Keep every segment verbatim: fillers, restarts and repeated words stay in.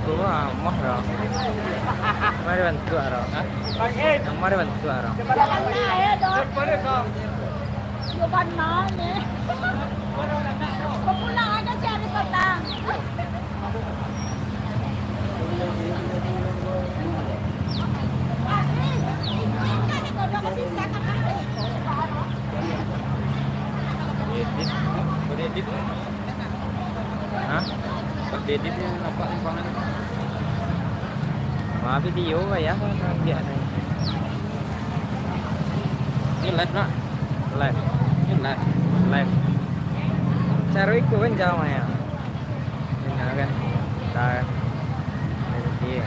Ko mah dah. Mari bantuak dah. Hah? Yang mari bantuak dah. Alah, eh, dah. Jawaban mana? Kau pulang aja si Aris datang. Edit, edit. Hah? Pas diedit ni nampak limpangan. Wah, video lah ya, kan dia ni. Ini live nak? Live. Ini live. Live. Cari ku kan jauh ya. Ini kan. Dah. Ini dia.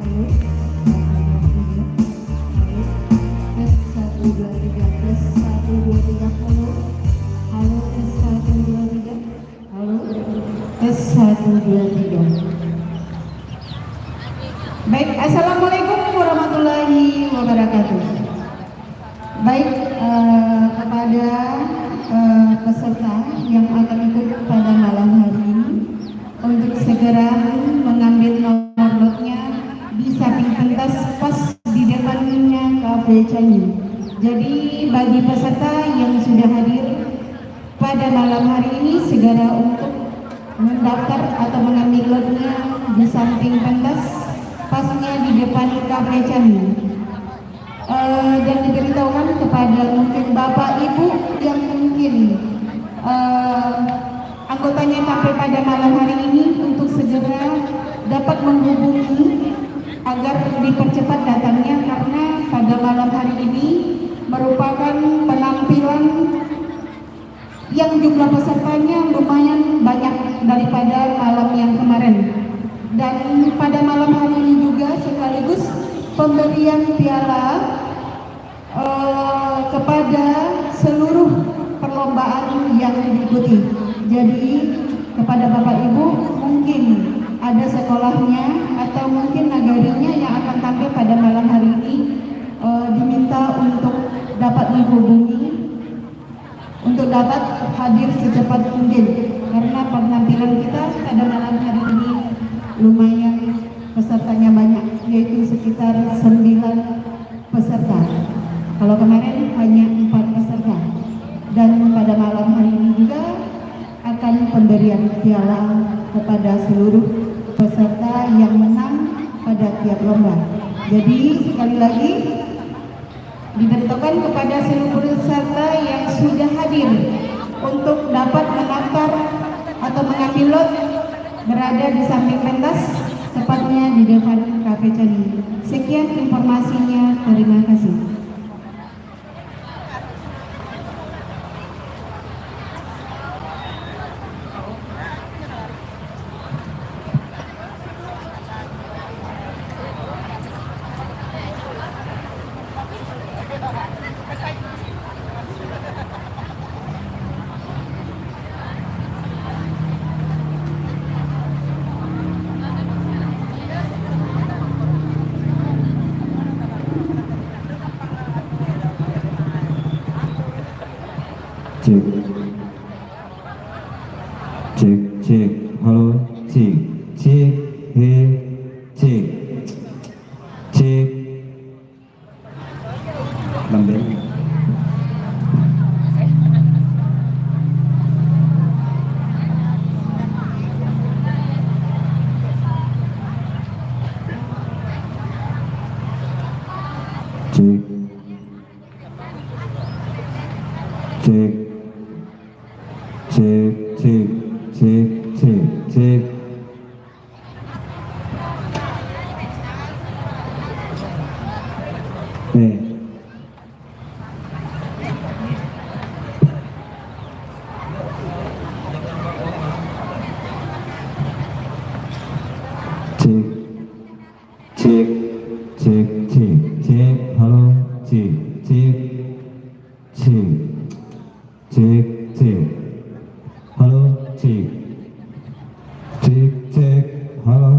Halo, halo, tes satu dua tiga, tes satu dua tiga, halo, halo, tes satu dua tiga, halo, tes satu dua tiga. Baik, assalamualaikum warahmatullahi wabarakatuh. Baik, eh, kepada, eh, peserta yang akan ikut pada malam hari ini, untuk segera mengambil nomor lotnya di samping pentas pas di depannya Cafe Changi. Jadi, bagi peserta yang sudah hadir pada malam hari ini, segera untuk mendaftar atau mengambil lotnya di samping pentas pasnya di depan Cafe Changi. Eh, dan diberitahukan kepada mungkin bapak ibu yang mungkin, eh, anggotanya sampai pada malam hari ini untuk segera dapat menghubungi malam yang kemarin. Dan pada malam hari ini juga sekaligus pemberian piala, eh, kepada seluruh perlombaan yang diikuti. Jadi, kepada Bapak Ibu, mungkin ada sekolahnya atau mungkin nagarinya yang akan tampil pada malam hari ini, eh, diminta untuk dapat menghubungi untuk dapat hadir secepat mungkin, karena penampilan kita pada malam hari ini lumayan pesertanya banyak, yaitu sekitar sembilan peserta. Kalau kemarin hanya empat peserta. Dan pada malam hari ini juga akan pemberian piala kepada seluruh peserta yang menang pada tiap lomba. Jadi, sekali lagi, diberitahukan kepada seluruh peserta yang sudah hadir untuk dapat mendaftar atau mengambil lot berada di samping pentas, tepatnya di depan Cafe Candi. Sekian informasinya, terima kasih. Cek. Cek, cek. Halo, cek. Cek, he, cek. Cek. Lambek. Cek. Cek. Cek, cek, cek, cek, cek. Eh. Cek. Cek, cek, cek, cek. Halo, cek, cek, cek, cek, cek. Halo, cek. Cek, cek. Halo.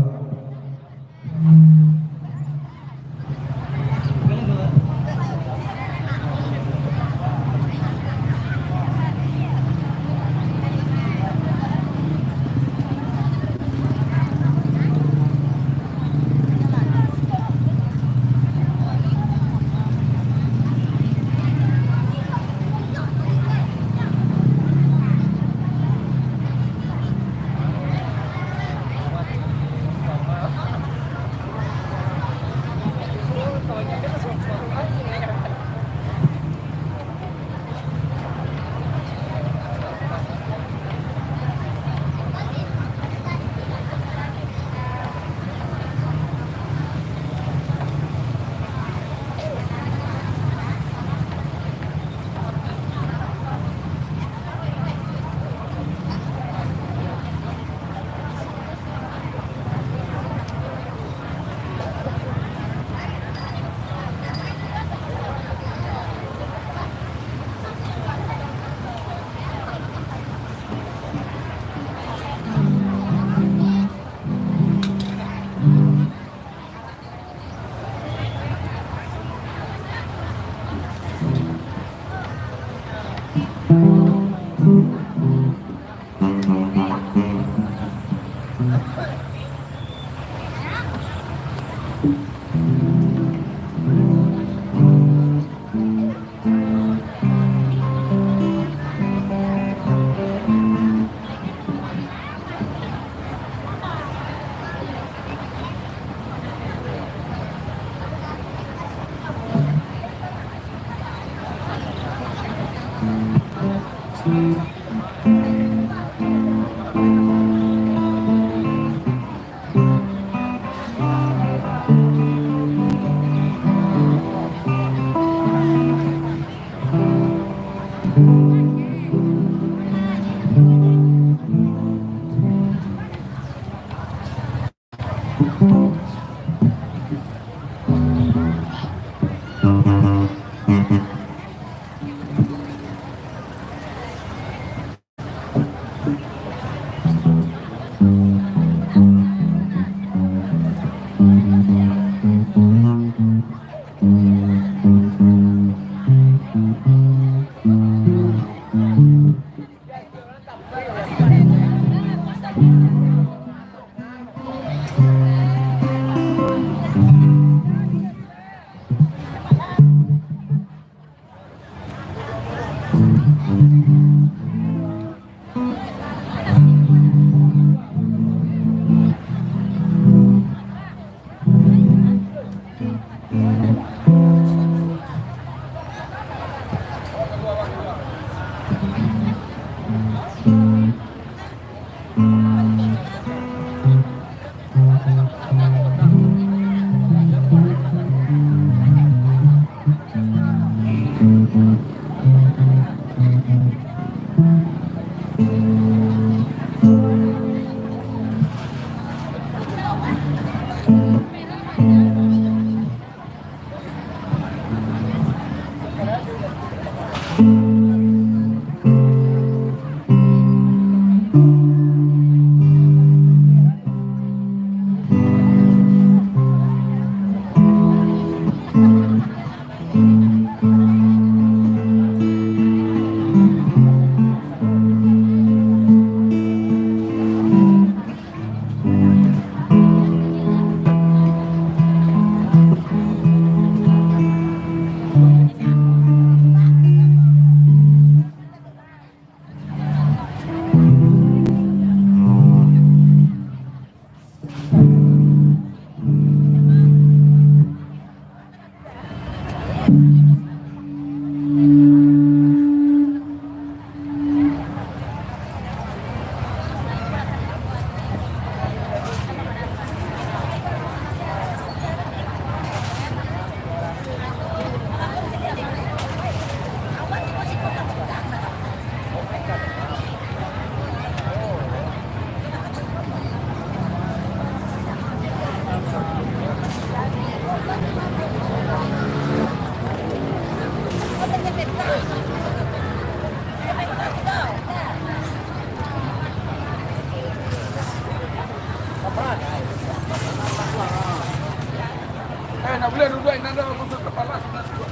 Boleh duduak inanda, musuh kepala sudah duduk.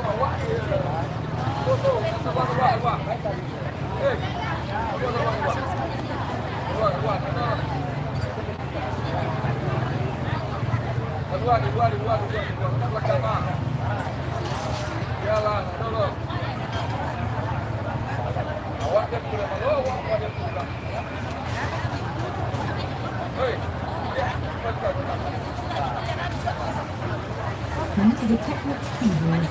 Awak, eh, tu, tu, sabar, sabar, sabar. Eh, sabar, sabar, sabar. Sabar, sabar, sabar. Sabar, sabar, sabar, sabar. Sabar, sabar. Biarlah, sabar. Awak jan pulang, awak, awak jan pulang. Come to the Technics keyboard.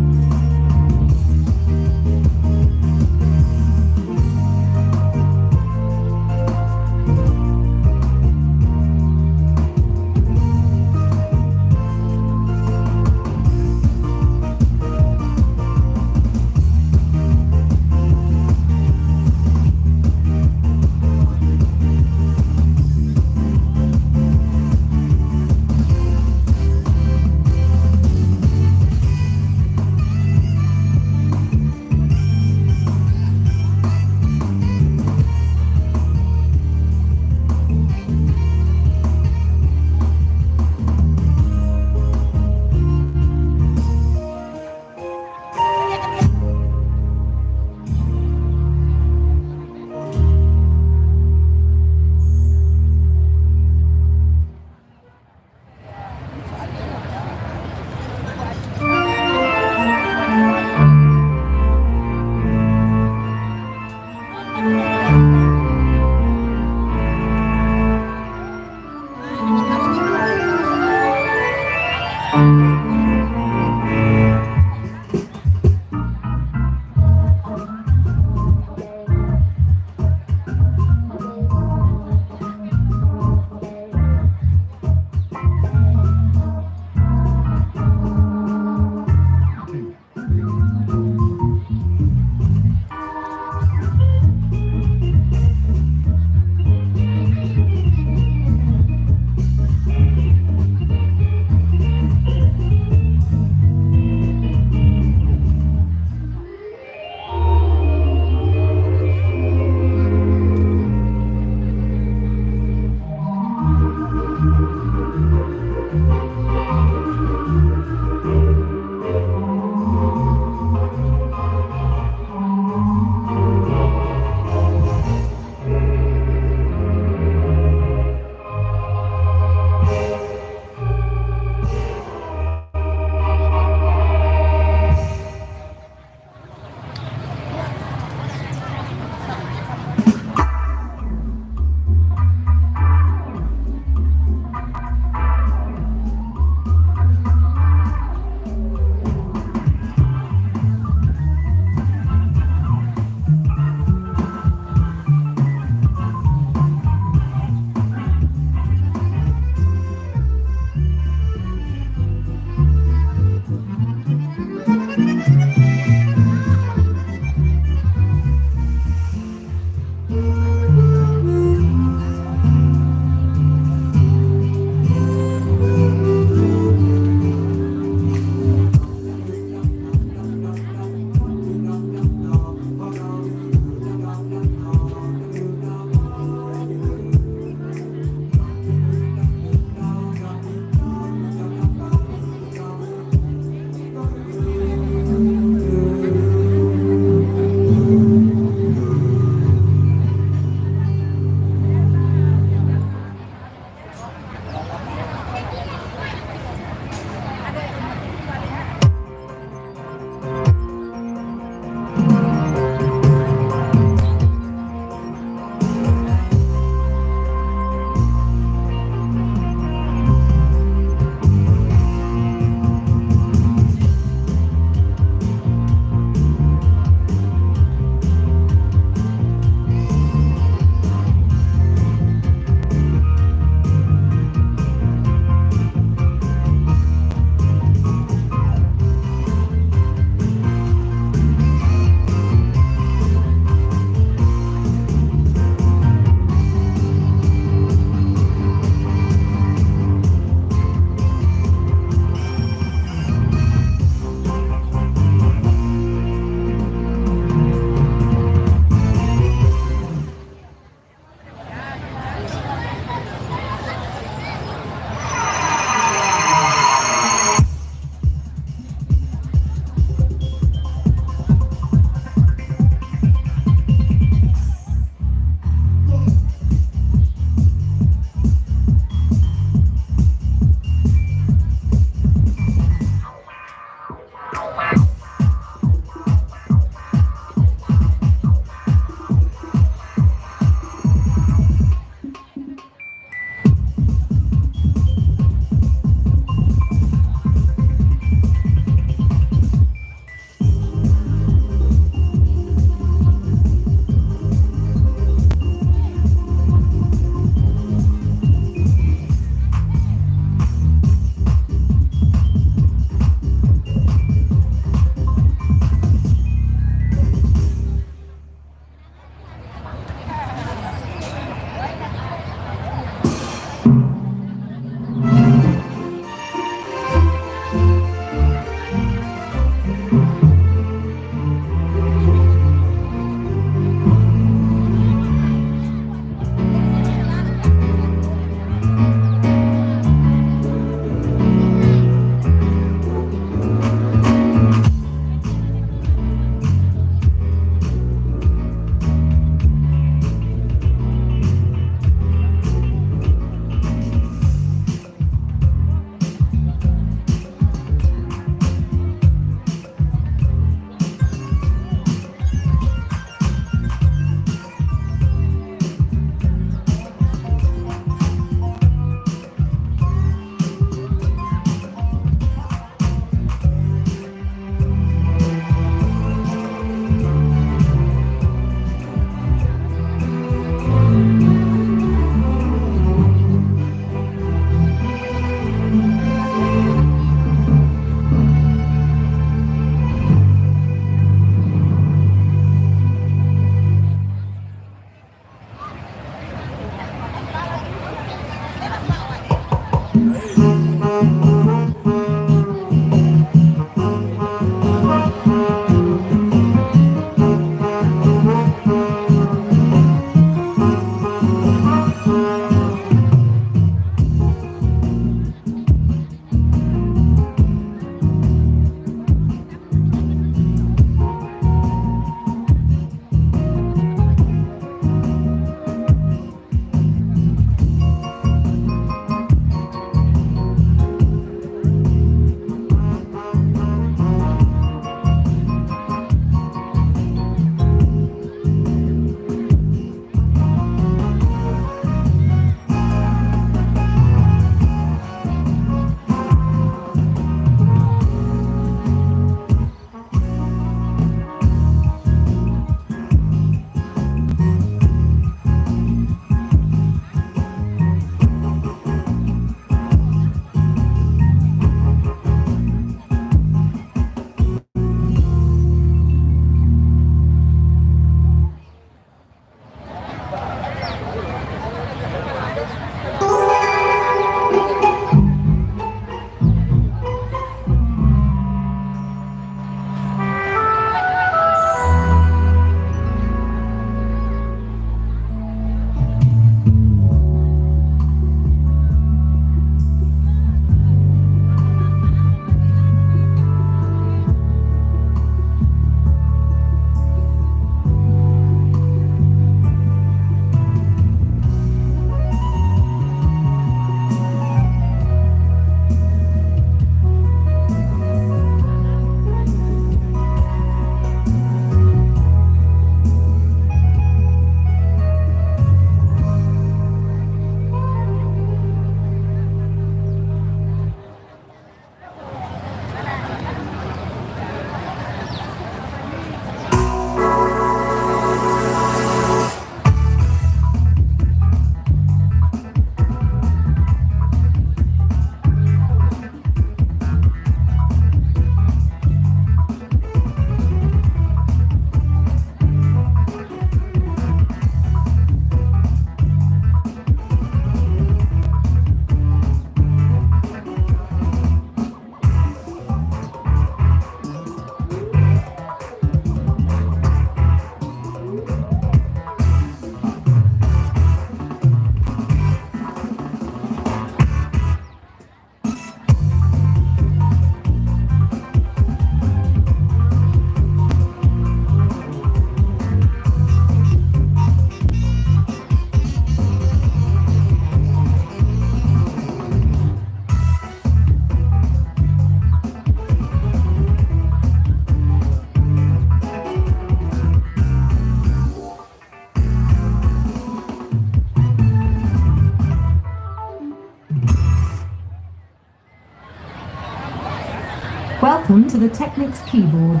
Welcome to the Technics keyboard.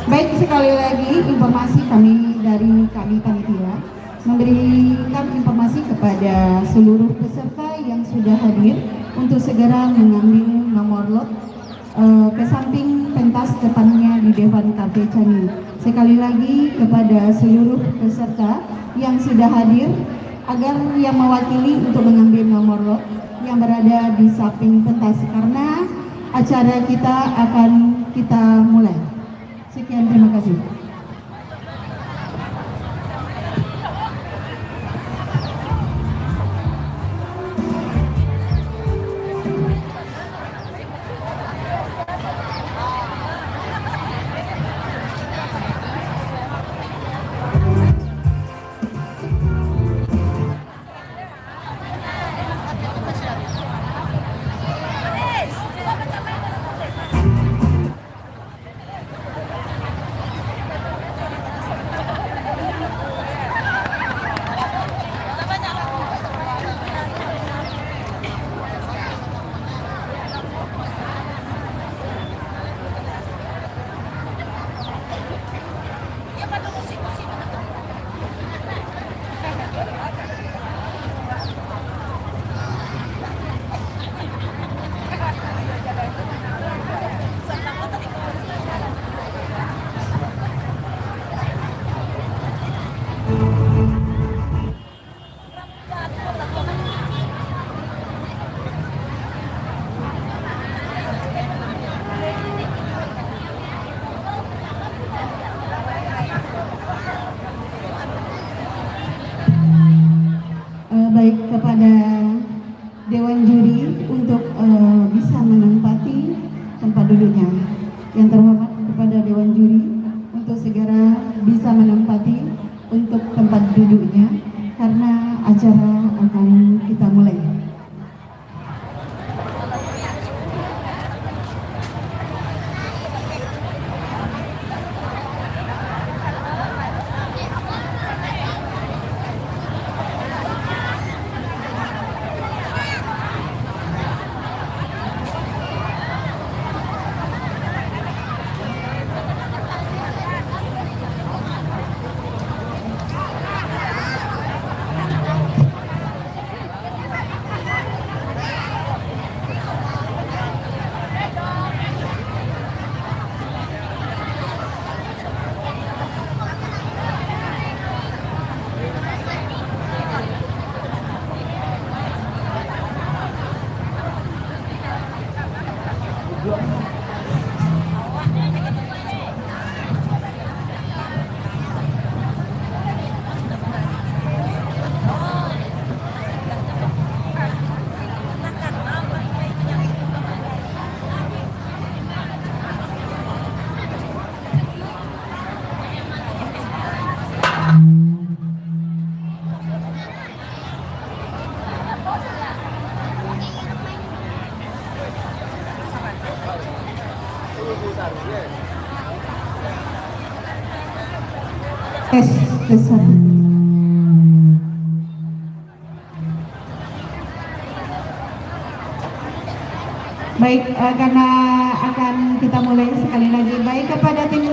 Baik, sekali lagi informasi kami dari kami panitia, memberikan informasi kepada seluruh peserta yang sudah hadir untuk segera mengambil nomor lot, eh, ke samping pentas depannya di Devan Cafe Changi. Sekali lagi kepada seluruh peserta yang sudah hadir, agar yang mewakili untuk mengambil nomor lot yang berada di samping pentas, karena acara kita akan kita mulai. Sekian, terima kasih. Eh, baik, kepada Dewan Juri untuk, eh, bisa menempati tempat duduknya. Yang terhormat kepada Dewan Juri untuk segera bisa menempati untuk tempat duduknya, karena acara akan kita mulai. Tes, tes. Baik, eh, karena akan kita mulai sekali lagi. Baik, kepada tim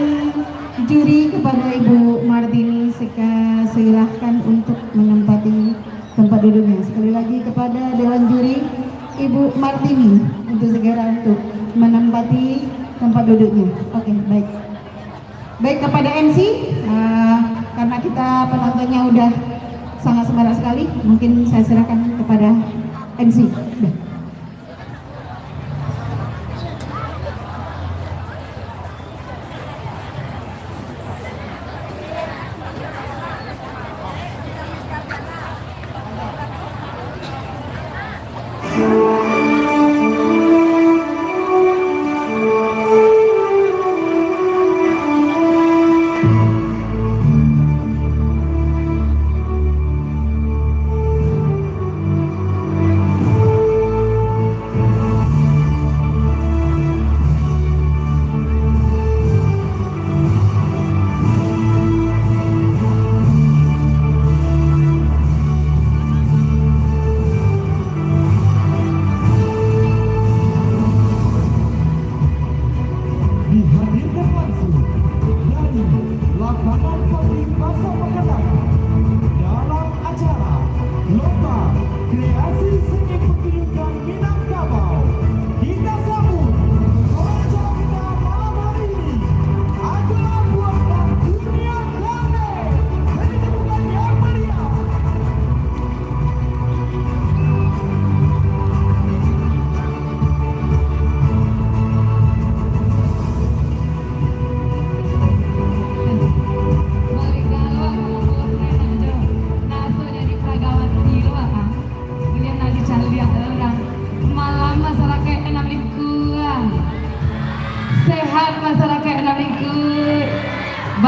juri, kepada Ibu Martini, seka-, silahkan untuk menempati tempat duduknya. Sekali lagi kepada Dewan Juri, Ibu Martini, untuk segera untuk menempati tempat duduknya. Oke, baik. Baik, kepada M C, eh, karena kita penontonnya udah sangat semarak sekali, mungkin saya serahkan kepada M C. Udah.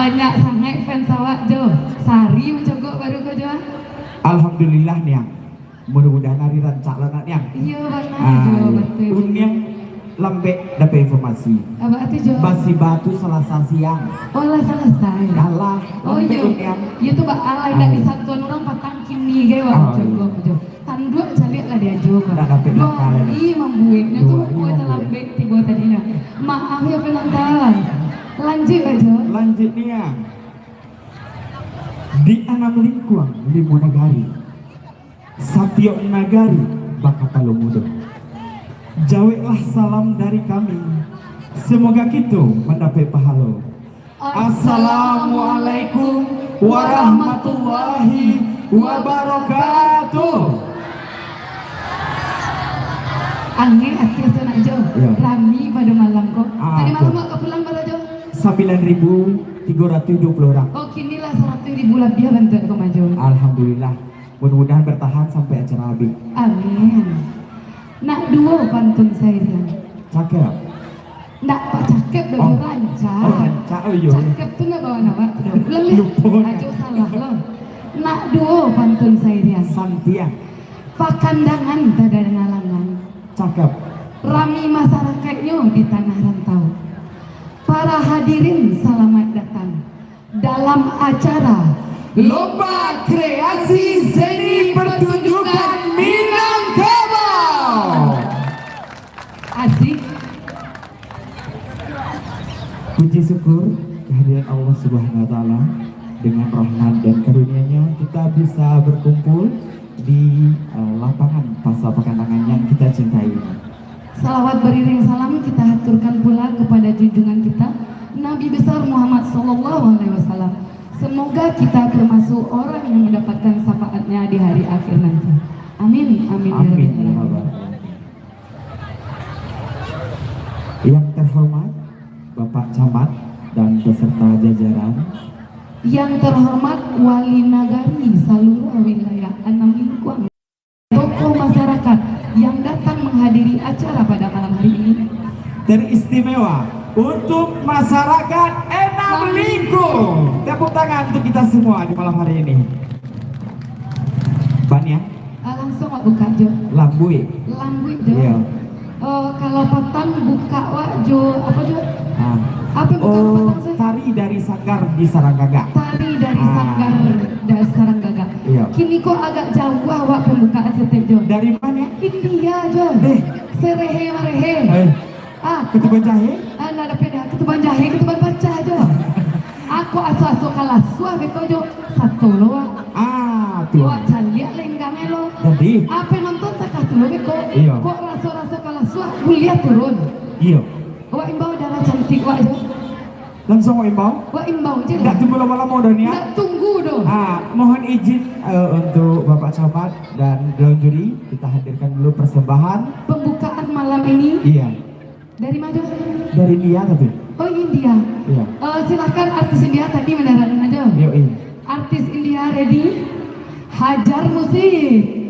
Banyak sangaik fans awak, Jo. Sari mancogok baru ko, Jo. Alhamdulillah, Niang. Mudah-mudahan hari rancak lah, nak, Niang. Iyo, bana, Jo, batua. Uniang lambek dapek informasi. Apo tu, Jo? Basiba tu Salasa siang. Oh, lah salasai. Kalah, oh, lambek iyo. Uniang. Iyo tu baa lah, indak disatuan urang patang kini gai, wak, mancogok, Jo. Tanduak caliak lah diajo ko. Dua hari mambueknyo tu, dua hari mambuek. Talambek tibo tadinyo. Maaf yo, penonton. Lanjuik, Jo. Lanjuik, Niang. Di anam lingkuang limo nagari, satiok nagari bakapalo mudo. Jaweklah salam dari kami. Semoga kito mandapek pahalo. Assalamualaikum warahmatullahi wabarakatuh. Angek ati asa nak, Jo. Iyo. Rami pado malam ko. Ah, tadi malam tu. Awak ka pulang bara, Jo? Sambilan ribu tigo ratuih duo puluah urang. Oh, kini lah saratuih ribu labiah bantuak ko, Jo. Alhamdulillah. Mudah-mudahan bertahan sampai acara habis. Amin. Nak duo pantun sairiang. Cakep. Ndak, Pak, cakep dah. Oh. Rancak. Oh, rancak. Oh, iyo. Cakep tu ndak bawaan awak tu dah. Ulang deh. Lupo. Ajo salah lo. Nak duo pantun sairiang. Santiang. Pakandangan tadanga langang. Cakep. Rami masarakaiknyo di tanah rantau. Para hadirin, salamaik datang dalam acara Lomba Kreasi Seni Pertunjukan Minangkabau. Asik. Puji syukur kehadiran Allah Subhanahu wa Ta'ala, dengan rahmat dan karunia-Nya kita bisa berkumpul di, eh, lapangan Pasar Pakandangan yang kita cintai ini. Salawat beriring salam kita haturkan pula kepada junjungan kita, Nabi Besar Muhammad Sallallahu Alaihi Wasallam. Semoga kita termasuk orang yang mendapatkan syafaatnya di hari akhir nanti. Amin, amin, ya Rabbal Alamin. Amin, ya Rabbal Alamin. Yang terhormat Bapak Camat dan beserta jajaran. Yang terhormat Wali Nagari saluruh wilayah anam lingkuang. Tokoh masyarakat yang datang menghadiri acara pada malam hari ini. Teristimewa untuk masyarakat Enam Lingkung. Tepuk tangan untuk kita semua di malam hari ini. Baniah. Ah, langsung awak buka, Jo. Lambuik. Lambuik, Jo. Iya. Eh, kalau patang buka wak jo, apo jo? Ah. Apo buka patang, Sir? Tari dari Sanggar di Sarang Gagak. Tari dari Sanggar di Sarang Gagak. Iya. Kini ko agak jauah wak pembukaan saketek jo. Dari mano? India jo. Eh. Serehe marehe. Eh. Ah. Ketuban jahe? Ah, ndak ado beda. Ketuban jahe, ketuban pacah jo. Ako aso-aso ka lasuah beko jo. Sato lo wak. Ah, tu. Wak caliak lenggang e lo. Jadi? Ape nonton takah tu lo beko. Iya. Kok raso-raso ka lasuah buliah turun. Iya. Wak imbau dara cantik wak jo. Langsung wak imbau? Wak imbau je lah. Ndak tunggu lamo-lamo doh, Nia. Ndak tunggu doh. Ah, mohon izin, eh, untuk Bapak Camat dan dewan juri, kita hadirkan dulu persembahan. Pembukaan malam ini. Iya. Dari mana? Dari India tapi. Oh, India. Iya. Eh, silakan artis India tadi mendarat aja. Yo, iya. Artis India ready? Hajar musik.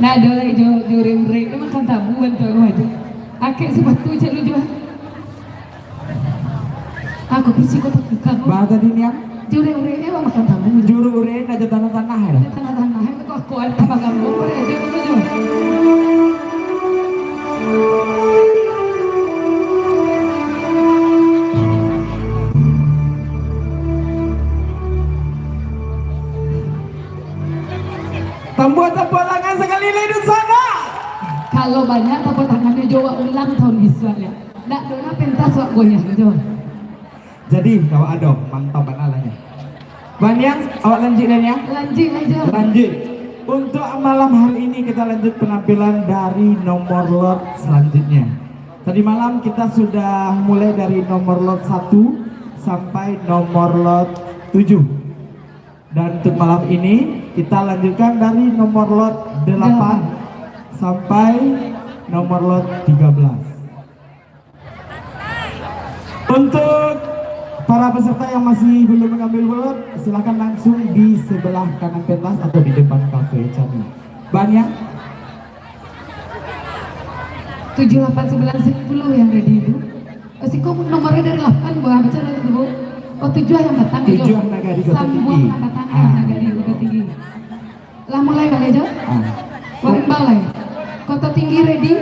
Ado lai jo, jo urek-urek, emang kan tabu bantuak rumah tu. Akek sepatu cek lu juo. Aku pasti kau tak buka, Bu. Bah tadi niang? Jo urek-urek, emang makan tabu. Jo urek-urek, nak jo tanah-tanah, ya? Jo tanah-tanah, ya. Kok aku ada tambah ganggu, urek aja dulu, Jo. Tambah tapuak tangan sakali lai, Dunsanak. Kalau banyak tapuak tangannyo jo, wak ulang tahun bisuak, ya. Dak doh lah pentas wak goyang jo. Jadi, kawan ado, mantap bana lah nyo. Baniang, awak lanjuik lah, Niang. Lanjuik lah, Jo. Lanjuik. Untuk malam hari ini, kita lanjut penampilan dari nomor lot selanjutnya. Tadi malam kita sudah mulai dari nomor lot satu sampai nomor lot tujuh. Dan untuk malam ini, kita lanjutkan dari nomor lot delapan sampai nomor lot tiga belas. Untuk para peserta yang masih belum mengambil lot, silakan langsung di sebelah kanan pentas atau di depan kafe kami. Baniang. Tujuh, lapan, sembilan, sepuluh yang ready tu. Oh, siko nomornya dari lapan, buah baca dari tu, Bu. Oh, tujuh yang datang, Jo. Tujuh Nagari Kota Tinggi. Sambuang yang datang, ah, Nagari Kota Tinggi. Lah mulai baliak, Jo? Ah. Wak imbau lai. Kota Tinggi ready?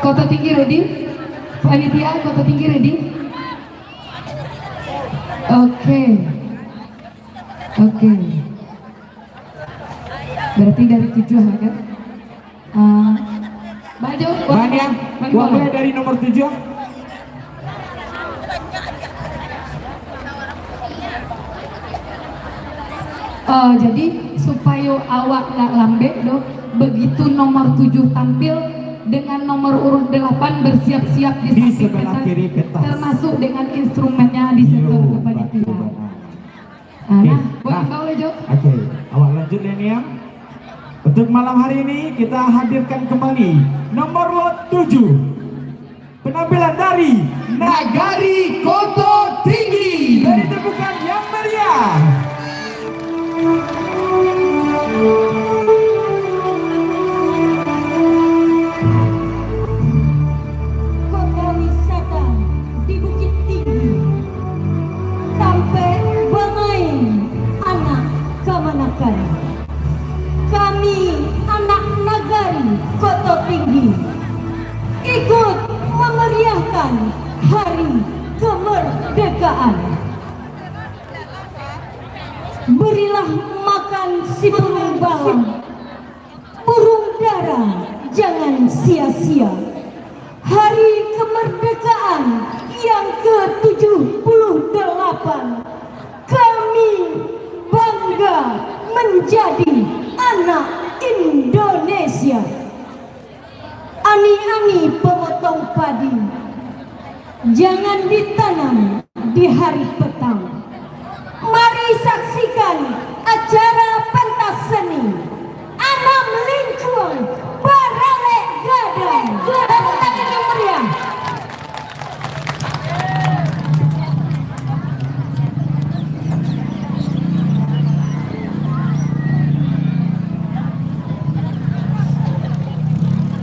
Kota Tinggi ready? Panitia, Kota Tinggi ready? Oke. Oke. Berarti dari tujuh, ya, kan? Ah, Bajo, Baniang, Baniang, wak mulai dari nomor tujuh. Eh, jadi, supayo awak ndak lambek doh, begitu nomor tujuh tampil, dengan nomor urut delapan bersiap-siap di samping sebelah pentas, kiri pentas, termasuk dengan instrumennya di sektor kepanitia. Yo, betul bana. Ah, oke, nah, buat, nah, imbau lah, Jo. Oke, awak lanjut ya, Niang. Untuk malam hari ini, kita hadirkan kembali nomor lot tujuh. Penampilan dari Nagari Koto Tinggi. Beri tepukan yang meriah. Kota wisata di Bukittinggi, tampek bamain anak kamanakan. Kami, anak nagari Koto Tinggi, ikut memeriahkan Hari Kemerdekaan. Berilah makan si burung bawang, burung dara jangan sia-sia. Hari kemerdekaan yang ketujuh puluh delapan, kami bangga menjadi anak Indonesia. Ani-ani pemotong padi, jangan ditanam di hari petang. Mari saksikan acara pentas seni Anam Lingkuang Baralek Gadang. Tepuk tangan yang meriah.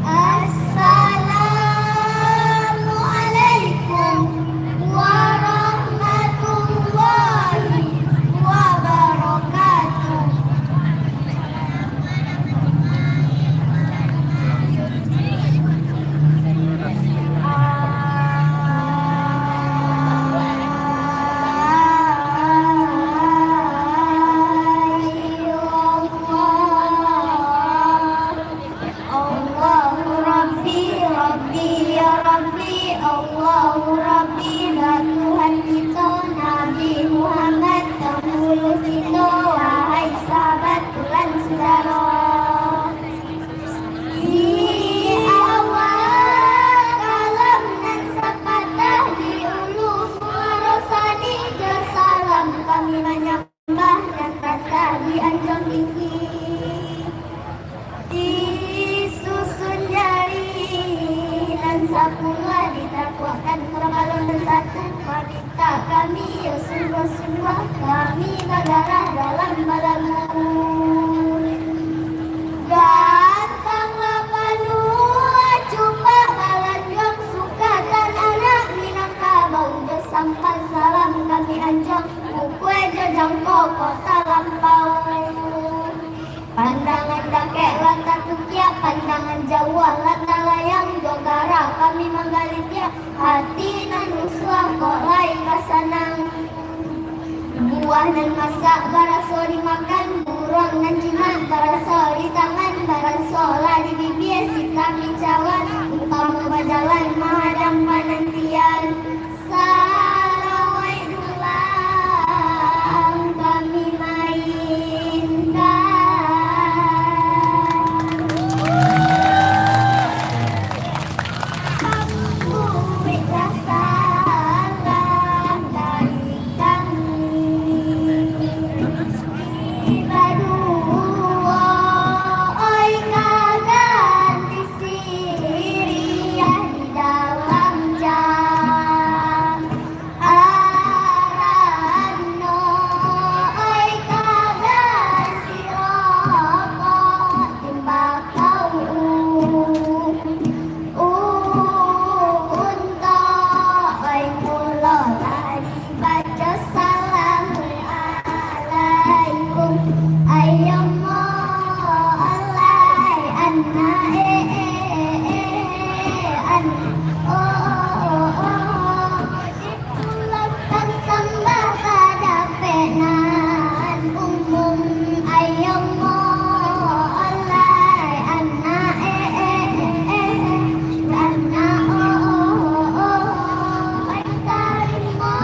Assalamualaikum warahmatullahi wabarakatuh. Allahu Rabbi, Rabbi, ya Rabbi, Allahu Rabbi, ba Tuhan kito, Nabi Muhammad, panghulu kito, wahai sahabat tuan sudaro. Di awak kalam nan sapatah, di ulu muaro sadiah jo salam kami manyambah, nan tatah di anjuang tinggi. Disusun jari nan sapuluah, ditakuakkan kapalo nan satu, pamintak kami yo sungguah-sungguah, kami bagarah dalam balamun. Gantang lah panuah cupak balanjuang, sukatan anak Minangkabau jo sampan salam kami anjuang, ukua jo jangko kok talampau. Pandangan dakek lah tatukiak, pandangan jauah lah talayang, jo garak kami manggalitiak, ati nan rusuah kok lai ka sanang. Buah nan masak baraso dimakan, buruang nan jinak baraso di tangan, baraso lah di bibia, si kami cawan, umpamo bajalan mahadang panantian. Salawai dulang kami mainkan. Ampuiklah salah dari kami. Baduo, oi, ka ganti siriah di dalam jam. Arano, oi, ka ganti rokok timbakau. Untok, oi, pulo lah dibaco salamualaikum. Ayo mo, alai anak, eh, eh, eh, eh, anak, oh, oh, oh, oh. Pulangkan sambah ka dapek nan umum, ayo mo, alai anak, eh, eh, eh, eh, anak, oh, oh, oh, oh. Tarimo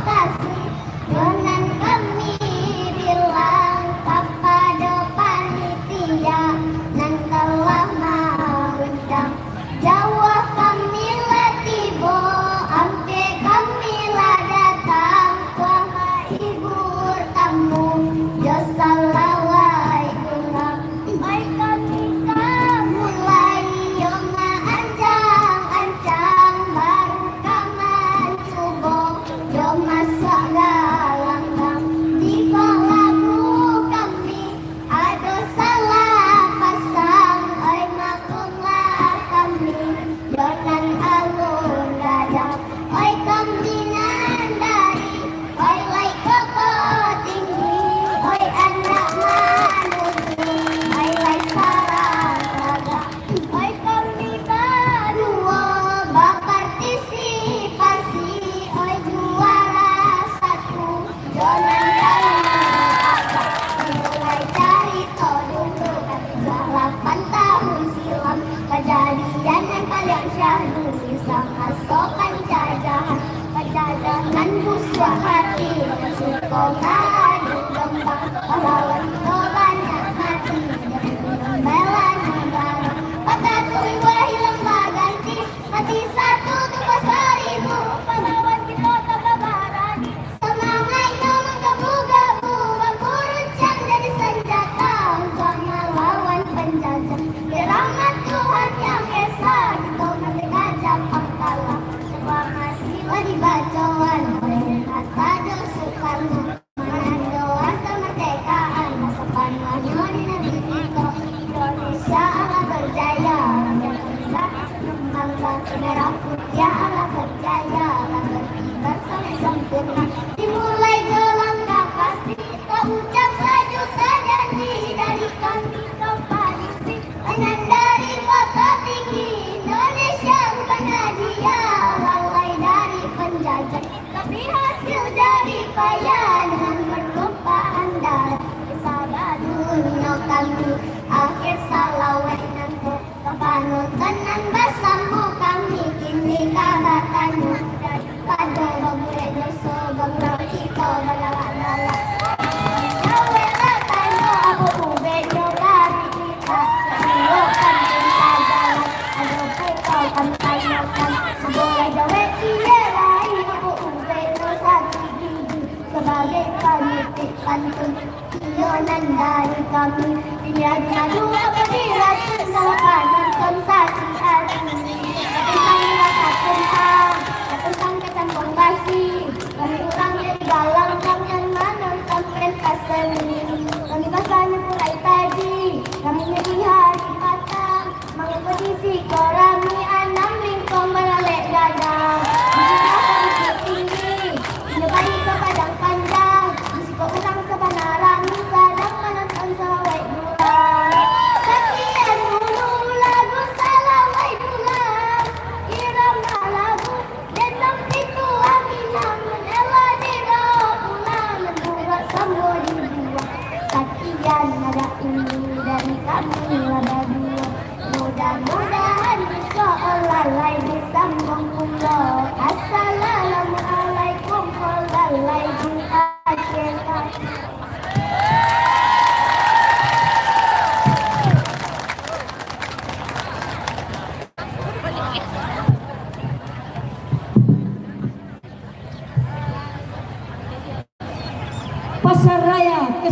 kasih, jo nan kami bilang kapado panitia nan telah maundang. Jauah kami lah tibo, ampia kami lah datang, tuah mahibur tamu, jo salawai dulang. Oi, kami ka mulai, yo maancang-ancang, baru ka mancubo, yo masuak galanggang. Jikok lagu kami ado salah pasang, oi, maklumlah kami, yo nan alun gadang. Oi, kami nan dari, oi, lai kokoh tinggi, oi, anak manuruik, oi, lai sarang tagak. Oi, kami baduo bapartisipasi, oi, juara satu. Dimulai carito dulu, dari salapan tahun silam, kajadian nan paliang syahdu di samaso panjajahan. Panjajahan busuak hati, suko maadu dombang, pahlawan kito banyak mati, demi mambela nagara. Patah tumbuah hilang baganti, mati satu tumbuah saribu, pahlawan kito tambah barani. Samangaiknyo manggabu-gabu, bambu runcang jadi sanjato untuak malawan panjajah. Dek rahmat Tuhan yang esa, kito mardeka Japang kalah. Proklamasi lah dibacoan, oleh Bung Hatta jo Soekarno. Manandoan kamardekaan, sapanuahnyo di nagari kito. Indonesia alah berjaya, bangsa senang bangga, merah putih alah berjaya, lah berkibar sampai sempurna. Dimulai jo langkah pasti, taucap sajuta janji dari kami kepada si Nan dari kota tinggi, Indonesia bukan hadiah, lalai dari penjajah, tapi hasil jerih payah nan bertumpahan darah. Sabadunnyo kami, akhir salawai nangko, ka panonton nan basamo kami, kini ka batanyo, daripado babuek doso, bagurau kito bagalak-galak. Jaweklah tanyo, apo ubeknyo dari kito, duo pantun sajalan, ado pulo kami tanyokan. Sabolah jawek ciek lai, apo ubeknyo sakik gigi, sabagai panitiak pantun. Iyo nan dari kami, ini adu-adu apo diracun, salah panonton sakik ati. Tantang rapat tantang, tantang kacang basi, kami urang jadi galanggang nan manonton pentas seni. Kami basanyo mulai pagi, kami melihat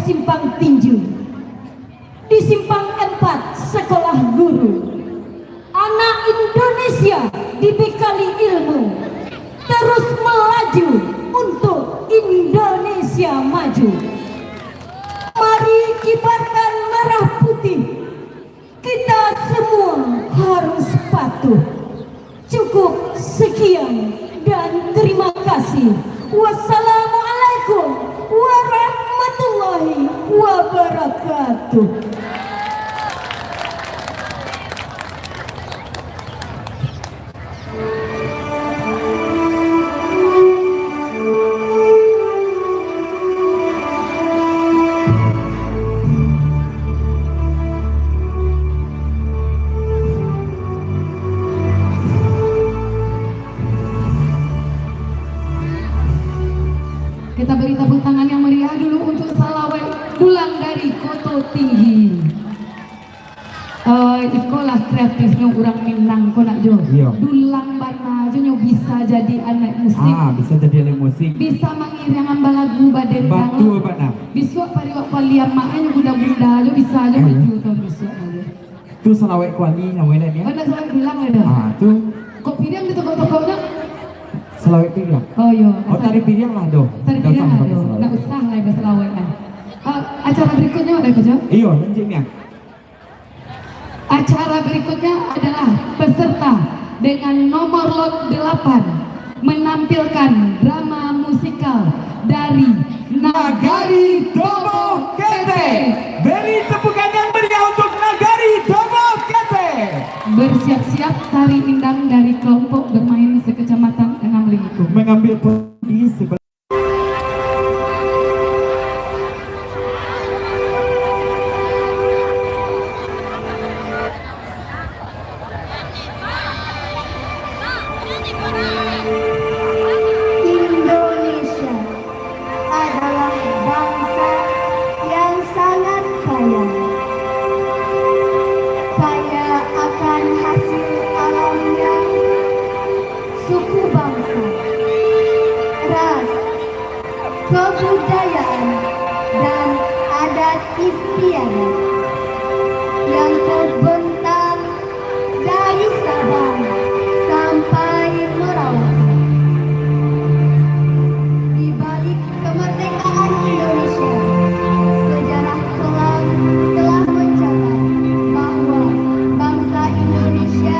Simpang Tinju. Di Simpang Empat, Sekolah Guru. Anak Indonesia dibekali ilmu, terus melaju untuk Indonesia maju. Mari kibarkan merah putih, kita semua harus patuh. Cukup sekian dan terima kasih. Wassalamualaikum warahmatullahi wabarakatuh. Kita beri tepuk tangan yang meriah dulu untuk salawat dulang dari Koto Tinggi. Eh, iko lah kreatifnyo urang Minang ko nak jo. Iyo. Dulang bana jo nyo bisa jadi alat musik. Ah, bisa jadi alat musik. Bisa mangiriangan balagu badendang. Batua bana. Bisuak pariwak kuali amak nyo bunda-bunda jo bisa jo. Iyo. Baju tahun bisuak ajo. Tu salawat kuali namonyo lah ni. Oh, nak salawat dulang lah dah. Ah, tu. Kok piriang di toko-toko tu? Salawat piriang. Oh, iyo. Oh, tari piriang lah doh. Tari piriang lah doh. Ndak usah lah basalawat lah. Ah, acara berikutnya ada apa, Jo? Iyo, lanjut ni. Acara berikutnya adalah peserta dengan nomor lot delapan menampilkan drama musikal dari Nagari Doboh Ketek. Beri tepukan yang meriah untuk Nagari Doboh Ketek. Bersiap-siap tari indang dari kelompok bermain sekecamatan Enam Lingkung. Mengambil posisi sebelah Indonesia adalah bangsa yang sangat kaya. Kaya akan hasil alamnya, suku bangsa, ras, kebudayaan, dan adat istiadat yang terbentang dari Sabang sampai Merauke. Di balik kemerdekaan Indonesia, sejarah kelam telah mencatat bahwa bangsa Indonesia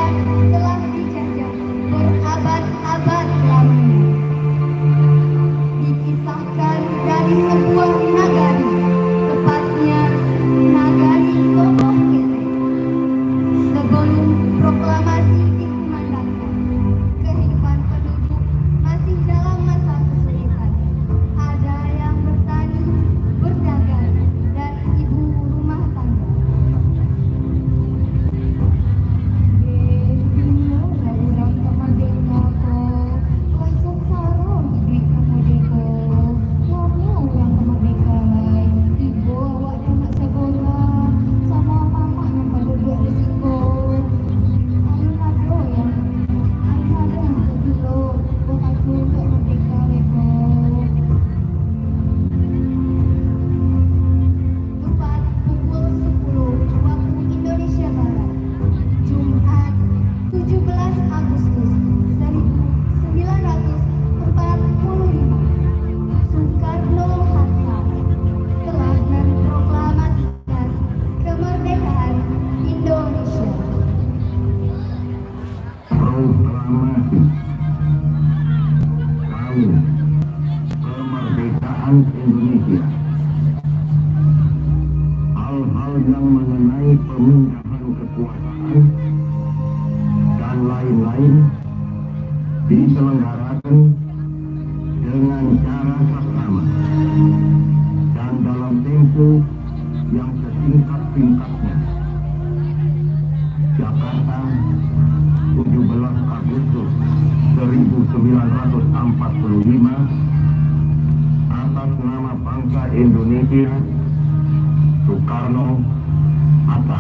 telah dijajah berabad-abad lamanya. Dikisahkan dari sebuah nagari, tepatnya nagari Doboh Ketek. Sebelum proklamasi dikumandangkan, kehidupan penduduk masih dalam masa kesulitan. Ada yang bertani, berdagang, dan ibu rumah tangga. Deh, bingung lah urang ka mardeka ko. Lah sansaro iduik ka mardeka. Lamo urang ka mardeka lai. Tibo awak di anak sagola. Samo mamak nan baduduak di siko. Alun ado yang, alun ado yang ka bilo. Wakatu untuak mardeka lai ko. Tepat pukul sepuluh waktu Indonesia Barat, Jumat, tujuh belas Agustus seribu sembilan ratus empat puluh lima, Soekarno-Hatta telah memproklamasikan kemerdekaan Indonesia. Proklamasi Kaum Kemerdekaan Indonesia. Hal-hal yang mengenai pemindahan kekuasaan dan lain-lain diselenggarakan dengan cara saksama dan dalam tempo yang setingkat-tingkatnya. Jakarta, tujuh belas Agustus seribu sembilan ratus empat puluh lima, atas nama bangsa Indonesia, Soekarno-Hatta.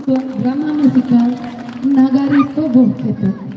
untuak drama musikal Nagari Toboh Ketek.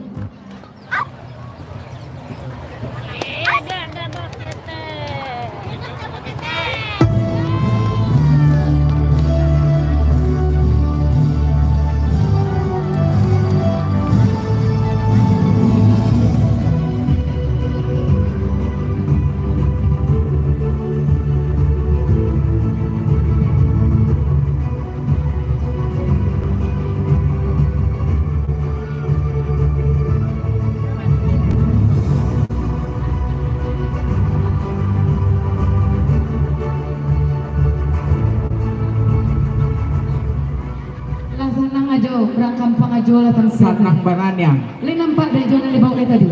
Lah sanang ajo, urang kampuang ajo lah tampil. Sanang bana niang. Lai nampak dek jo nan di bawah tadi?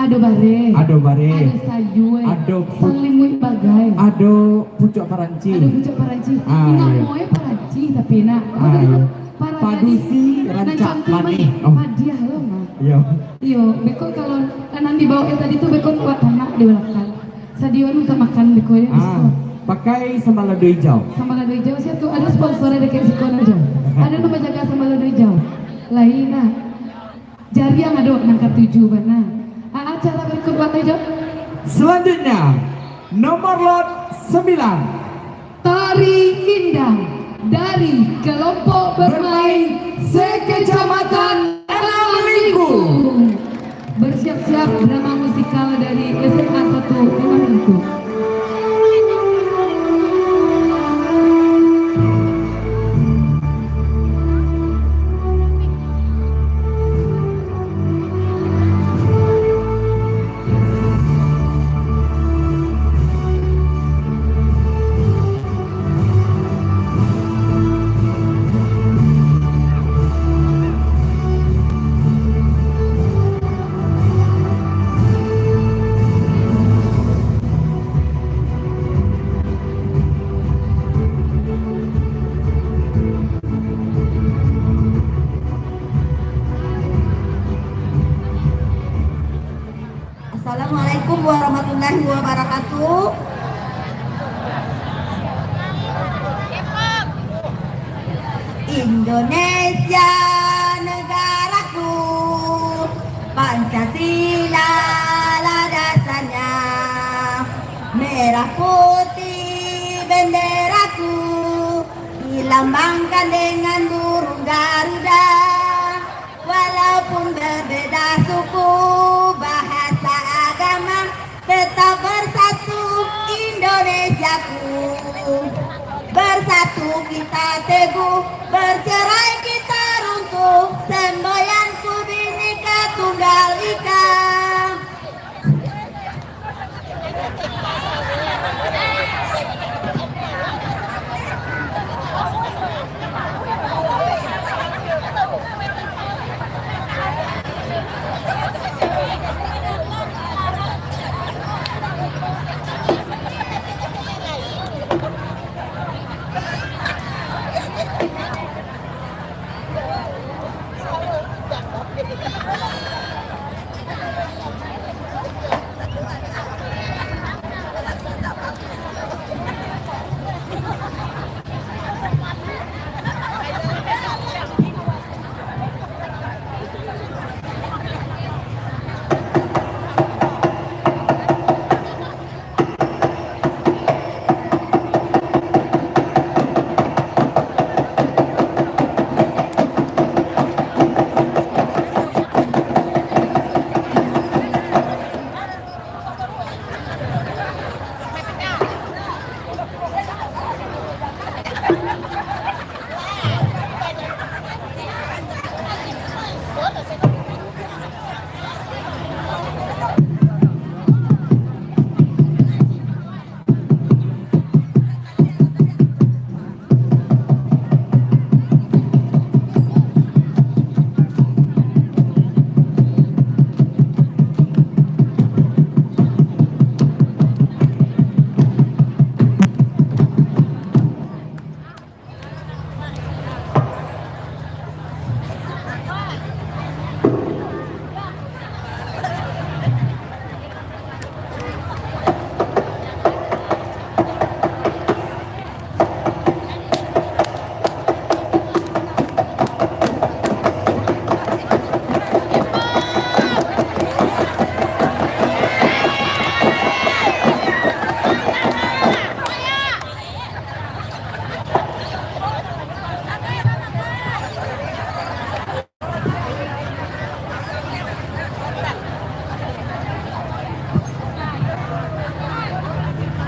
Ado bareh. Ado bareh. Ado sayua. Ado pu-, salimuik bagai. Ado pucuak paranci. Ado pucuak paranci. Ah, iyo. Namo e paranci tapi nak. Apo tadi tu? Ah, iyo. Paranci. Padusi nan rancak cantik manih. Oh. Padiah lo mah. Iyo. Iyo, beko kalau nan di bawah e tadi tu beko buek tanak di balakang. Sadio untuak makan beko yo di siko. Ah, pakai sambal lado ijau. Sambal lado ijau sia tu. Ado sponsor e dakek siko nan jo. Ado nan manjago sambal lado ijau. Lain nah. Jariang ado nan katuju bana. Ah, acara barikut buek ajo. Selanjutnya, nomor lot sembilan. Tari Indah dari kelompok bermain sekecamatan Enam Lingkung. Bersiap-siap drama musikal dari S M A satu Enam Lingkung. Assalamualaikum warahmatullahi wabarakatuh. Indonesia negaraku, Pancasila lah dasarnya. Merah putih benderaku, dilambangkan dengan burung Garuda. Walaupun berbeda suku, bahasa, agama, tetap bersatu Indonesiaku. Bersatu kita teguh, bercerai kita runtuh, semboyanku Bhinneka Tunggal Ika.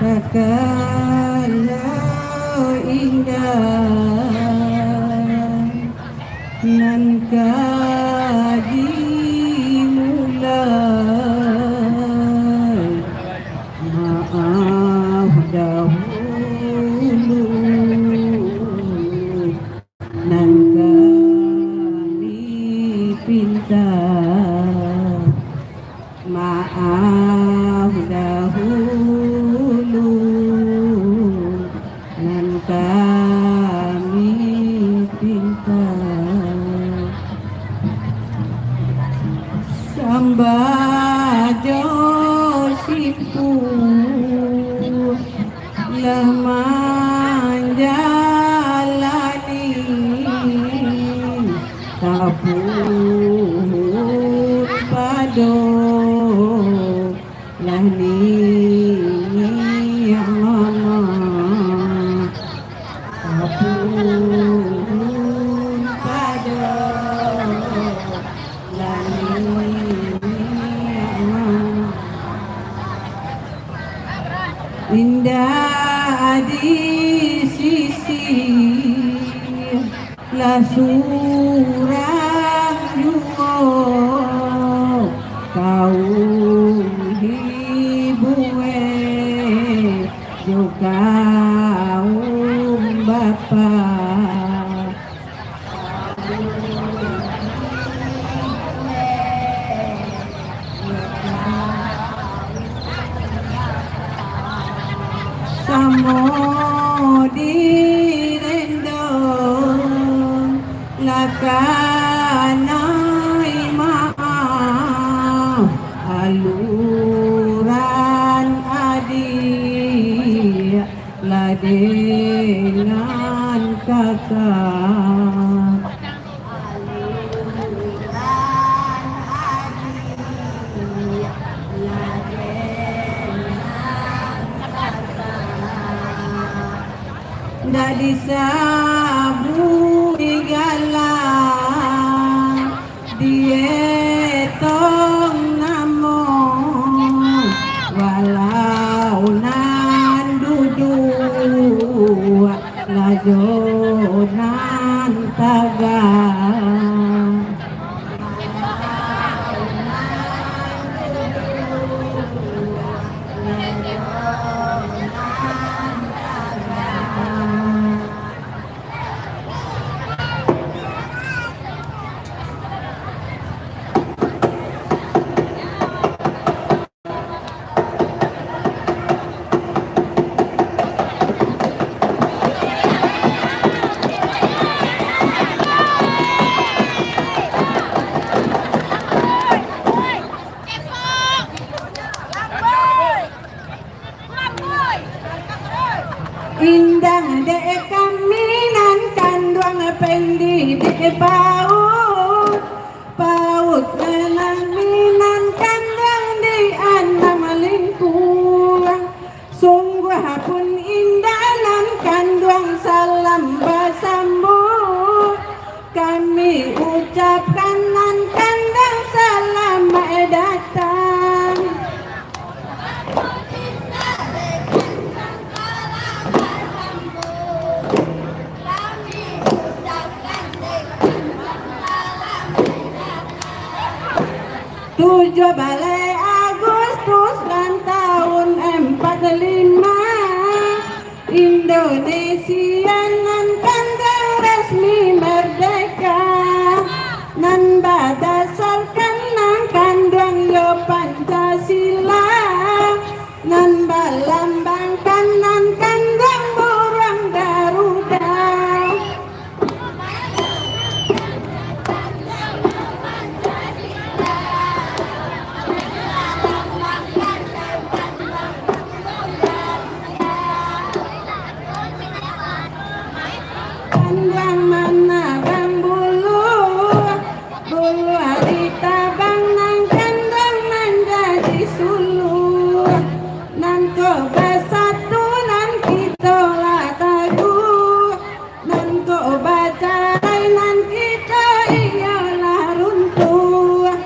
Kala indak nan ka dimulai, maaf dahulu nan kami pinta. Maaf dahulu nan kami pinta. Sambah jo simpun lah manjalani, tapun pado lah niniak mamak, tapun pado lah niniak mamak. Indak di sisi lah surang juo kaum ibue jo kaum bapak. Samo direndong lah kanai maaf, aluran adiak lah dengan kakak. Ndak disabuik gala, dietong namo, walau nan duduak lah jo nan tagak. Indang dek kami nan kanduang, pendidek paut, paut nan kami nan kanduang di anam lingkuang. Sungguah pun indak nan kanduang salam basambut. Kami ucapkan nan kanduang salamaik datang. Tujuah baleh Agustus lan taun empat lima, Indonesia nan kanduang resmi merdeka, nan badasarkan nan kanduang yo Pancasila, nan balambangkan nan kanduang buruang Garuda. Kanduang manabang bulu, bulu ari tabang nan kanduang manjadi sulu. Nan ko basatu nan kito lah taguah, nan ko bacarai nan kito iyo lah runtuah.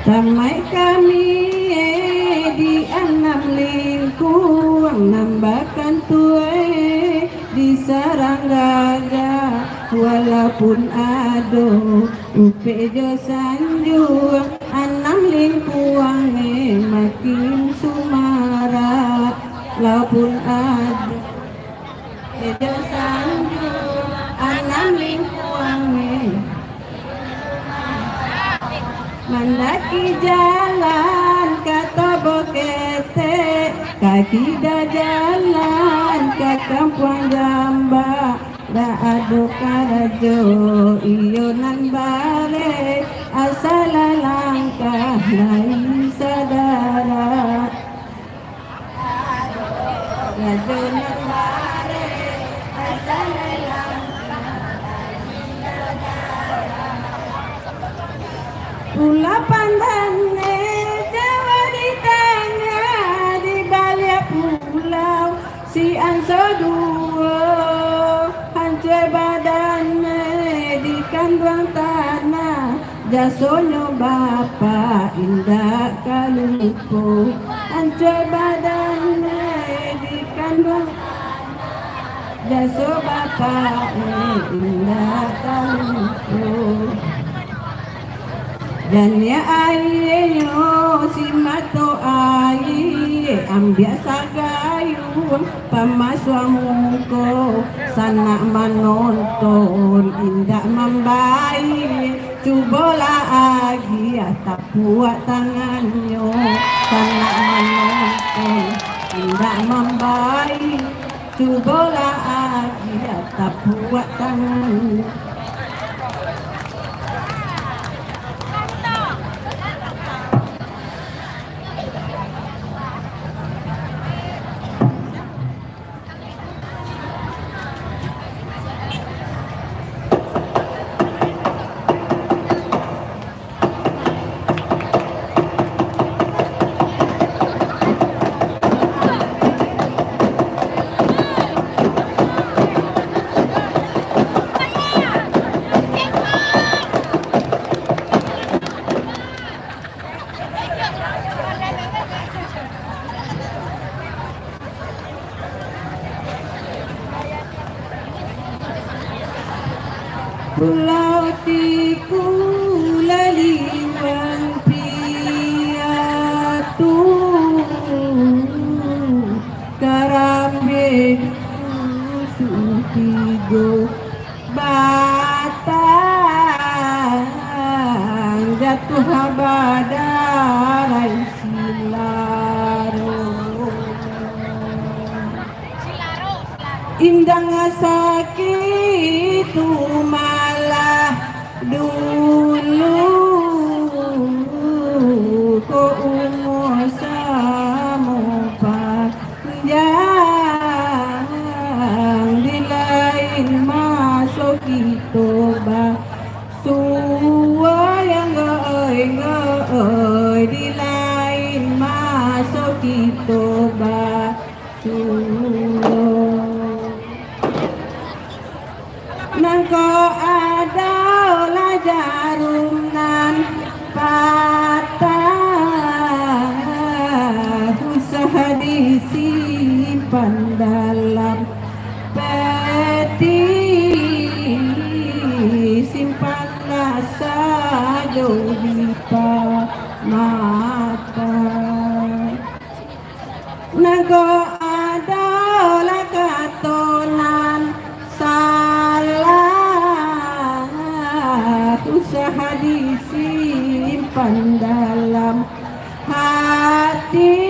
Tamaik kami di anam lingkuang, nan bakantua di sarang gagah. Walaupun ado upek jo sanjuang, anam lingkuang makin sumarak. Walaupun ado Ejo sanjo, anam lingkuang me. Mandaki jalan ka Tobo Ketek, ka kida jalan ka Kampuang Jamba. Dak ado karajo iyo nan bareh, asa lalangkah lai sadara. Pulau Pandan, eh, Jawa di tangah, di baliak pulau si Anso duo, hancua badan, eh, di kanduang tanah. Jasonyo Bapak indak ka lupo, hancua badan di kanduang. Jaso Bapak indak ka lupo. Janiah aienyo si mato aie, ambiak sagayuang pamasuak muko, sanak manonton indak mambayia. Cubolah agiah tapuak tangannyo, sanak manonton indak mambayia. Cubolah agiah tapuak tangannyo. Pulau Tiku Laliwang piatu, Karambia Dusun tigo batang, jatuah badarai Silaro. Indang sakik tu malah dulu, ko umua samo panjang, di lain maso kito ba suo, yang gai, gai, di lain maso kito ba suo. Nangko adolah jarum nan patah, usah disimpan dalam peti, simpanlah sajo di pamata. Nangko adolah kato nan salah, usah disimpan dalam hati,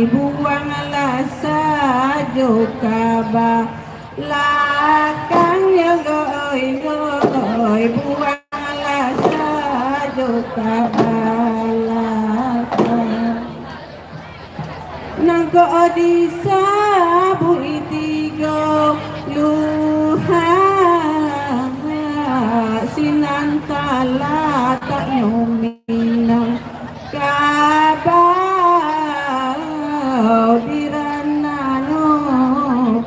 buanglah sajo ka balakang, yo gai, gai, buanglah sajo ka balakang. Nangko disabuik tigo luhak, sinan talataknyo Minangkabau, di rananyo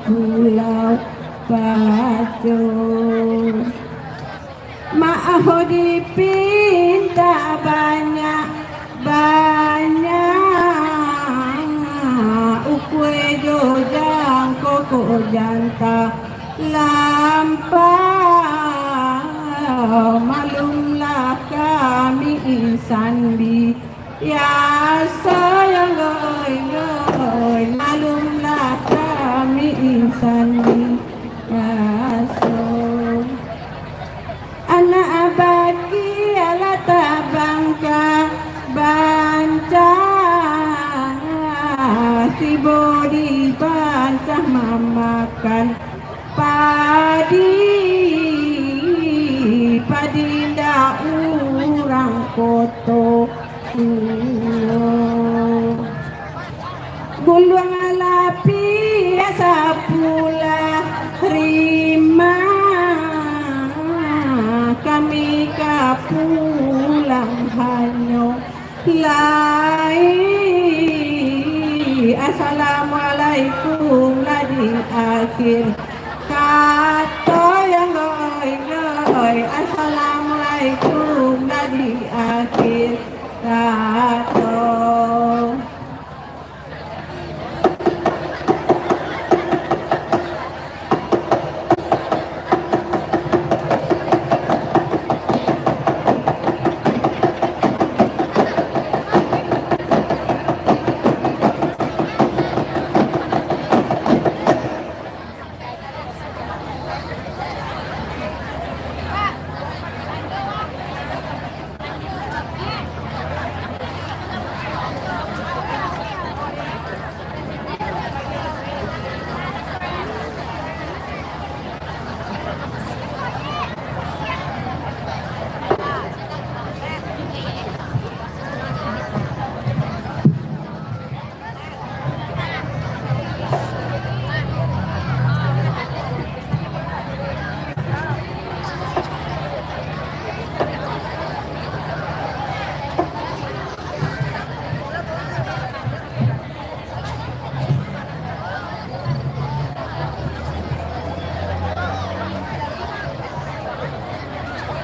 Pulau Paco. Maoh di pin janta lampau, maklumlah kami insan biaso, yang goi-goi, maklumlah kami insan biaso. Anak baki alah tabang ka bancah, sibo dipancah mamakan padi, padi indak urang koto. Buluang lapiah sapulah rima, kami ka pulang hanyo lai. Assalamualaikum lah di akhir kato, yang goi-goi. Assalamualaikum lah di akhir kato.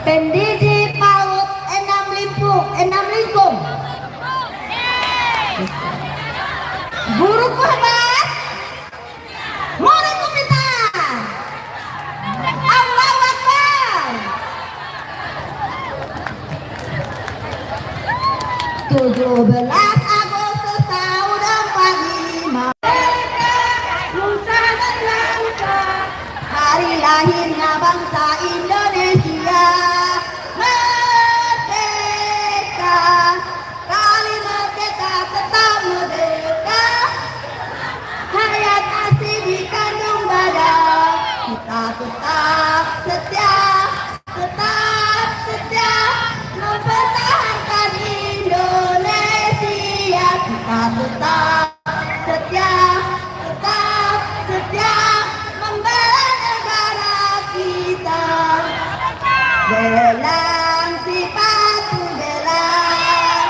Pendidi PAUD enam limpung, enam lingkung. Guru Kohbat, murid Komputer. Allahu Akbar. Tujuh belas Agustus tahun empat lima. Nusa dan bangsa. Hari lahirnya bangsa Indonesia. Merdeka. Kalimat kita tetap merdeka. Hayat asli dikandung badan. Kita tetap setia, tetap setia mempertahankan Indonesia. Kita tetap setia, tetap setia membela negara kita. Gelang sipatu gelang,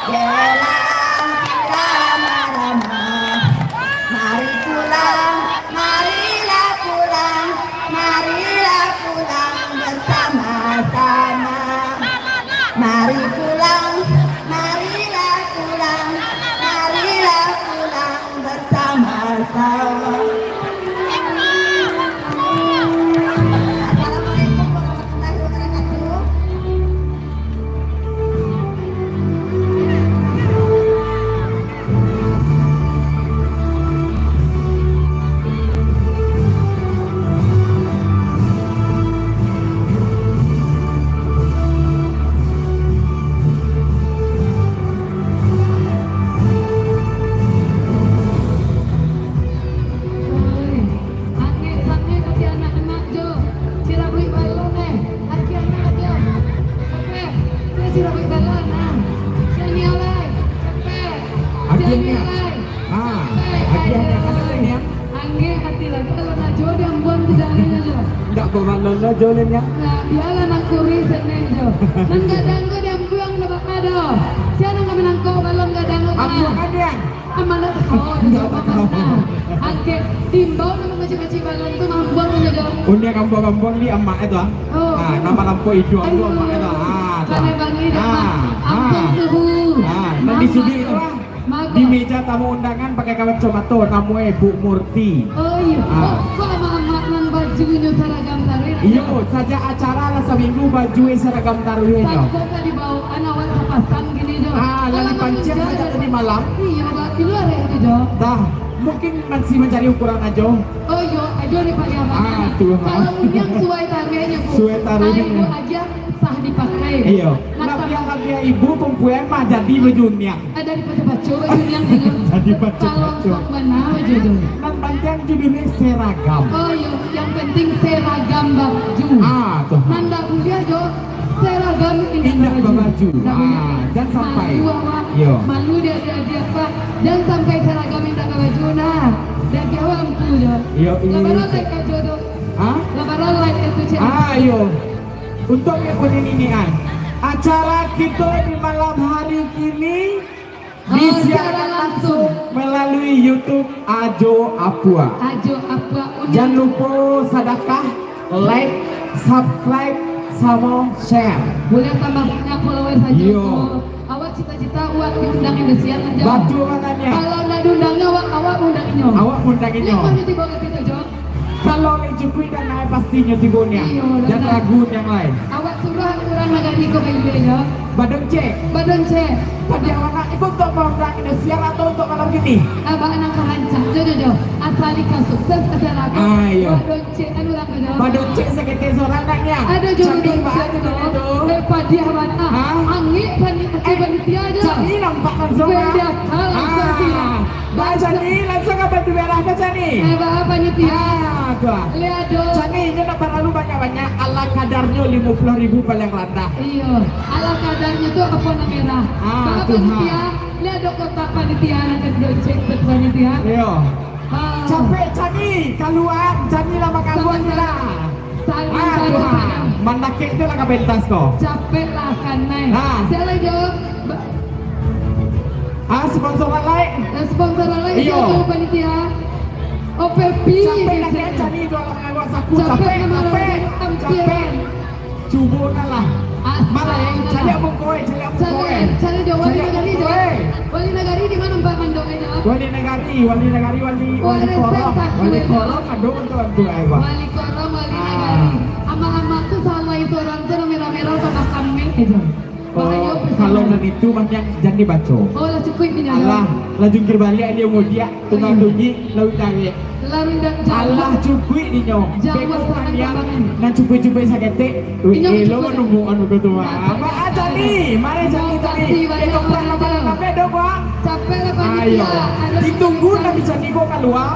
gelang sirama-rama. Mari pulang, marilah pulang, marilah pulang bersama-sama. Mari pulang, marilah pulang, marilah pulang bersama-sama. Assalamualaikum warahmatullahi wabarakatuh. Angek-angek hati anak-anak jo, sirabuik balon eh, hati anak jo. Oke, saya sirabuik balon nah. Saya nialai, cepet. Saya nialai. Ah, cepet, agiah ayo. Angek hati lah, balon ajo diambuang tu jarinya jo. Ndak babalon ajo lah, Niang. Nah, bialah nak kuri seneng jo. Nan gadang tu diambuang ndak bapa doh. Sia nan ka manangkok balon gadang tu, ah. Ambuang kan, Niang? Amanah. Oh, ndak bapa. Nah, angke diimbau nan mamacik-macik balon tu mambuang ajo jo. Undiak ambuang-ambuang di amak itu, ah. Oh. Ah, nama lampu hidung tu amak itu, ah. Ayo. Pandai bangih dek amak. Ah, ampun ah. Suhu. Ah, nan di sudut itu, ah. Mago. Di Meja tamu undangan pakai kacamato, namonyo Bu Murti. Oh iyo. Ah. Oh, kok amak-amak nan bajunyo saragam taruih? Iyo, sajak acara lah saminggu baju saragam taruih nyo. Sangko ka dibawaan awak sapasang kini jo. Ah, lah dipanciang sajak tadi malam. Iyo, ba-, di lua hari tu jo. Dah, mungkin masih mancari ukuran ajo. Oh iyo, ajo dipakai amak. Ah, tu, ha. Kalau undiang suai taruihnyo, Bu. Suai taruihnyo. Ai, Bu, agiah sah dipakai. Iyo. Nah, labiah-labiah ibu perempuan mah jadi baju undiang. Ada dipaco-paco baju undiang tu. Jadi paco-paco. Talonsong bana baju tu. Nan pantiang judulnyo seragam. Oh iyo, yang penting seragam baju. Ah, tu. Nan ndak buliah jo seragam indak babaju. Indak babaju. Ndak buliah. Ah, jan sampai. Malu awak. Iyo. Malu di adik-adik awak. Jan sampai seragam indak babaju nah. Jan awak ampu jo. Iyo, iyo. Lah baru like ajo tu. Hah? Lah baru like itu, Cik. Ah, iyo. Untuak yang punya ninian, acara kito di malam hari kini disiarkan langsung melalui YouTube Ajo Apua. Ajo Apua. Jan lupo sadakah, like, subscribe, samo share. Buliah tambah banyak follower sajo. Iyo. Awak cita-cita awak diundang indosiar sajo. Batua bananyo. Kalau ndak diundang nyo, awak, awak undang inyo. Awak undang inyo. Liek mah tibo ka kito jo. Kalau lai cukuik dan naik pastinyo tibo nian. Iyo, jan ragu nian lai. Awak suruah urang nagari ko bailek yo. Badoncek. Badoncek. Padiah awak nak iko untuak maundang indosiar atau untuak malam kini? Abah nan ka rancak jo, jo, jo. Asal ika sukses acara ko. Ah, iyo. Badoncek kan urang ko jo. Badoncek saketek sorang nak nian. Ado jo. Cantik badoncek banget tu. Eh, padiah banget. Hah? Angik panitia jo. Cantik nampak langsung. Padiah langsung sih. Bah, Cani, langsung ka baju merah ko, Cani? Eh, bah, panitia. Ah, tu ah. Liek do. Cani, inyo ndak paralu banyak-banyak, ala kadarnyo limo puluah ribu paling randah. Iyo, ala kadarnyo tu apo nan merah. Ah, bah, tu, panitia, ha. Liek do kotak panitia nan ka dicek tu panitia. Iyo. Ah. Capek, Cani, kalua, Cani lah mangabua ni lah. Saling. Ah, tu, ha. Mandakek tu lah ka pentas ko. Capek lah kanai. Ha. Sia lai jo. Ba- Ah, sponsor alai. Eh, sponsor alai. Iyo. Sia tu panitia. Oh, Pepi. Capek lah, Cani, tu lah mangabua saku. Capek, capek, capek. Cubo nah lah. Astaga. Malah, caliak muko, eh, caliak muko, eh. Caliak, caliak jo, wali nagari jo. Wali nagari di ma tempat mandongnyo? Wali nagari, wali nagari, wali, wali korong. Wali korong, aduh, bantu-bantu, eh, Bang. Wali korong, wali nagari. Ah. Amak-amak tu salah sorang tu merah-merah tambah kameh aja. Oh, bahayo pisan. Kalau nan itu mah nian jan dibaco. Oh, lah cukuik dinyo. Alah, lah jungkir baliak dia mudiak, tunggang tunyi, lalu darek. Lalu darek. Alah, cukuik dinyo. Beko sanang mah nian, nan cukuik-cukuik saketek. Wih, elo manunggu anu ko tu, ah. Apa, ah, Cani? Mari, Cani, Cani. Ketoprak lapan lapan dong, Bang. Capek lah panitia. Ayo. Ditunggu Nabi Cani ko kalua.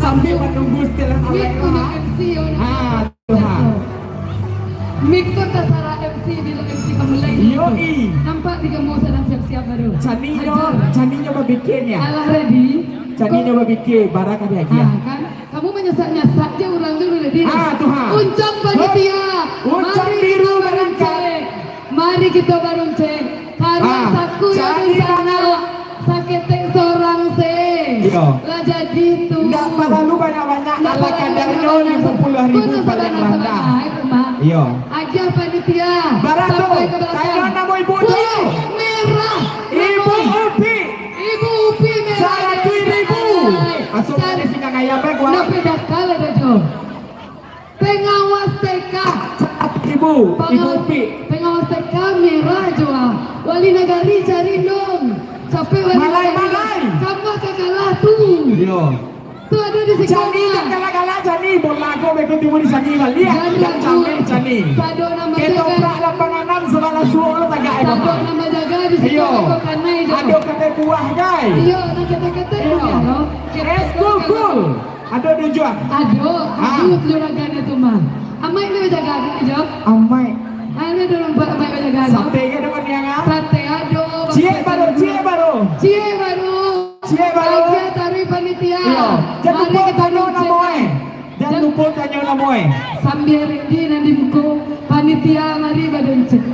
Sambil manunggu setelan alai lah. Ah. Tuhan. Miko tasarah M C, bilo M C ka mulai. Yoi. Nampak di kamu sadang siap-siap baru. Caninyo, caninyo bapikia nyo. Alah, ready? Caninyo bapikia, bara ka diagiah. Ah, kan? Kamu manyasak-nyasak je urang tu ready. Ah, Tuhan. Uncang panitia. Uncang biru barangkek. Mari kito barunceng. Karano saku yo di sana, saketek sorang se. Iyo. Lah jadi tu. Ndak paralu banyak-banyak, ala kadarnyo limo puluah ribu paling randah. Iyo. Agiah panitia. Bara tu, sampai ka balakang. Kaino namo ibu tu? Merah. Ibu Upi. Ibu Upi merah. Saratuih ribu. Asup dari singgang ayam, eh, kuah. Ndak pedakal ado jo. Pengawas T K. Ibu, Ibu Upi. Pengawas T K merah jo ah. Wali nagari cari dong. Capek wali nagari. Malai, malai. Kamu ka kalah tu. Iyo. Tu ado di siko. Cani, jan galak-galak, Cani. Bola ko beko tibo di Cani baliak. Jan ragu. Cani. Sado nambah jaga. Ketoprak lapan anam sabalah suok lo tagak. Sado nambah jaga di siko. Iyo. Beko kanai jo. Ado katai buah, gai. Iyo, nan katai-katai buah lo. Es gugul. Ado tujuan? Ado, ado juragan tu mah. Amaik ni bajaga ni jo. Amaik. Ah, ni ado nampak amaik bajaga tu. Sate ke ado niang ah? Sate ado. Ciek baru, ciek baru. Ciek baru. Ciek baru. Agiah taruih panitia. Iyo. Jan lupo tanyo namo eh. Jan lupo tanyo namo eh. Sambil ready nan di muko panitia mari badoncek.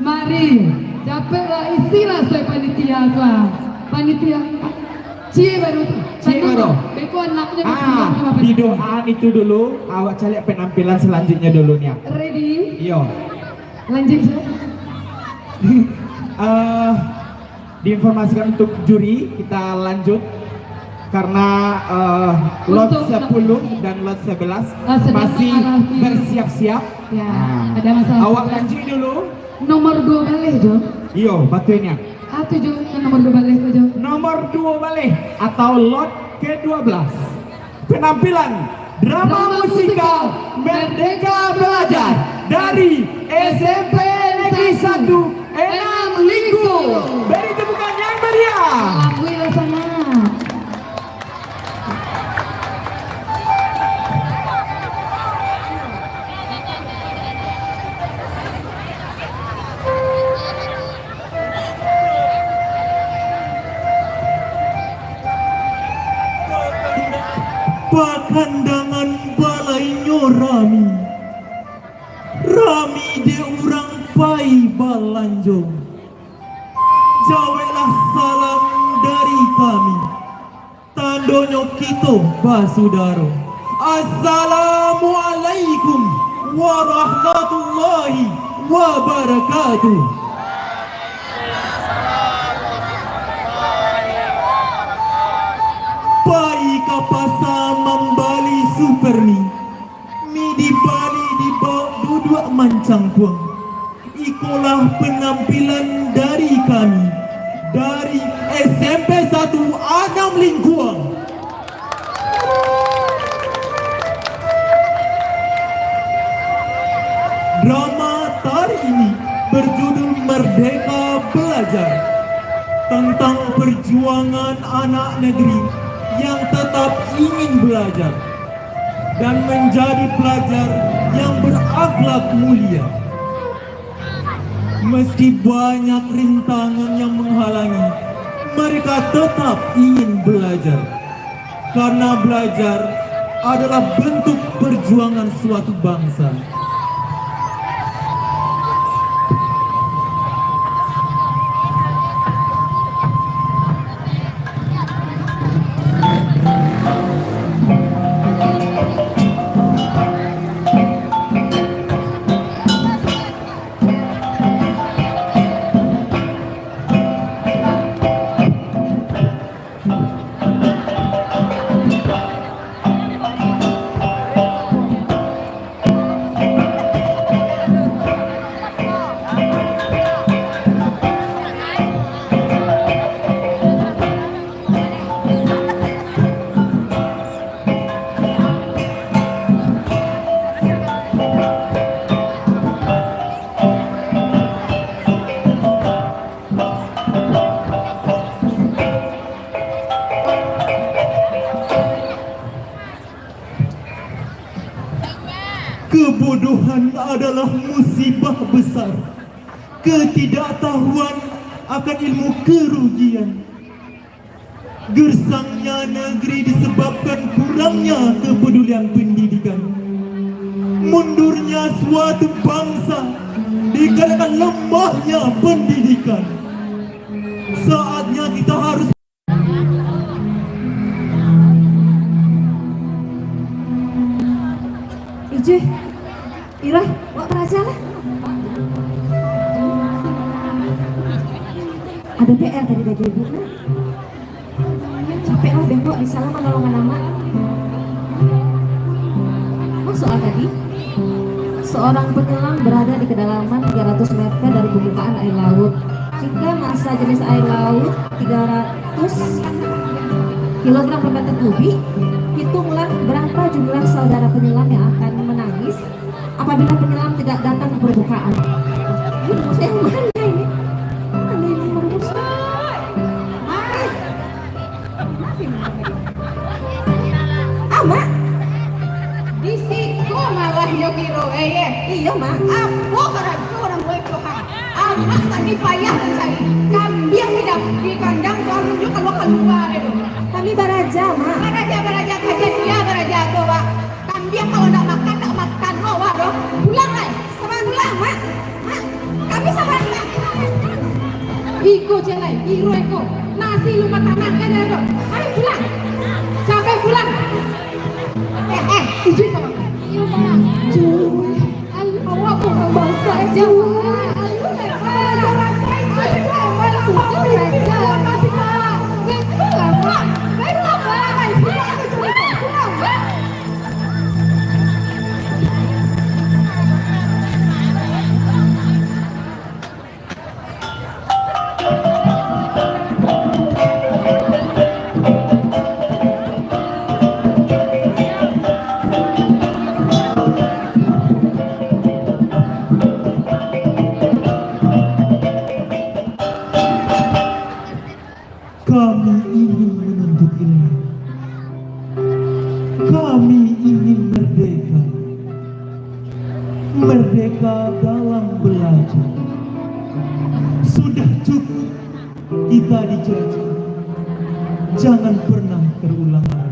Mari. Capek lah, isi lah suai panitia tu ah. Panitia. Ciek baru tu. Ciek baru. Beko anaknyo didoaan itu dulu, awak caliak penampilan selanjutnya dulu niang. Ready? Iyo. Lanjut je. Eh, Diinformasikan untuk juri, kita lanjut karena eh, lot sepuluh dan lot sebelas masih bersiap-siap. Ya, ada masalah. Awak lanjut dulu. Nomor dua baleh, Jo. Iyo, batuannya. Ah, tu, Jo, nomor dua baleh tu, Jo. Nomor dua baleh atau lot kedua belas. Penampilan drama musikal Merdeka Belajar dari S M P Negeri Satu Enam Lingkung. Beri tepukan yang meriah. Alhamdulillah sangat. Pakandangan balainyo rami, rami dek urang pai balanjo. Jaweklah salam dari kami. Tandonyo kito basudaro. Assalamualaikum warahmatullahi wabarakatuh. Pai ka pasa mambali super mi. Mi dibali dibao duduak mancangkuang. Ikolah penampilan dari kami, dari S M P Satu Anam Lingkuang. Drama tari ini berjudul Merdeka Belajar, tentang perjuangan anak negeri yang tetap ingin belajar dan menjadi pelajar yang berakhlak mulia. Meski banyak rintangan yang menghalangi, mereka tetap ingin belajar. Karena belajar adalah bentuk perjuangan suatu bangsa. Kebodohan adalah musibah besar. Ketidaktahuan akan ilmu kerugian. Gersangnya negeri disebabkan kurangnya kepedulian pendidikan. Mundurnya suatu bangsa dikarenakan lemahnya pendidikan. Saatnya kita harus Ijih, Ira, wak baraja lah. Ado P R tadi bagi ibu, nah. Capek lah, bengkok di salah manolongan amak. Apa soal tadi? Seorang penyelam berada di kedalaman tiga ratus meter dari permukaan air laut. Jika massa jenis air laut tiga ratus kilogram per meter kubik, hitunglah berapa jumlah saudara penyelam yang akan menangis apabila penyelam tidak datang ke permukaan. Ini rumus yang mana ini? Mana ini rumusnya? Ah. Amak. Di siko malah yo kiro, eh, eh. Iyo, Mak. Apo karajo urang buek tu, ha? Amak tadi payah mancari. Kambiang di dap-, di kandang tu, alun juo kalua-kalua deh tu. Kami baraja, Mak. Baraja, baraja, kaja dia baraja tu, Wak. Kambiang kalau ndak makan, ndak makan lo, Wak, doh. Pulang lai. Sabar pulang, Mak. Mak, kami sabar, Mak. Iko je lai, iro iko. Nasi lumah tanah, eh, dah, dah. Ayo pulang. Capek pulang. Eh, eh, izin sama. Iyo, Mak. Cuy, awak pun basah je. Ayo, Mak. Sudah, Raja. ingin menuntut ilmu. Kami ingin merdeka. Merdeka dalam belajar. Sudah cukup kita dijajah. Jangan pernah terulang lagi.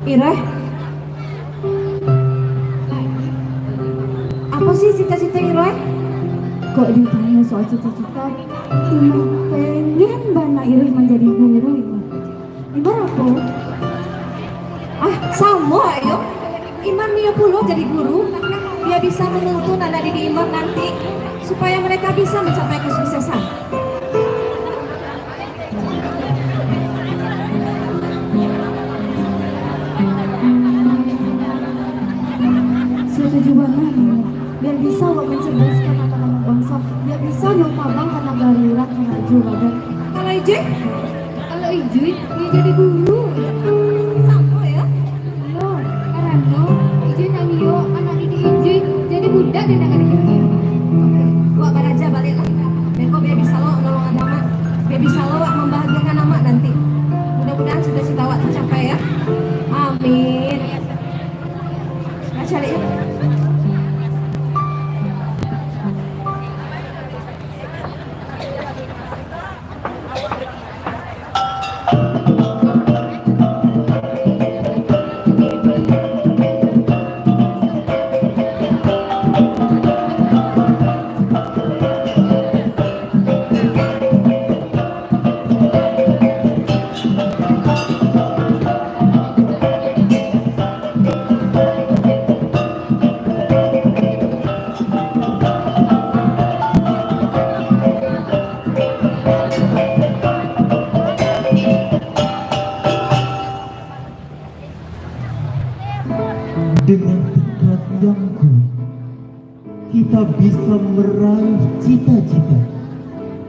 Ireh, apo sih cita-cita Ireh? Kok ditanyo soal cita-cita, Imar pengen bana Ireh manjadi guru, Imar. Imar apo? Ah, samo, ayo. Imar nio pulo jadi guru, biar bisa manuntun anak didik Imar nanti, supaya mereka bisa mencapai kesuksesan. Setuju bana, Nini. Biar bisa awak mancerdaskan anak-anak bangsa, biar bisa nyo tabang ka nagari urang, ka rajo, Badan. Kalau Ijui? Kalau Ijui, nio jadi guru. Samo, yo. Iyo, karano Ijui ndak nio anak didik Ijui jadi budak di nagari kito. Oke, wak baraja baliaklah. Beko biar bisa lo nolongan amak. Biar bisa lo wak mambahagiakan amak nanti. Mudah-mudahan cita-cita wak tercapai, ya. Amin. Baca, Dek, ya. Dengan tekad yang kuat, kita bisa meraih cita-cita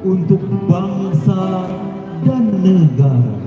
untuk bangsa dan negara.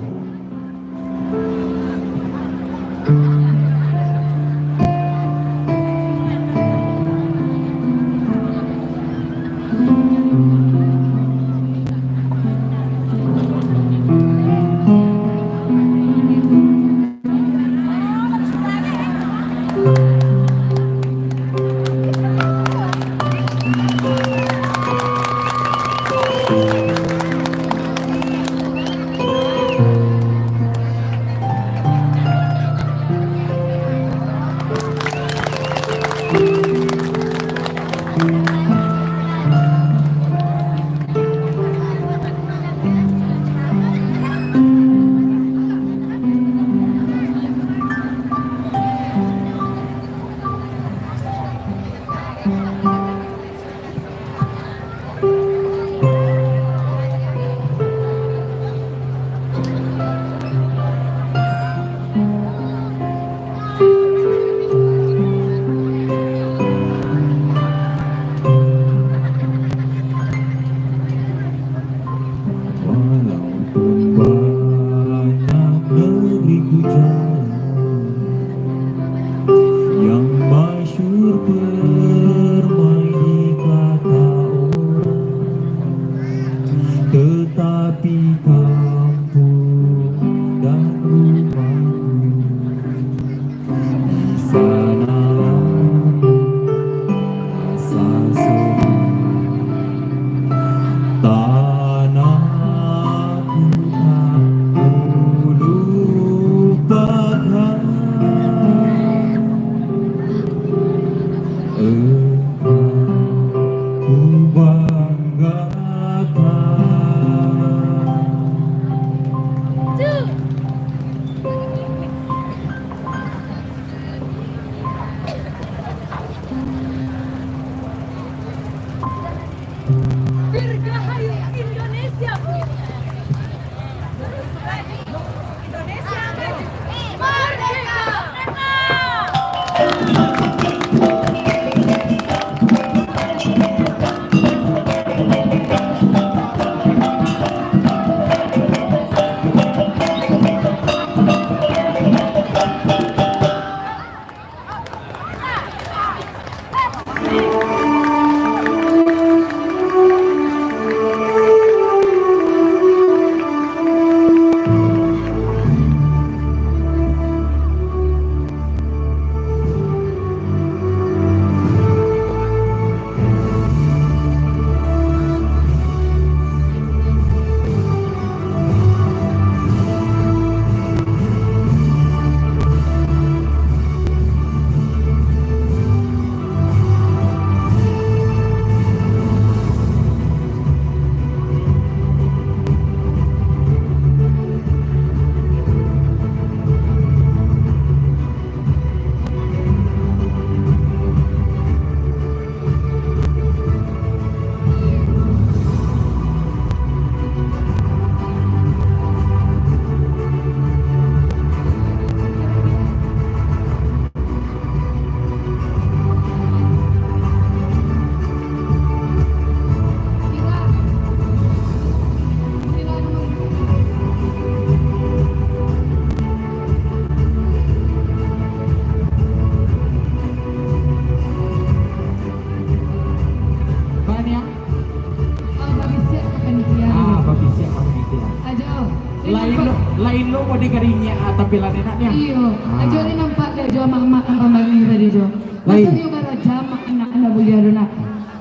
Lain lo, lain lo mode karingek, ah, tampilan enak nian. Iyo, ah. Ajo ni nampak dek jo amak-amak nan pambali tadi jo. Lain. Masa nyo baraja amak anak anda buliah tu nak.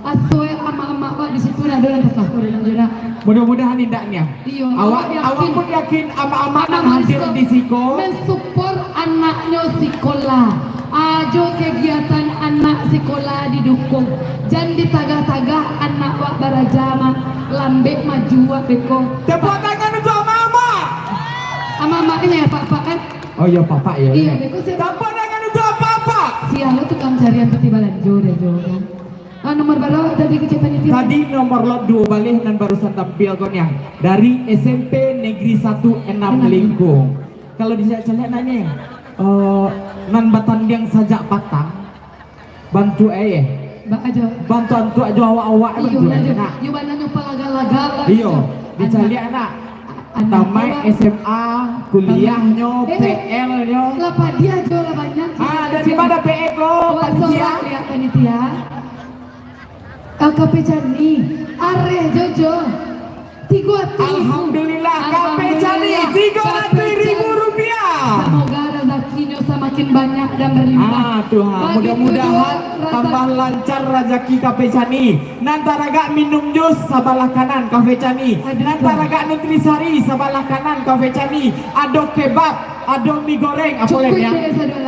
Asoe amak-amak awak di situ nak dolan takah ko dolan jo nak. Mudah-mudahan indak nian. Iyo, awak, awak yakin. Awak pun yakin amak-amak nan hadir di siko mensupport anaknyo sikolah. Ajo kegiatan anak sikolah didukung. Jan ditagah-tagah anak wak baraja mah, lambek maju wak beko. Tepuk tangan untuk amak-amak. Amak-amak ni ya, Pak-pak kan? Oh iya, Pak-pak ya. Iya, beko siapa? Tepuk tangan untuk apak-apak. Sia lo tukang carian peti balanjo deh jo kan. Ah, nomor bara tadi kecil panitia? Tadi nomor lot duo baleh nan barusan tampil ko nian. Dari S M P Negeri Satu Enam Lingkung. Kalau dicaliak-caliak nanya, eh, nan batandiang sajak batang, bantuak eh, bantuak-antuak jo awak-awak. Iyo, bantuak lah, eh, jo. Nak. Iyo, banyak nyo palaga-laga lah. Iyo, jo. Dicaliak anak. Tamaik S M A, kuliahnyo, eh, P L-nyo. Lah padiah jo lah banyak. Ah, dari ma P L ko, panitia? Lihat panitia. Ah, Kafe Cani, areh Jojo. Tigo ratuih ribu. Alhamdulillah, Kafe Cani, tigo ratuih ribu rupiah. Semoga rezekinyo samakin banyak dan berlimpah. Ah, Tuhan, mudah-mudahan tambah lancar razaki Kafe Cani. Nan taragak minum jus sabalah kanan Kafe Cani. Nan taragak nutrisari sabalah kanan Kafe Cani. Ado kebab, ado mi goreng, apo lai nian?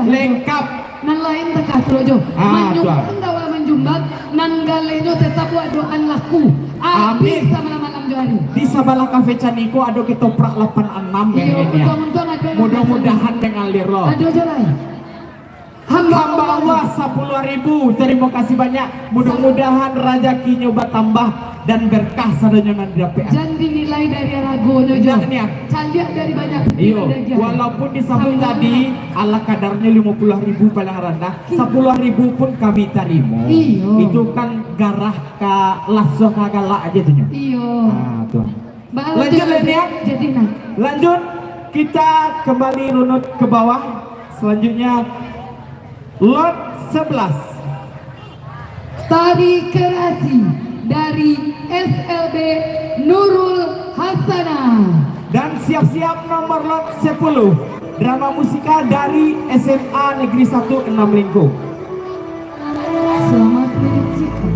Lengkap. Nan lain takah tu lo jo. Ah, manyumbang dawa manjumbang, nan galehnyo tetap wak doan laku. Abih samalam-malam jo ari. Di sabalah Kafe Cani ko ado ketoprak lapan anam. Iyo, untuang-untuang ado. Mudah-mudahan mangalir lo. Ado jo lai. Hamba Allah sapuluah ribu. Tarimo kasih banyak. Mudah-mudahan razakinyo batambah dan berkah sadonyo nan didapek. Jan dinilai dari aragonyo jo. Indak nian. Caliak dari banyak pikiran. Iyo, walaupun disabuik tadi, ala kadarnyo limo puluah ribu paling randah, sapuluah ribu pun kami tarimo. Iyo. Itu kan garah ka laso ka galak aja tu nyo. Iyo. Ah, tu. Lanjut, lanjut, lanjut. Jadi, nah. Lanjut, kita kembali runut ke bawah. Selanjutnya, lot sebelas. Tari Kerasi dari S L B Nurul Hasanah. Dan siap-siap nomor lot sepuluh, drama musikal dari S M A Negeri Satu Enam Lingkung. Selamat menyaksikan.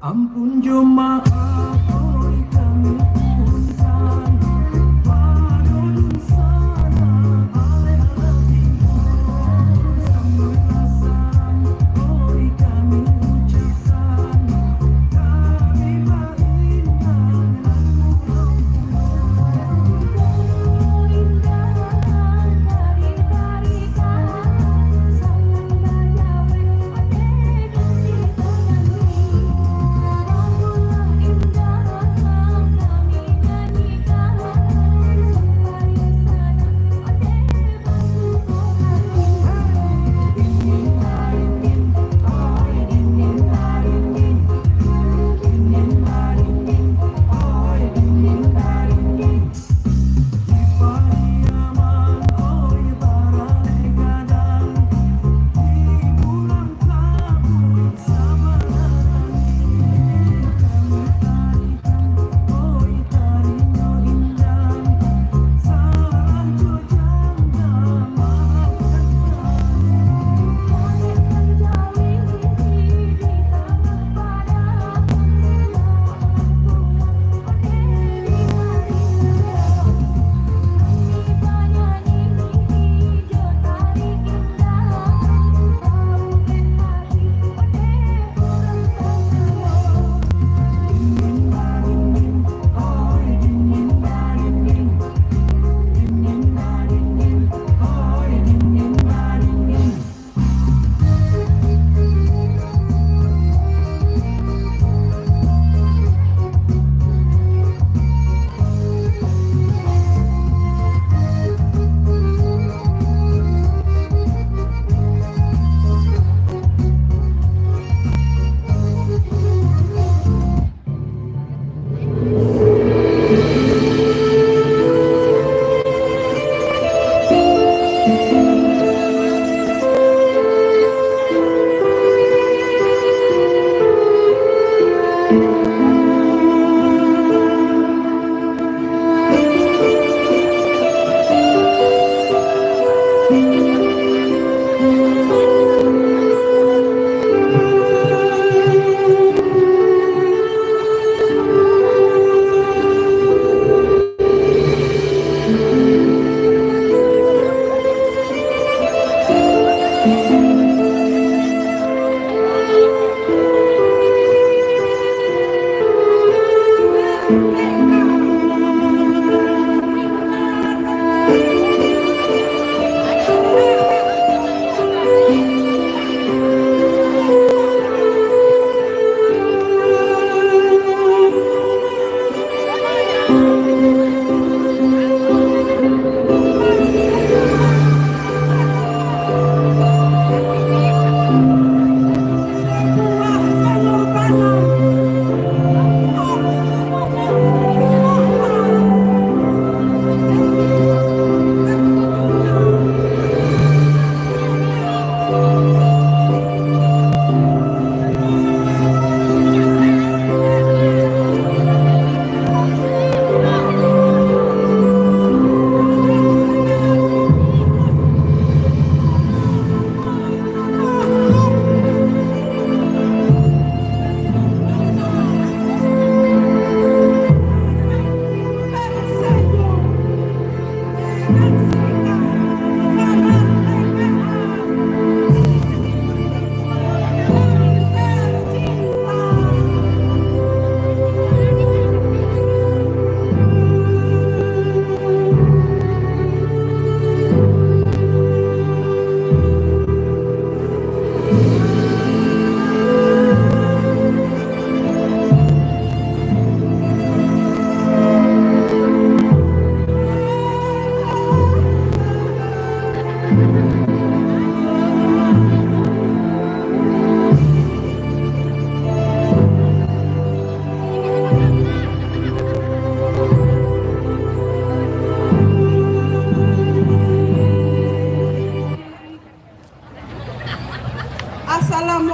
Ampun jo maaf, oi, kami ucapkan, pado dunsanak, aleh-aleh timbul, sambah salam, oi, kami ucapkan, kami baindak.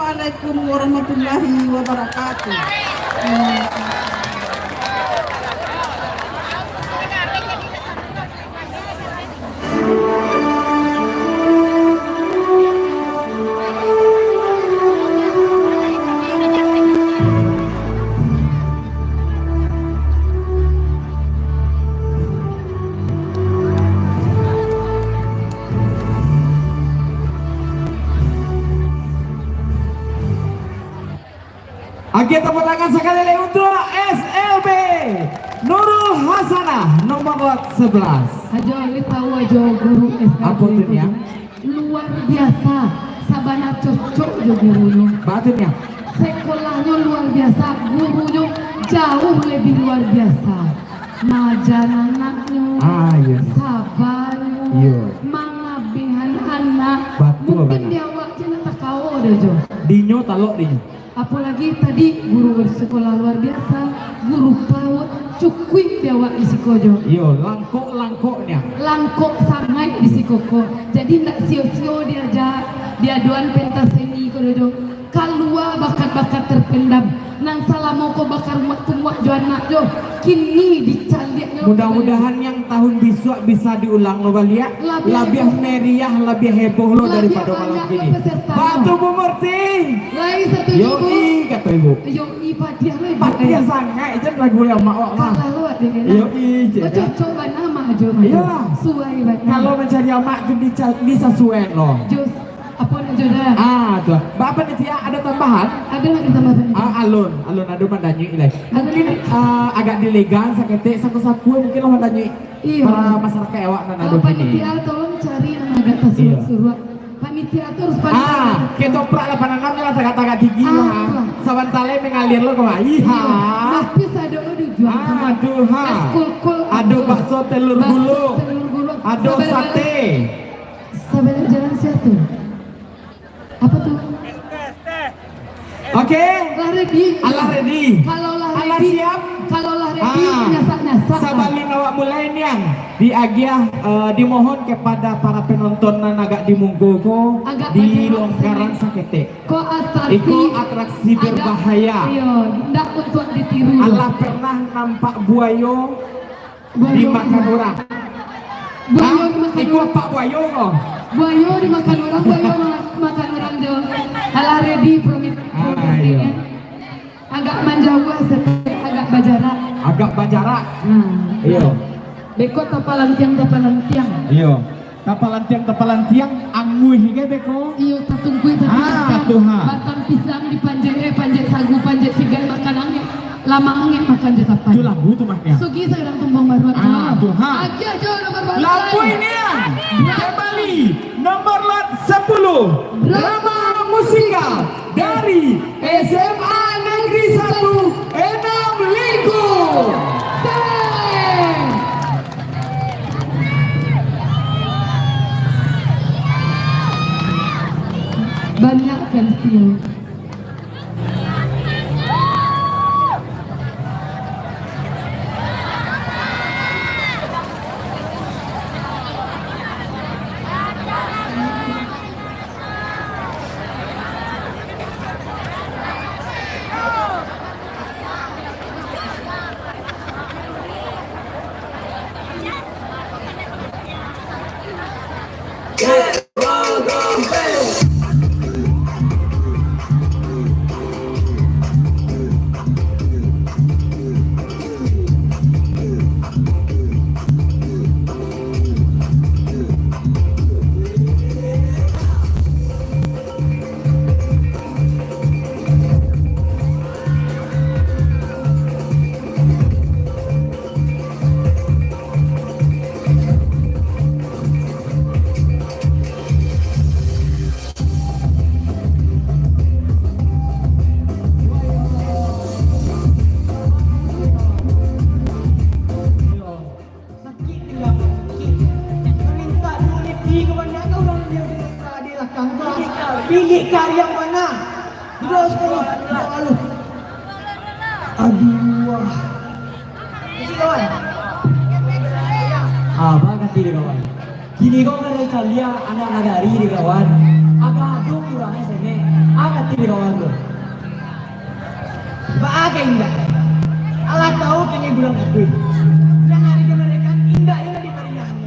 Assalamualaikum warahmatullahi wabarakatuh. Oke, tepuk tangan sekali lagi untuk S L B Nurul Hasanah, nomor urut sebelas. Ajo, lu tahu ajo guru S L B Apa tu, tu Niang? Luar biasa, sabana cocok jo gurunyo. Batua, Niang. Sekolahnyo luar biasa, gurunyo jauh lebih luar biasa. Majan anaknyo, Ah, iyo, Niang. sabanyo, Iyo. mangabihan anak. Batua Mungkin bana. di awak je nak takawa doh, Jo. Dinyo talok dinyo. Apolagi tadi guru bersekolah luar biasa, guru PAUD, cukuik di awak di siko, Jo. Iyo, langkok-langkoknyo. Langkok sangaik di siko ko. Jadi ndak sio-sio diaja, diadoan pentas seni ko, Jo. Kalua bakat-bakat terpendam. Nan salamo ko bakaruak-tumuak jo anak, Jo. Kini dicaliak, Jo. Mudah-mudahan yang tahun bisuak bisa diulang lo baliak. Labiah Labiah heboh. meriah, labiah heboh lo Labiah daripado malam banyak kini. peserta. Batu Bumurti. Lai satu Yo, ribu. i, kato ibu. Yo, i, padiah lo, ibu. Padiah sangaik, jan lagu yang mak awak mah. Kalah lo, awak dengan Yo, i, cik, Oh, ya. cocok bana mak ajo, mak. Iyalah. Suai bana. Kalau mencari amak tu dica-, disasuaian lo. Jos, apa nak jodoh? Ah, tu. Bapa ni tiap ada tambahan? Ada nak ditambahkan? Ah, alun, alun ada mandanyuik lah. Ada Mungkin nak? ah, agak dilegang saketek, saku-saku mungkin lah mandanyuik. Iyo. Para masyarakat awak nan Ah, ado kini. panitia, tolong cari nan agak Iyo. tasuruak-suruak. Panitia tu harus pandai. Ah, ketoprak lapan anam je lah tagak-tagak tinggi Ah, lah. tu lah. Sabanta lai mangalir lo ka bawah. Iha. Iyo. Lapis ado lo di ujuang Ah, tu. aduh, ha. Gas kulkul Ado ado. bakso telur Bakso gulung. telur gulung. Ado Sabar, sate. sabar. Sabar jalan siapa tu? Apa tu? Oke. Lah ready. Alah ready. Kalau lah Alah ready, siap. kalau lah ready, Ah, nyasak-nyasak lah. Sabalun awak mulai nian, diagiah, eh, dimohon kepada para penonton nan agak di mungko ko, Agak di bergerak longgaran sini. saketek. Ko atraksi Iko atraksi agak, berbahaya. iyo, ndak untuk ditiru. Alah pernah nampak buayo Buayo dimakan urang. Buayo Hah? dimakan Iko urang. Pak buayo ko? Buayo dimakan urang, buayo ma-, makan urang jo. Alah ready promit-, Ah, promitnya. iyo. Agak manjauah saketek, agak bajarak. Agak bajarak. Nah. Iyo. Beko tapalantiang, tapalantiang. Iyo. Tapalantiang, tapalantiang, anguih ge beko. Iyo, tatungkuih, Ah, tatungkuih. tu, ha. Batang pisang dipanjek, eh, panjek sagu, panjek sigai, makan angek. Lamak angek makan jo tapan. Tu lagu tu, Mas, ya. Sugi sadang tumbang baruak Ah, tu. tu, ha. Agiah jo nomor baru Lagu lain. ini, ya. Kembali, nomor lot sepuluh. Drama musikal dari S M A Negeri Satu Enam Liku. Banyak fans Tio. Sakik, Juragan, sakik. Mamintak duo liti ka bana ka urang di, di, di lakang ka. Bilik ka, bilik ka yang mana? Duduak sakali. Duduak lalu. Aduh. Isi, kawan. Ah, baganti deh, kawan. Kini ko kadai caliak anak nagari deh, kawan. Agak ado kurang, eh, senek. Hati di kawan tu. Baa ka indak? Alah tahu kini bulan April. Nan hari kamarndikaan indak indak dipariahan.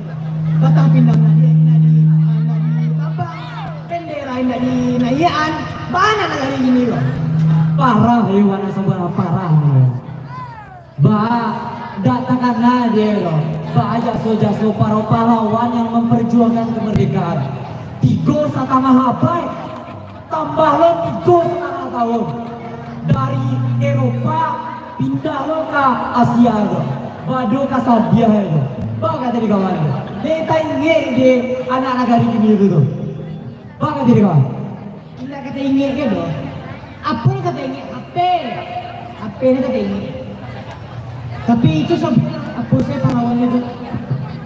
Batang pinang indak di, indak di, indak ditabang. Bendera indak dinaiakan. Baa nan hari kini ko? Parah, yo, anak sabuah parah. Baa, dak takana dek lo, baa jaso-jaso para pahlawan yang memperjuangkan kemerdekaan. Tigo satangah abad, tambah lo tigo satangah tahun. Dari Eropa, pindah lo ka Asia tu. Bado ka sadiah tu. Baa kato di kawan tu. Dek taingek dek anak nagari kini tu tu. Baa kato di kawan. Indak ka taingek ka doh. Apo nan ka taingek? Apo? Apo nan ka taingek? Tapi itu sampai apo se pahlawan itu?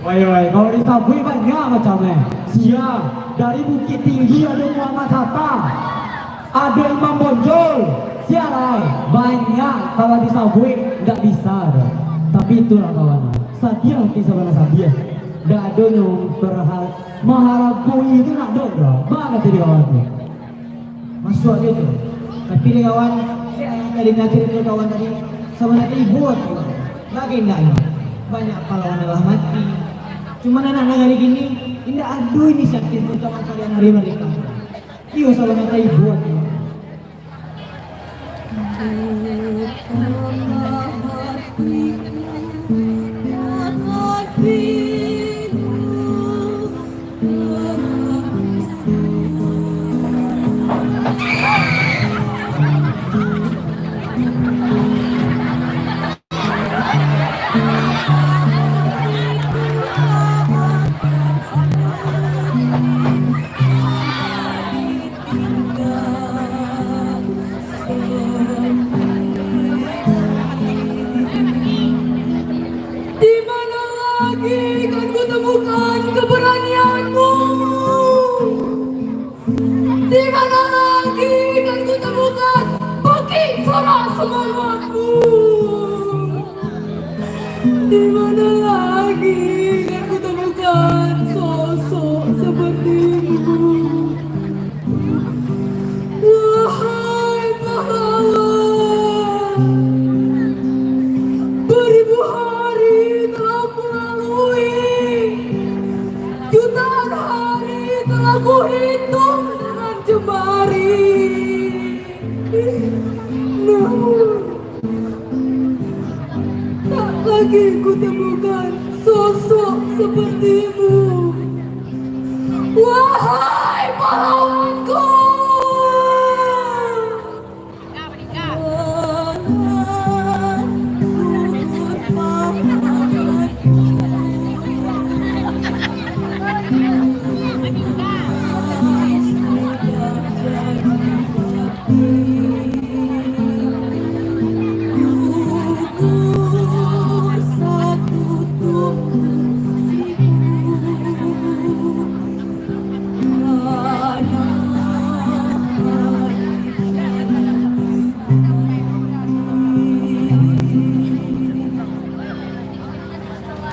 Wai, wai, kalau disabuik banyak macam eh. Sia, dari Bukittinggi ado Muhammad Hatta. Ado Imam Bonjol. Sia lai, banyak kalau disabuik ndak bisa doh. Tapi itulah kawan. Sadiah ti sabana sadiah. Ndak ado nyo berhal Maharapui tu nak dok doh, baa kato di kawan tu. Masuak dek tu. Tapi dek kawan, dek ayah tadi ngajar tu kawan tadi, sabananyo ibo tu. Bagi indaknyo, banyak pahlawan nan lah mati. Cuman anak nagari kini, indak ado inisiatif untuak mancari hari mardeka. Iyo, sabananyo ibo tu. Di mana lagi kan ku temukan keberanianmu? Di mana lagi kan ku temukan bukik sorak semangatmu? Di mana lagi kan ku temukan sosok sepertimu? Wahai pahlawan, beribu hari telah kulalui, jutaan hari telah kuhitung dengan jemari. Namun, tak lagi kutemukan sosok sepertimu. Wahai pahlawanku!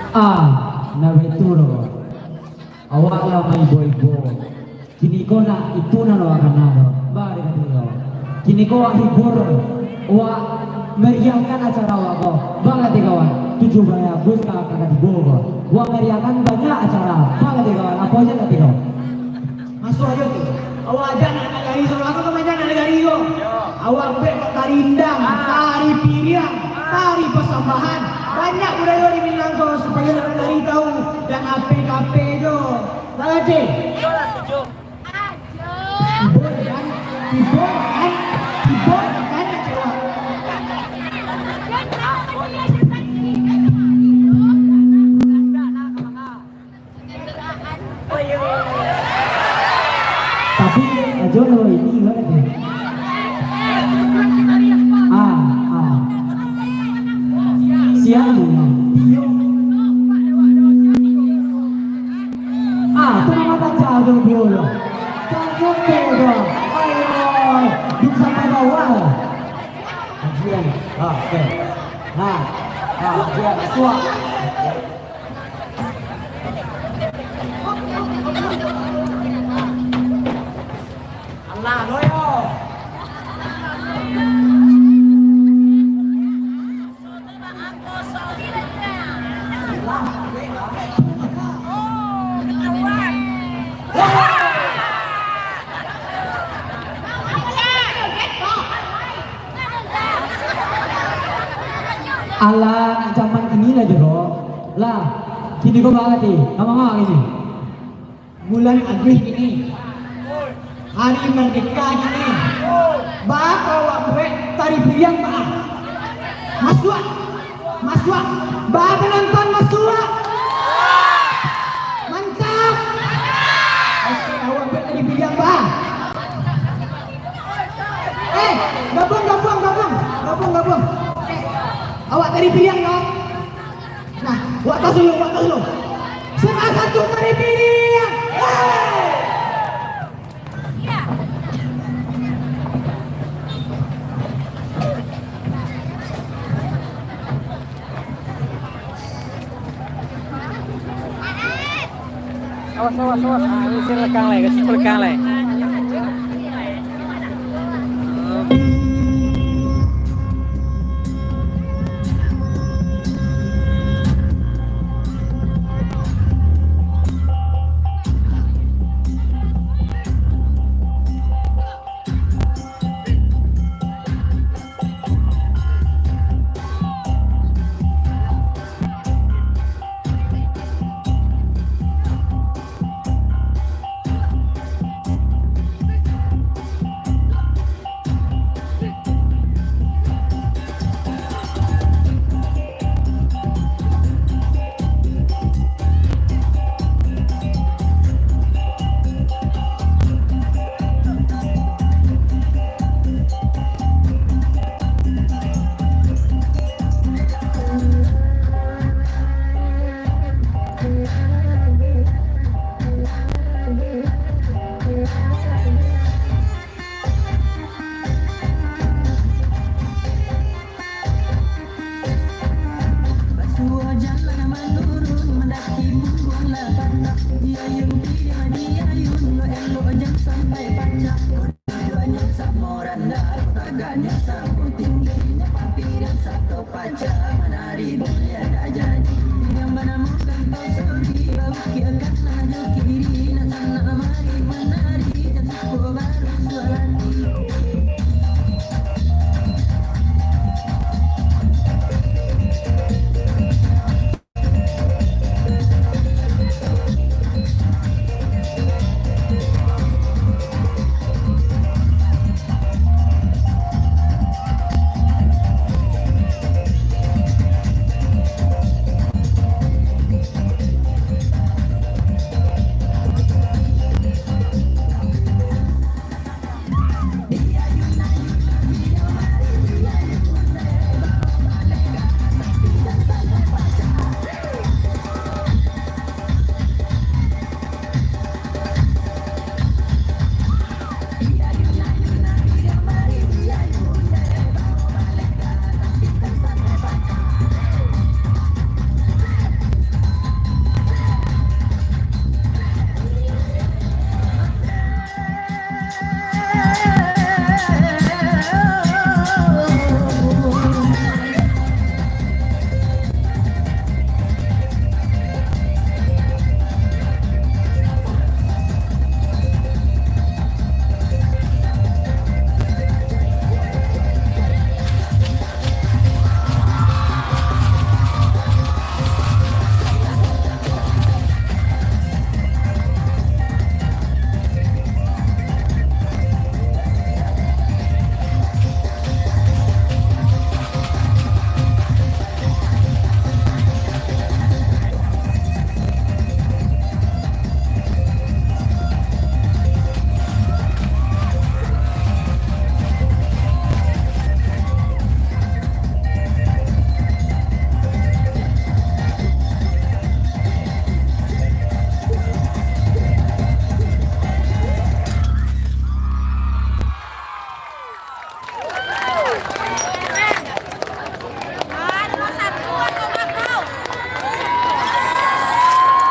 Ah, nah baitu lo. Awak lah maibo-ibo. Kini ko nak itu nan awak kana tu. Baa dek kato kau. Kini ko awak hibur, awak meriahkan acara awak ko. Baa kato kawan, tujuah baleh Agustus ka, ka katigo ko. Awak meriahkan banyak acara. Baa kato kawan, apo aja kato kau. Masuak ajo tu. Awak ajak nak nagari sabalah ko, kami ajak nak nagari ko. Awak buek tari indang, tari piriang, tari pasambahan. Banyak budayo di Minang ko, supayo nak nagari tahu. Jan ape-ape jo. Lah, Cik? Tibo kan? Tibo kan? Tibo kan, Cik? Tapi, ajo lo ini, gimana tu? Ah, ah. Siang, Tio. Ah, tu nama baca tu, Tio, yo. Kaget tu, yo. Ayo, duduk sampai bawah. Kajian. Ah, oke. Nah, ah, kajian. Suap. Alah, doyo. Alah, nak jaman kini lah, Jero. Lah, kini ko baa ti? Ka manga kini? Bulan Aguih kini. Hari Merdeka kini. Baa awak buek tari piriang, baa? Masuak. Masuak. Baa panonton masuak? Mantap. Oke, awak buek tari piriang, baa? Eh, gabuang, gabuang, gabuang. Gabuang, gabuang. Eh, awak tari piriang, yo? Nah, wak tas dulu, wak tas dulu. Salah satu tari piriang. Hei! Awas, awas, awas. Ah, isi lekang lai, isi lekang lai. Basuo jalan manurun, mandaki pungguang lah patah. Diayun pilihan diayun, lo elok jan sampai pacah. Duduaknyo samo randah, tagaknyo samo tinggi, nyo papi dan sato pacah, manari buliah dak jadi. Yang banamo kantau suri, baukiah kanan jo kiri, nak sanak mari manari, jan suko barusuah hati.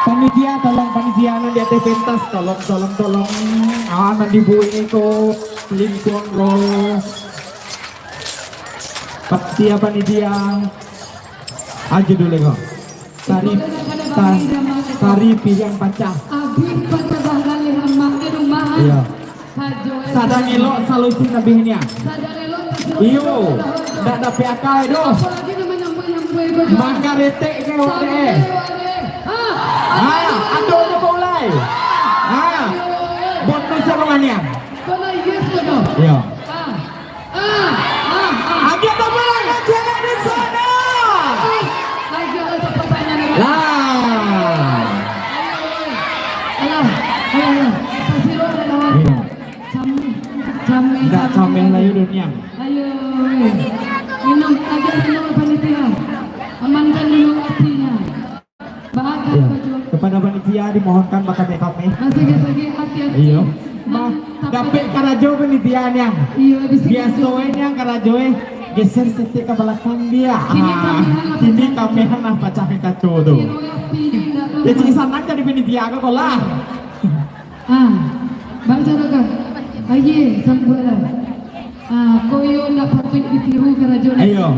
Panitia, tolong, panitia nan di ateh pentas, tolong, tolong, tolong. Ah, nan di buih ko, lingkuang ko. Panitia, panitia. Aju dulu ko. Tari, ta-, tari piriang pacah. Abih patah galih amak di rumah. Iya. Sadang elok salusin abih nian. Sadang elok salusin. Iyo, ndak dapek akai doh. Apolai nan manyambuik nan Mangkaretek ke awak dek? Ha, ado nyo baulai. Ha, bonus ado maniang. Yo. Agiah tapuak tangan, jangan di sana. Lah. Alah, alah, alah. Pasiro dah lawan. Iyo. Cameh, cameh, indak cameh. Cameh lah, yo, dunia. Ayo. Minum, agiah minum panitia. Amankan dulu apinya. Baakah. Iyo. Kepada panitia dimohonkan bakateh kami. Masih, masih, hati-hati. Iyo. Nah, ma-, tapi dapek karajo panitia niang. Iyo, di sini. Biaso e niang karajo e geser saketek ka balakang dia. Kini kami hana pacah kaco tu. Kiro api ni ndak. Jadi sanang jadi panitia ko lah. Ah, bang Saraka. Aye, sambualah. Ah, koyo ndak patuik ditiru karajo. Ayo.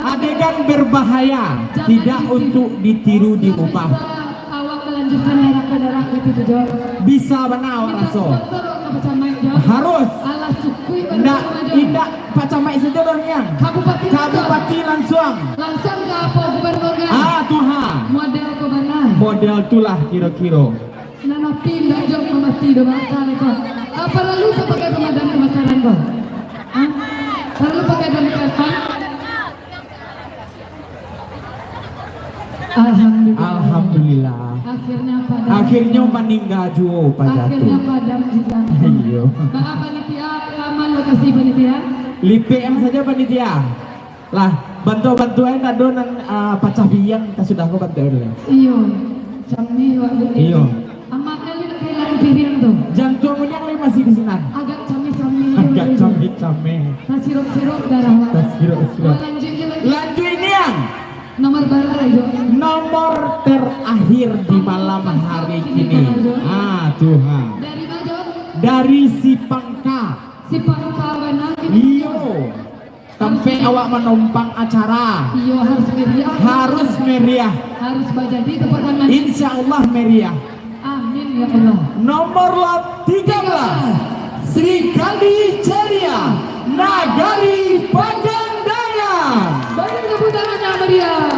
Adegan berbahaya, tidak untuk ditiru di rumah. Bisa awak melanjutkan darak-darak gitu, Jo. Bisa bana awak raso. Sponsor awak ka pacamaik, Jo. Harus. Alah, cukuik bana. Ndak, Jo. Indak pacamaik sajo doh niang. Kabupaten langsung. Kabupaten langsung. Langsung ka apo, gubernur kan? Ah, tu ha. Model ko bana. Model tu lah kiro-kiro. Nan api indak jo mamati doh, bakal ko. Ah, paralu ka pakai pamadam kebakaran ko? Ah, paralu pakai dam kebakaran? Alhamdulillah. Alhamdulillah. Akhirnya padam. Akhirnya maningga juo paja tu. Akhirnya padam juga. Iyo. Baa panitia, aman lokasi panitia? Lipek am sajo panitia. Lah, bantuak-bantuak e ndak ado nan, ah, pacah piriang, ka sudah ko bantuak e dulu. Iyo, cameh wak dulu. Iyo. Amak kali nak kahilangan piriang tu. Jantuang niang lai masih di sinan. Agak cameh-cameh. Agak cameh-cameh. Tasirok-sirok darah wak. Tasirok-sirok. Oh, lanjuik je lagi. Lanjuik niang. Nomor bara lai, Jo? Nomor terakhir di malam hari kini. Ah, tu ha. Dari ma, Jo? Dari Sipangka. Sipangka bana kini. Iyo. Tampek awak manompang acara. Iyo, harus meriah. Harus meriah. Harus bajadi tepuk tangan. Insya Allah meriah. Amin, ya Allah. Nomor lot tiga belas, Sri Kandi Ceria, Nagari Pagandayan. Bari tepuk tangan yang meriah.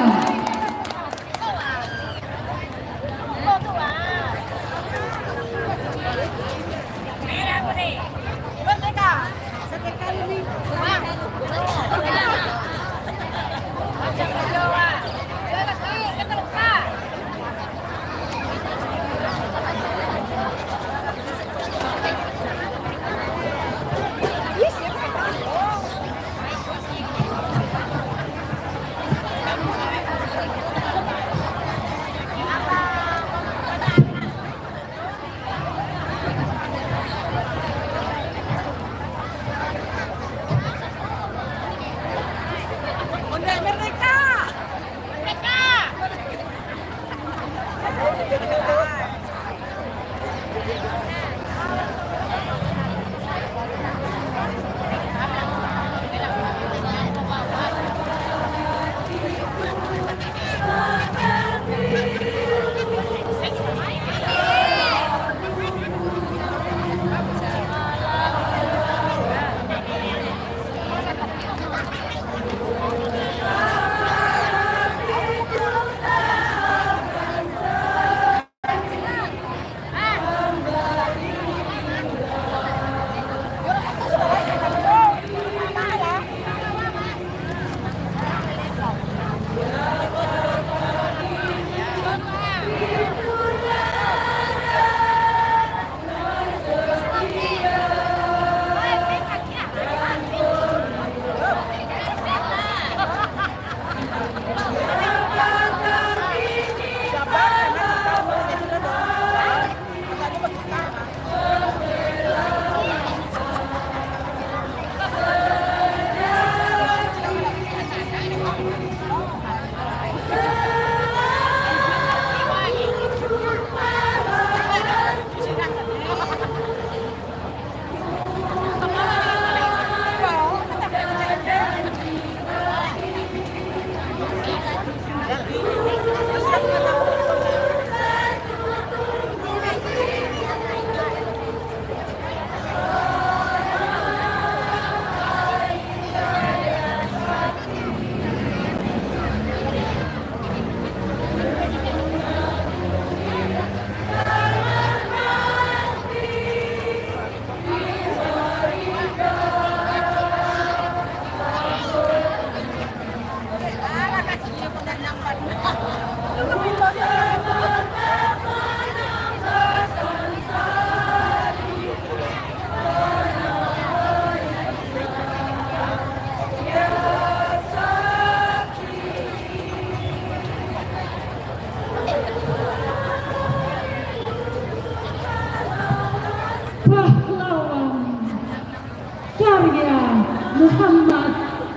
Muhammad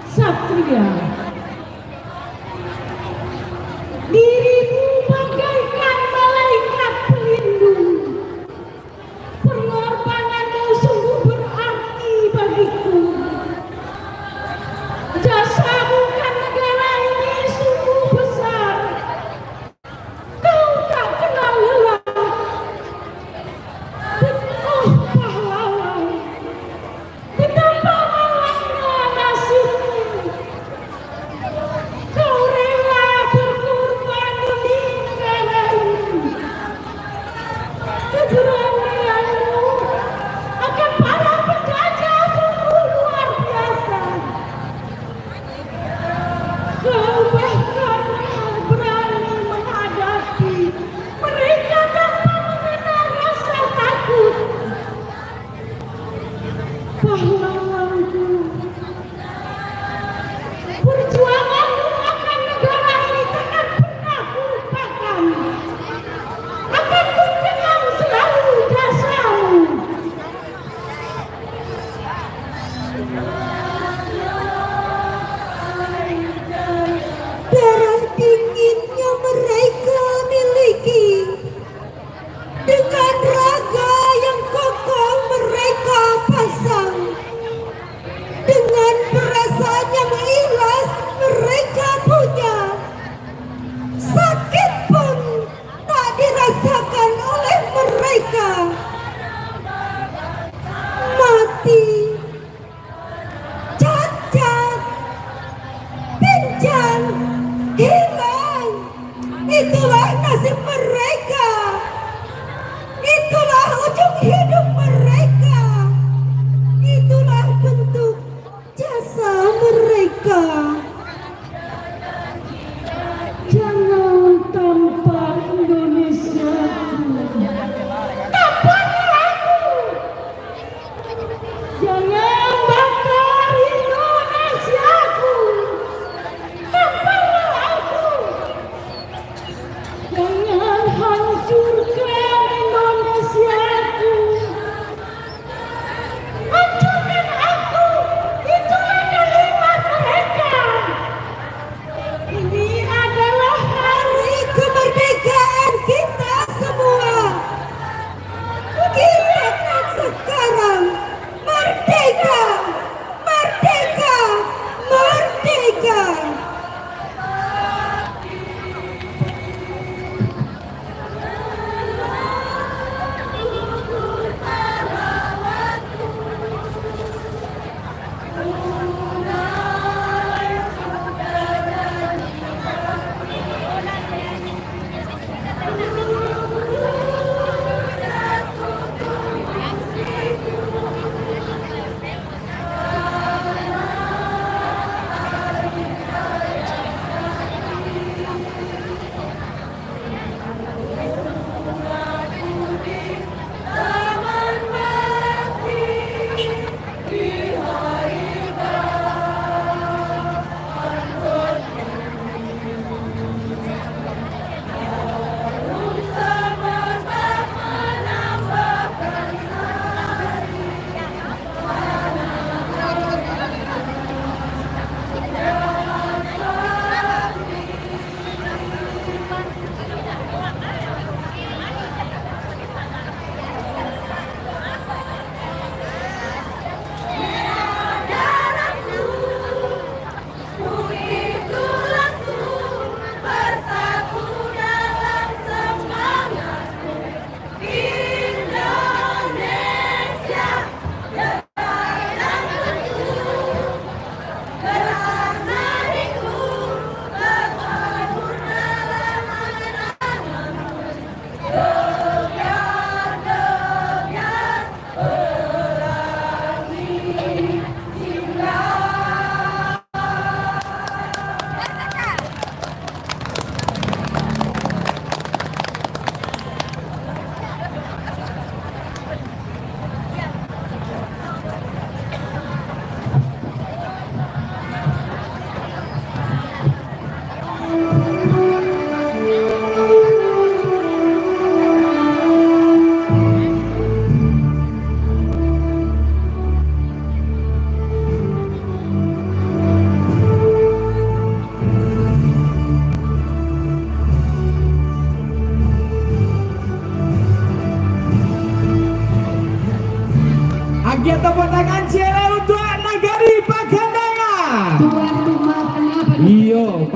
Satria. Dirimu bagaikan malaikat pelindung. Pengorbananmu sungguh berarti bagiku. Jasamu kan negara ini sungguh besar. Kau tak kenal lelah. Oh, pahlawan. Betapa malangnya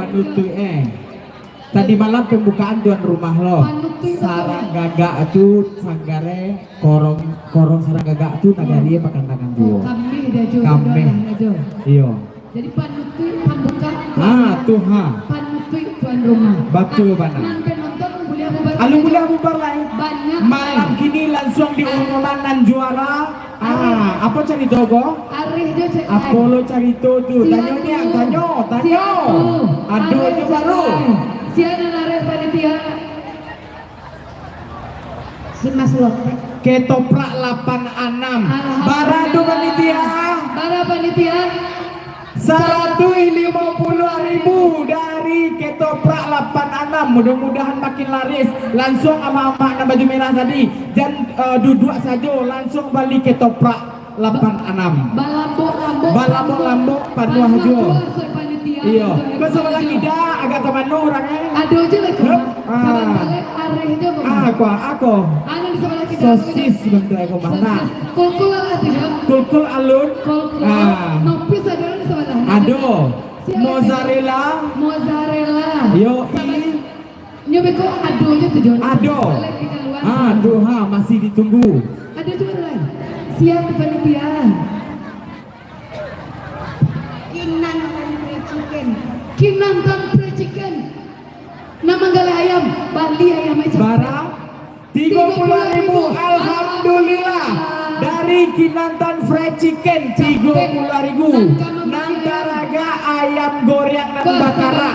Panutuik, eh. Tadi malam pambukaan tuan rumah lo. Panutuik, sarang gagak tu, sanggarai, korong, korong sarang gagak tu, nagari pakandangan juo. Oh, kami dah jo, kami. Sudah lah, dah jo. Iyo. Jadi panutuik pambuka. Ah, tu, ha. Panutuik tuan rumah. Batua bana. Nan penonton buliah bubar. Alun buliah bubar lai. Banyak. Malam kini langsuang diumuman nan juara. Ah, apo carito ko? Arih jo cek. Apo lo carito tu? Tanyo nian, tanyo, tanyo. Ado jo baru. Sia nan arih panitia? Si Mas Lotek. Ketoprak lapan anam. Alhamdulillah. Bara tu panitia? Bara panitia? Saratuih limo puluah ribu dari Ketoprak lapan anam. Mudah-mudahan makin laris. Langsuang amak-amak nan baju merah tadi, jan, eh, duduak sajo, langsuang bali Ketoprak lapan anam. Balambok-lambok. Balambok-lambok panuah juo. Iyo. Ko sabalah kida agak tamano urang, eh? Ado jo lah ko. Hah? Ah. Sabalah baliak arih jo ko. Ah, ko, ah, ko. Anu di sabalah kida. Sosis bantuak ko mah. Nah. Sosis. Kulkul lah tu jo. Kulkul alun. Kulkul. Ah. Nopis ado di sabalah. Ado. Mozzarella. Mozzarella. Yo, i. Nyo beko ado jo tu, Jon. Ado. Baliak di kaluan. Ah, tu, ha, masih ditunggu. Ado jo lai. Siap panitia. Kinantan Fried Chicken. Kinantan Fried Chicken. Nan manggaleh ayam, bali ayam aja. Bara? Tigo puluah ribu. Alhamdulillah. Dari Kinantan Fried Chicken, tigo puluah ribu. Nan taragak ayam goreng nan bakarak.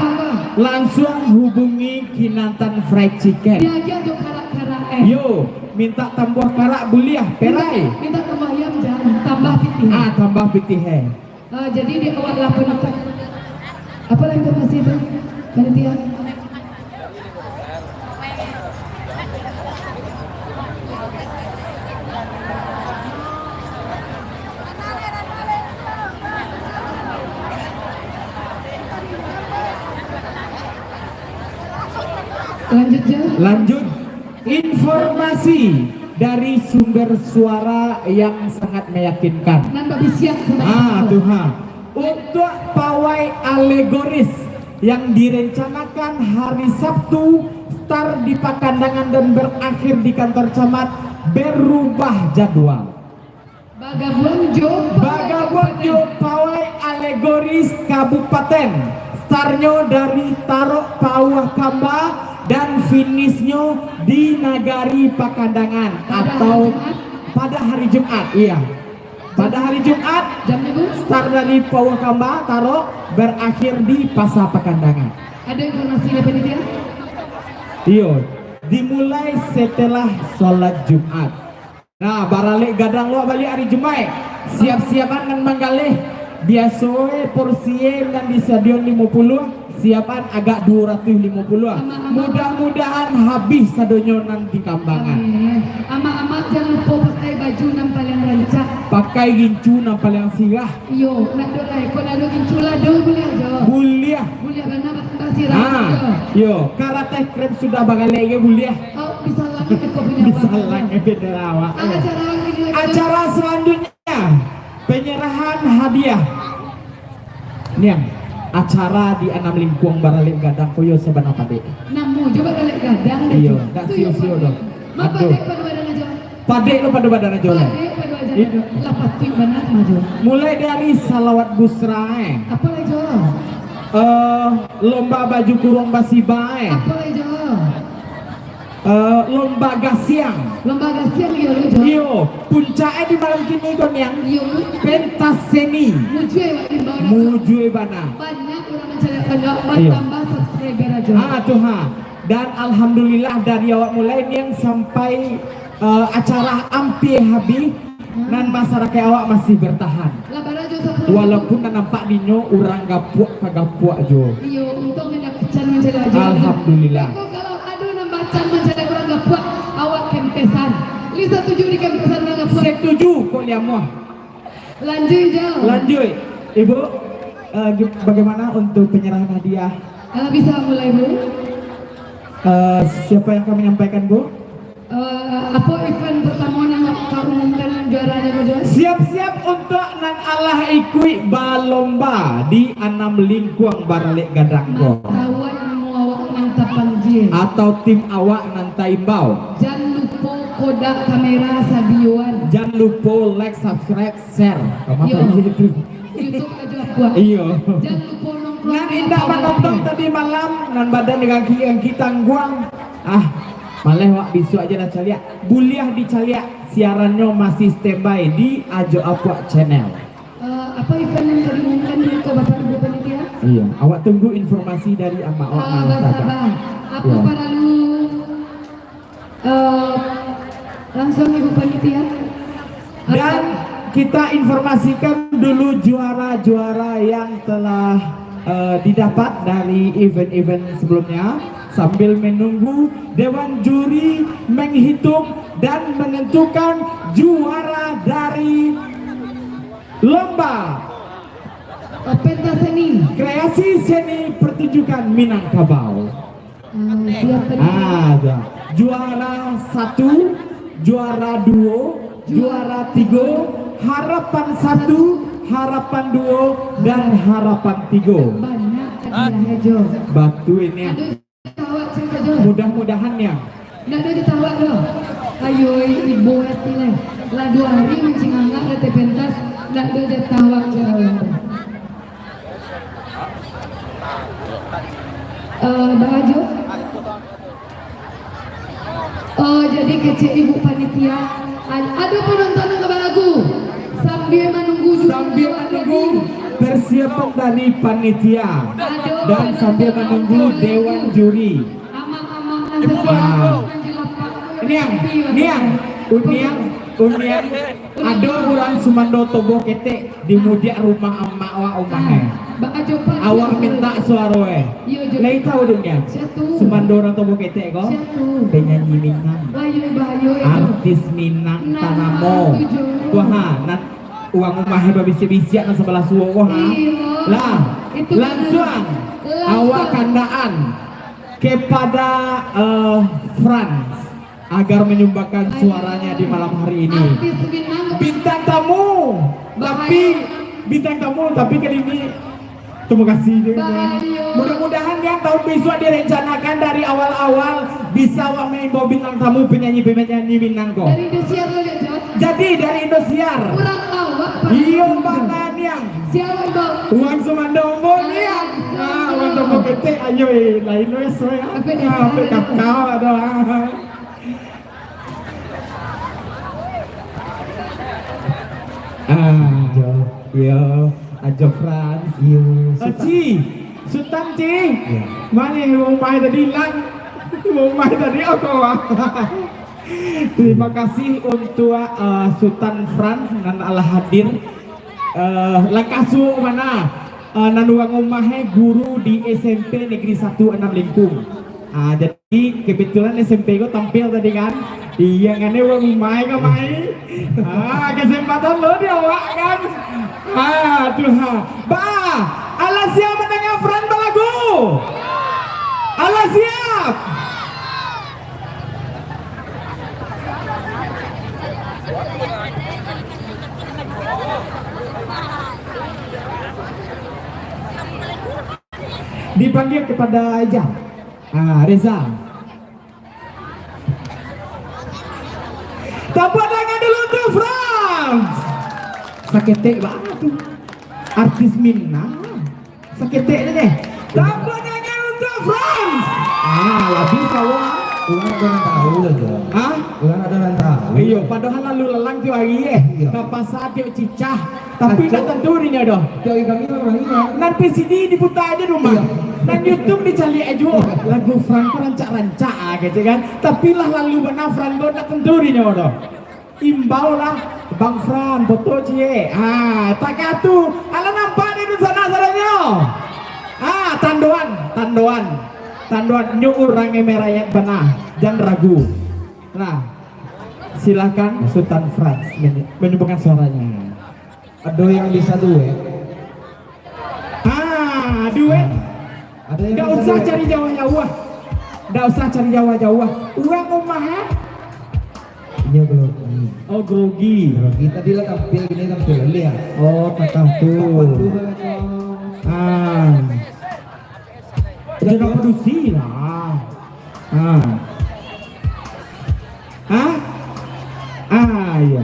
Langsuang hubungi Kinantan Fried Chicken. Diagiah jo karak-karak, eh. Yo, minta tambuah karak buliah, perai. Minta, minta tambuah ayam jan, tambah pitih. Ah, tambah pitih, eh. Ah, jadi di awak lah penutup. Apo lah informasi tu, panitia? Lanjut jo. Lanjut. Informasi dari sumber suara yang sangat meyakinkan. Nan babisiak sama. Ah, tu, ha. Untuk pawai alegoris yang direncanakan hari Sabtu, start di Pakandangan dan berakhir di kantor camat, berubah jadwal. Bagabuang jo pawai alegoris kabupaten. Startnyo dari Tarok Pauah Kamba dan finishnyo di Nagari Pakandangan atau pada hari Jumat, iya. Pada hari Jumat, start dari Pauah Kamba, Tarok, berakhir di Pasa Pakandangan. Ado informasi dari panitia? Iyo, dimulai setelah sholat Jumat. Nah, baralek gadang lo baliak ari Jumaik. Siap-siapan nan manggaleh. Biaso e porsi e nan disadion limo puluah, siapan agak duo ratuih limo puluah. Amak-amak. Mudah-mudahan habih sadonyo nan di Kambangan. Amin. Amak-amak jan lupo pakai baju nan paliang rancak. Pakai gincu nan paliang sirah. Iyo, nak do lai, kok nak do gincu lah, do buliah jo. Buliah. Buliah bana batambah sirah jo. Ah, iyo, karateh krem sudah bagalek ge buliah. Oh, bisa langit ko punyo. Bisa langit bendera awak. Ah, acara awak ni lagi. Acara selanjutnya, penyerahan hadiah. Niang, acara di Anam Lingkuang baralek gadang ko yo sabana padek. Namo jo baralek gadang deh. Iyo, dak sio-sio doh. Aduh. Padek pado badan ajo. Padek lo pado badan ajo lah. Padek pado badan ajo. Lah patuik bana mah jo. Mulai dari salawat busra, eh. Apo lai jo? Eh, lomba baju kurung basiba, eh. Apo lai jo? Eh, lomba gasiang. Lomba gasiang, iyo, lo, Jo. Iyo, puncak e di malam kini ko, Niang. Iyo, mu- Pentas seni. Mujue, Wak, imbau nak. Mujue bana. Banyak urang mancaliak, banyak. Iyo. Batambah subscriber ajo. Ah, tu ha. Dan alhamdulillah, dari awak mulai, Niang, sampai, eh, acara ampia habih. Nan masarakaik awak masih bertahan. Lah barajo sapuluah ribu. Walaupun nan nampak dinyo urang gapuak ka gapuak juo. Iyo, untuang indak bacan mancaliak ajo. Alhamdulillah. Beko kalau ado nan bacan mancaliak urang gapuak, awak kempesan. Li satuju di kempesan urang gapuak? Setuju, kok liamuah. Lanjuik jo. Lanjuik. Ibu, eh, gi-, bagaimana untuk penyerahan hadiah? Alah bisa mulai, Bu? Eh, siapa yang akan menyampaikan, Bu? Eh, apo event pertamo nan ka Umumkan juaranyo, Kojo. Siap-siap untuak nan alah ikuik balomba di anam lingkuang baralek gadang ko. Matahuan namo awak nan tapanjia. Atau tim awak nan taimbau. Jan lupo kodak kamera sadioan. Jan lupo like, subscribe, share. Ka ma Yo. tadi tu? YouTube Ajo Apuak. Iyo. Jan lupo nongkrong Nan di indak Apuak manonton Apuak. tadi malam, nan badan dengan ki-, yang kita guang. Ah, maleh wak bisuak aja lah caliak. Buliah dicaliak siarannyo masih standby di Ajo Apuak Channel. Eh, apa event yang ka diumumkan dulu ka Bapak Ibu panitia? Iya, awak tunggu informasi dari amak awak Ah, malam saja. Basaba. Apa Iya. paralu Eh, langsung Ibu Panitia. Dan Apa? kita informasikan dulu juara-juara yang telah, eh, didapat dari event-event sebelumnya, sambil menunggu Dewan Juri menghitung dan menentukan juara dari lomba Oh, pentas seni. Kreasi Seni Pertunjukan Minangkabau. Ah, siapa ni? Ah, tu. Juara satu, juara duo, juara tigo, harapan satu, harapan duo, dan harapan tigo. Banyak hadiah, Jo. Batu ini. Aduh, jatah awak, Cik Jo. Mudah-mudahan, ya. Ndak ado jatah awak doh. Ayo, ibo ati lai. Lah duo hari mancingangak lah teh pentas. Ndak ado jatah awak, Cik Jo. Eh, Bang Ajo. Oh, jadi kecek ibu panitia, ad-, ado penonton nan ka balagu. Sambil menunggu juara Sambil menunggu persiapan dari panitia. Ado Dan penonton sambil nan menunggu ka balagu. dewan juri. Amak-amak nan Ah. setia, nan jelapak. Niang, niang, uniang, uniang. Ado urang sumando toboh ketek di mudiak rumah amak awak umah, eh. Awak mintak suaro, eh. Lai tahu dek niang? Sumando urang toboh ketek ko? Penyanyi Minang. Artis Minang tanamo. Wah, ha, nan urang umah, eh, babisiak-bisiak nan sabalah suo ko, ha. Lah, lansuang awak kandaan kepada, eh, Frans. agar menyumbangkan suaranya di malam hari ini. Artis Minang. Bintang tamu, tapi bintang tamu, tapi kali ini terima kasih juga. Mudah-mudahan yang tahun besok direncanakan dari awal-awal bisa awak maimbau bintang tamu penyanyi-penyanyi Minang ko. Dari Indosiar lo, Cok. Jadi dari Indosiar. Kurang awak, Pak. Iyo, Bang Naniang. Siapa, Bang? Uang sumando, Bang, ya. Ah, uang toko ketek, ayo, eh, lain, eh, so, ya. Apa dia? Ah, apa kakak ada, ah. Ah, Ajo. Iyo, Ajo Frans. Iyo, Sutan. Ci, Sutan, Ci. Iyo. Mano rumah tadi hilang? Rumah tadi apa, Bang? Terima kasih untuk, eh, Sutan Frans nan alah hadir. Eh, langkah suok mana? Eh, nan urang umah, eh, guru di S M P Negeri Satu Anam Lingkung. Ah, jadi kebetulan S M P ko tampil tadi kan. Iya, ngane urang umah ko mai. Ah, kesempatan lo di awak kan. Ah, tu ha. Ba, alah siap mandanga Fran balagu? Alah siap? Dipanggil kepada Ijal. Ah, Reza. Tapuak tangan dulu untuk Frans. Saketek banget tu. Artis Minang. Saketek tu deh. Tapuak tangan untuk Frans. Ah, labiah sawah. Urang ado nan tahu lah, Jo. Hah? Urang ado nan tahu. Iyo, padahal lalu lalang tiok hari, eh. Iyo. Ka pasar tiok cicak. Tapi ndak tantu dinyo doh. Tiok hari Kamis urang hari, kan? Nan V C D diputa aja di rumah. Iyo. Nan YouTube dicaliak aja. Lagu Fran ko rancak-rancak, ah, gitu kan. Tapi lah lalu bana Fran ko ndak tantu dinyo doh. Imbau lah, Bang Fran, foto ciek. Ah, takah tu. Alah nampak di sana sadanyo. Ah, tandoan, tandoan. Tandoan nyo urang yang merayat bana. Jan ragu. Nah, silakan Sutan Frans menyu-, menyumbangkan suaranya. Ado yang bisa duet? Ah, duet. Ado yang Ndak bisa usah duet? cari jauah-jauah. Ndak usah cari jauah-jauah. Urang rumah, eh? Inyo grogi. Oh, grogi. Grogi. Tadi lah tampil, kini tampil liak. Oh, takah tu. Papan tu lah, Cong. Ah. Jangan padusi lah. Ah. Ah? Ah, iya.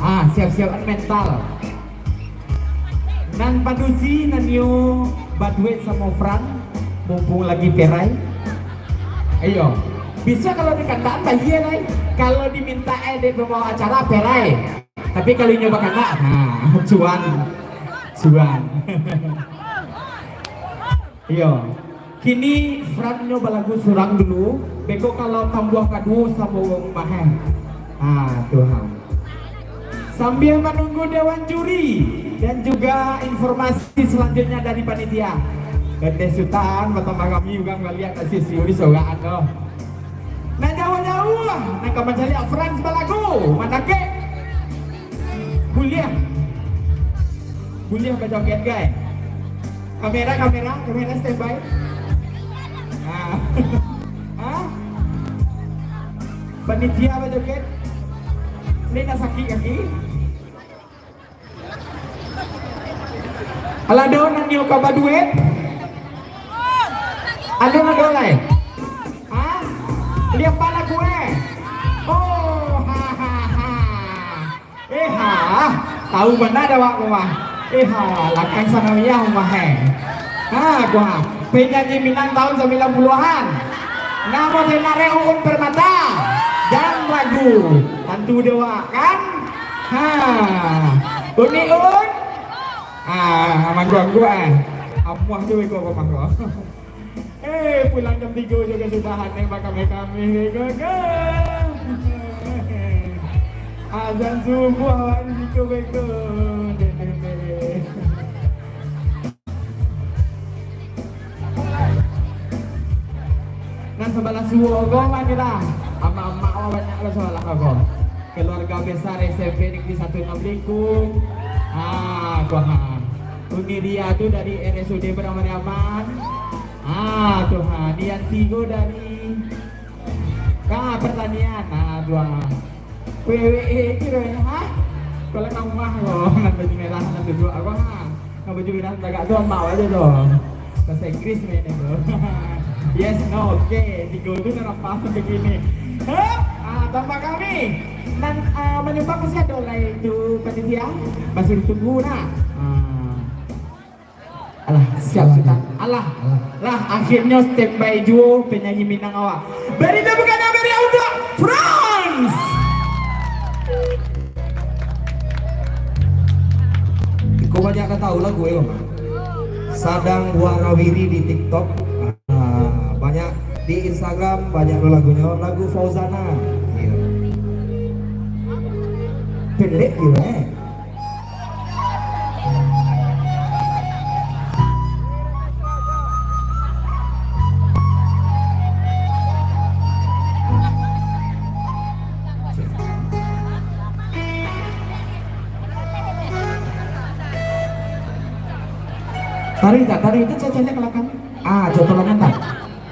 Ah, siap-siapan mental. Nan padusi, nan nio baduet samo Fran, mumpung lagi perai. Ayo. Bisa kalau dikataan, bayia lai. Kalau diminta, eh, dek pembawa acara, perai. Tapi kalau inyo bakanak, nah, cuan. Cuan. Iyo. Kini Fran nyo balagu surang dulu. Beko kalau tambuah kaduo samo wong maheh. Ah, Tuhan. Sambil menunggu dewan juri dan juga informasi selanjutnya dari panitia. Gandeh Sutan, batambah rami urang baliak, tak sisi uri sorak tu. Nan jauah-jauah, nan ka mancaliak Frans balagu, mandakek. Buliah. Buliah bajoget, gai. Kamera, kamera, kamera standby. Ah. Ah? Panitia bajoget. Ni nak sakik kaki. Alah, ado nan nio ka baduet? Ado nan ado lai? Ha? Liek pala gue? Oh, ha, ha, ha. Eh, ha. Tahu bana dek awak ko mah. Eh, ha. Lakang Sanawiyah mah, eh. Ha, ko ha. Penyanyi Minang tahun sambilan puluhan. Namo tenarek Uun Permata. Dan lagu. Tantu dek awak, kan? Ha. Unik, Uun? Ah, mangguang-guang, eh. Amuah jo beko ko mangko. Eh, pulang jam tigo jo kasudahan, eh, bakame-kame, beko, ko. Azan subuah awak di siko, beko. Dek, dek, dek. Nan sabalah suo ko, Manila. Amak-amak ko banyak lo sabalah ko. Keluarga besar S M P Negeri Satu Enam Lingkung. Ah, ko ha. Uni Ria tu dari R S U D Pramariaman. Ah, tu ha. Nian tigo dari, ah, pertanian. Ah, tu ha. Weh, weh, eh, kiro, ha? Kalau nang rumah ko, nan baju merah, nan duduak ko, ha? Nan baju merah tagak tu, amak ajo tu. Bahasa Inggris main tu. Yes, no, oke. Tigo tu nan pas sampai kini. Hup, ah, tambah kami. Nan, ah, manyumbang masih ado lai tu panitia. Masih ditunggu, nah. Ah. Alah, siap, Sutan. Alah. Alah. Lah, akhirnyo standby juo penyanyi Minang awak. Beri tepukan yang meriah untuk Frans. Iko banyak nan tahu lagu, eh, Bang. Sadang warawiri di TikTok. Ah, banyak di Instagram, banyak lo lagunyo, lagu Fauzana. Iyo. Pendek juo, eh. Tarik tak? Tarik tu, cek-cek ke belakang. Ah, jauh tolongan tak?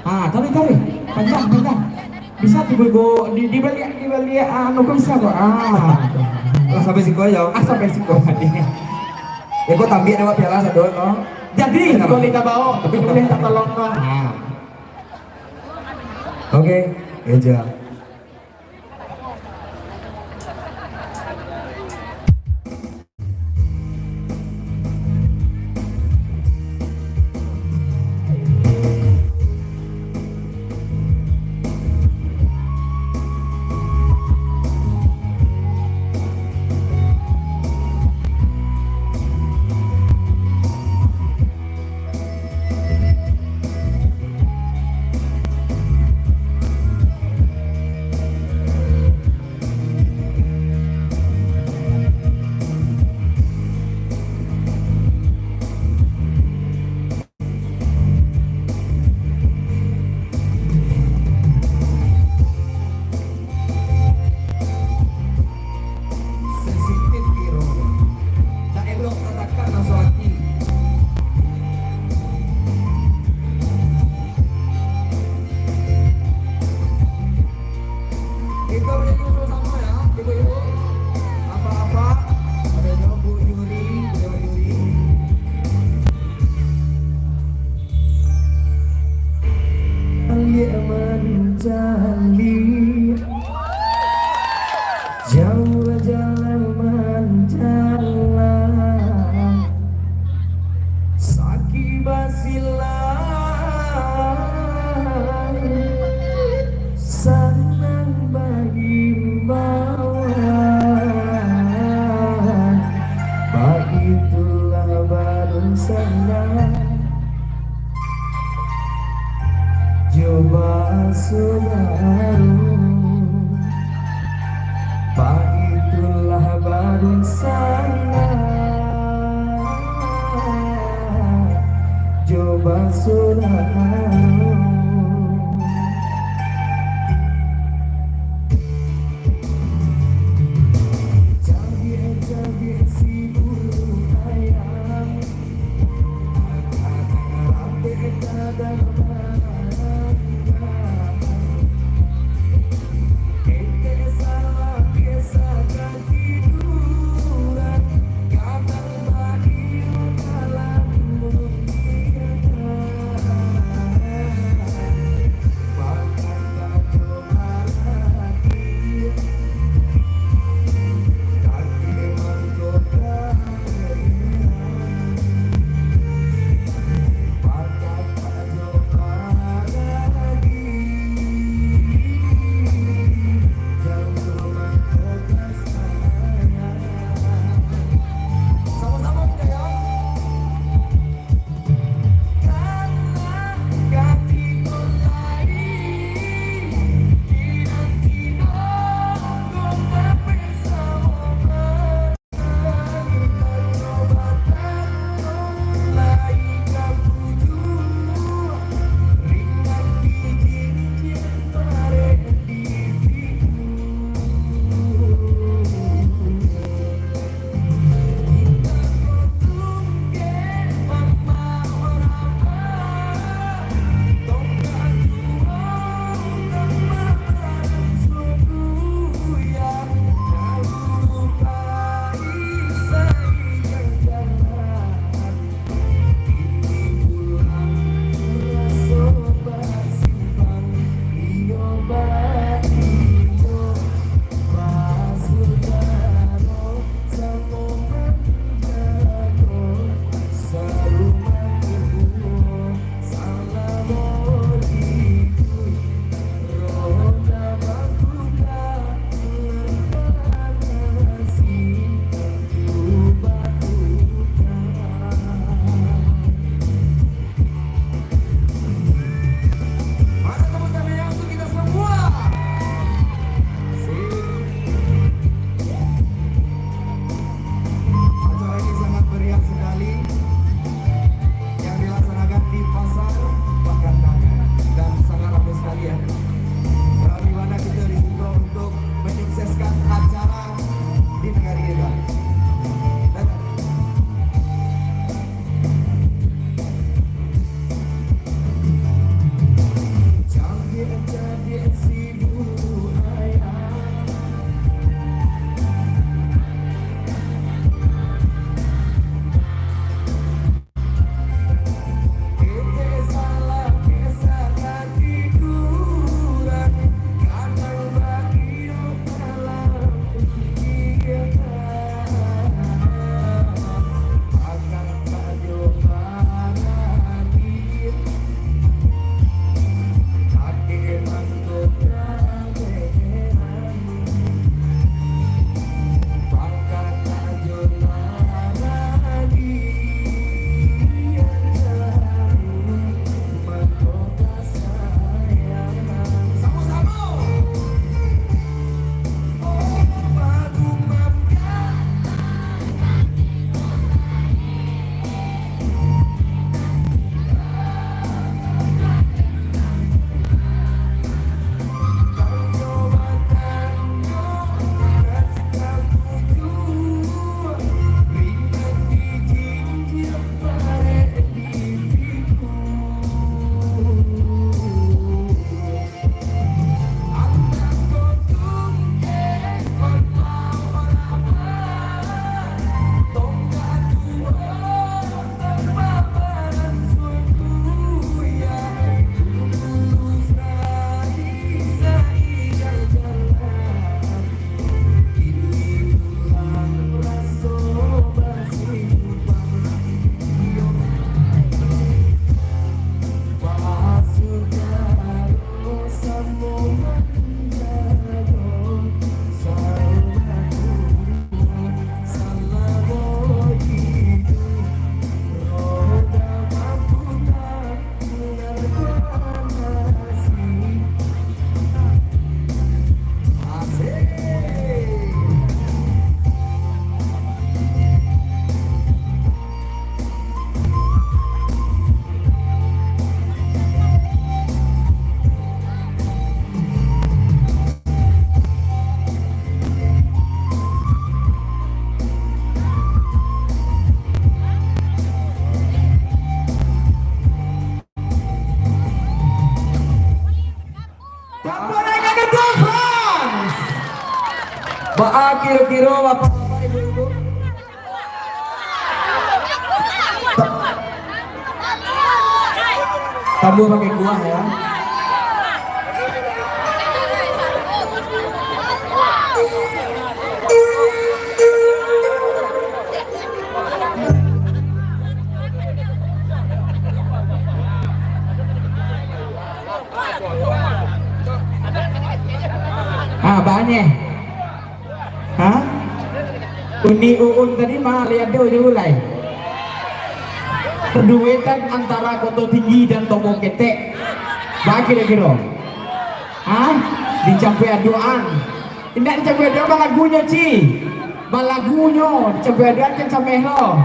Ah, tarik, tarik. Panjang, panjang. Bisa tu, Bego. Di, di baliak, di baliak, ah, anu ko bisa ko. Ah. Lah, sampai siko, yo. Ah, sampai siko. Eh, ko tambiak awak piala sado, no? Jadi, ko lita bawa, tapi boleh tak tolong, no? Ah. Oke, eja. Sanang jo basodaro, paitulah badunsanak jo basodaro. Cabiak-cabiak si bulu ayam, agak-agak rapek dadang mangga. Ente salah biaso katiduran, gadang baiyo dalam rumah. Kiro-kiro bapak-bapak, ibu-ibu. Ta-, tambah pakai kuah, ya. Ah, banyak. Ha? Uni Uun tadi mah lai ado jo lai. Perduetan antara Koto Tinggi dan Toboh Ketek. Baa kiro-kiro? Ha? Dicampua aduan. Indak dicampua aduan, balagunyo, Ci. Balagunyo, dicampua aduan kan cameh lo.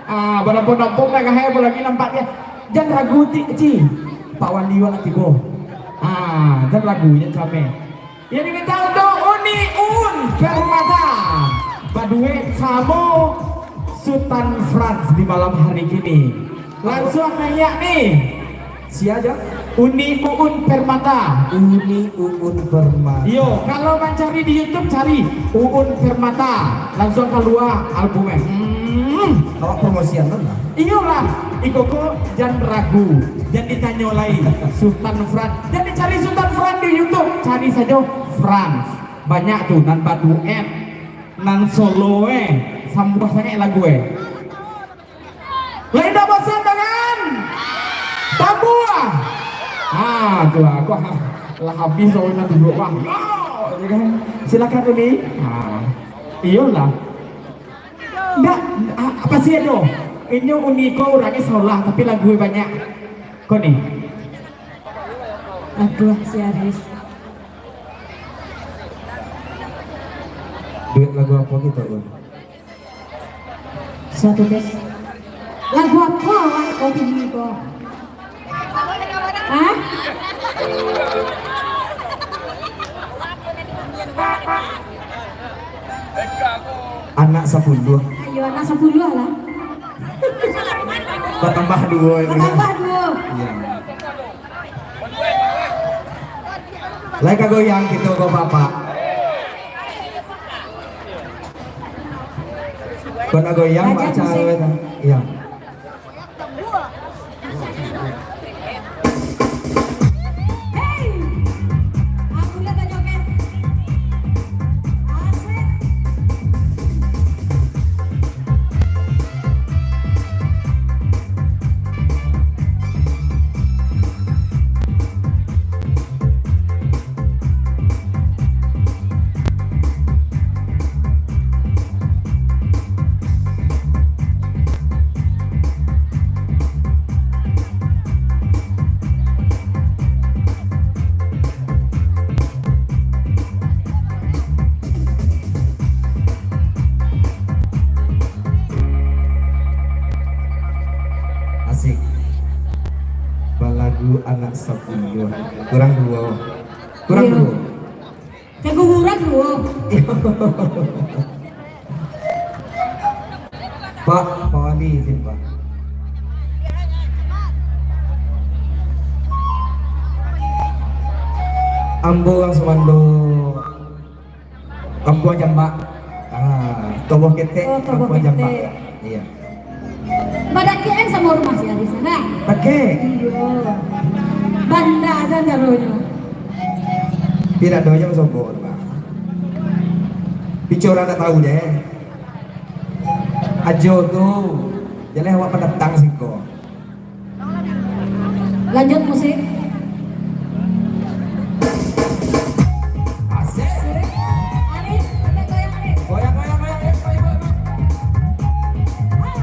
Ah, barapo nampok dah kahai, apo lagi nampak dia. Jan ragu, Ci. Pak Wali wak tibo. Ah, jan ragu, jan cameh. Yang diminta untuk Uni Uun Permata baduet samo Sutan Frans di malam hari kini. Langsung naiak ni. Sia aja? Uni Uun Permata. Uni Uun Permata. Yo, kalau mancari di YouTube, cari Uun Permata. Langsung kalua albumnya. Hmm. Awak promosian lah. Iyolah, iko ko jan ragu, jan ditanyo lai. Sutan Frans, jan dicari Sutan Frans di YouTube, cari sajo Frans. Banyak tu nan baduet, nan solo eh, sambuah sangaik lagu eh. Lain dah bosan dengan tambua. Ah, tu lah, aku ha, lah habis orang nak duduk bang. Yo, gitu kan. Silakan Uni. Ah, iyolah. Ndak, a-, apa sih ado? Inyo Uni ko urangnya solah, tapi lagu banyak. Ko ni. Aduh, si Aris. Duet lagu apa kita, Un? Satu, guys. Lagu apa awak kau pilih ko? Hah? Anak sapuluah. Ayo, anak sapuluah lah. Batambah duo itu. Batambah duo. Iya. Lai ka goyang kito ko, Bapak. Ko nak goyang, Raja Baca musik. Iya. Asik. Balagu anak sapuluah. Kurang duo. Kurang Iya. duo. Kaguguran duo. Pak, Pak Wali izin, Pak. Ambo urang sumando Kampuang Jambak. Ah, Toboh Ketek, Oh, Toboh Kampuang Jambak. Ketek. Iya. Badakian samo rumah si Aris, nah. Pakai. Iyo. Banda aja jaronyo. Tidak doyong sombong, Pak. Bicara ndak tahu je. Ajo tu, jaleh awak pendatang siko. Lanjut musik. Asik. Asik. Arif, kita goyang, Arif. Goyang, goyang, goyang, goyang, goyang, goyang. Ah.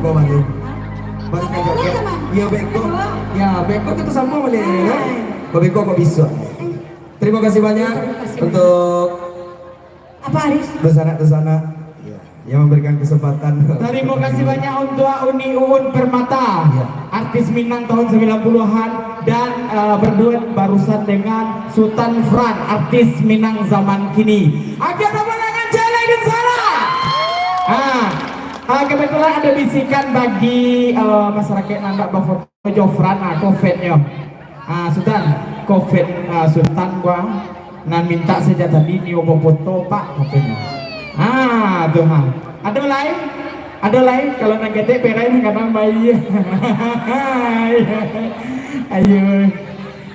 Balik. Balik ka joget. Ya, beko. Ya, beko kita sama balik, ya. Kok beko kok bisa. Terima kasih banyak untuk Apa, Arif? Dunsanak-dunsanak, ya, yang memberikan kesempatan. Terima kasih banyak untuk Uni Uun Permata, ya, artis Minang tahun sembilan puluhan, dan, eh, berduet barusan dengan Sutan Fran, artis Minang zaman kini. Oke, tepuk tangan, Cele, di sana. Ah, ah, kebetulan ada bisikan bagi, eh, masyarakat nan ndak bafoto jo Fran, ah, kovednyo. Ah, Sutan, covid, ah, Sutan gua nan minta sejak tadi nio bafoto, Pak, katonyo. Ah, tu ha. Ado lai? Ado lai? Kalau nan ketek perai nan kadang bayia. Ayo.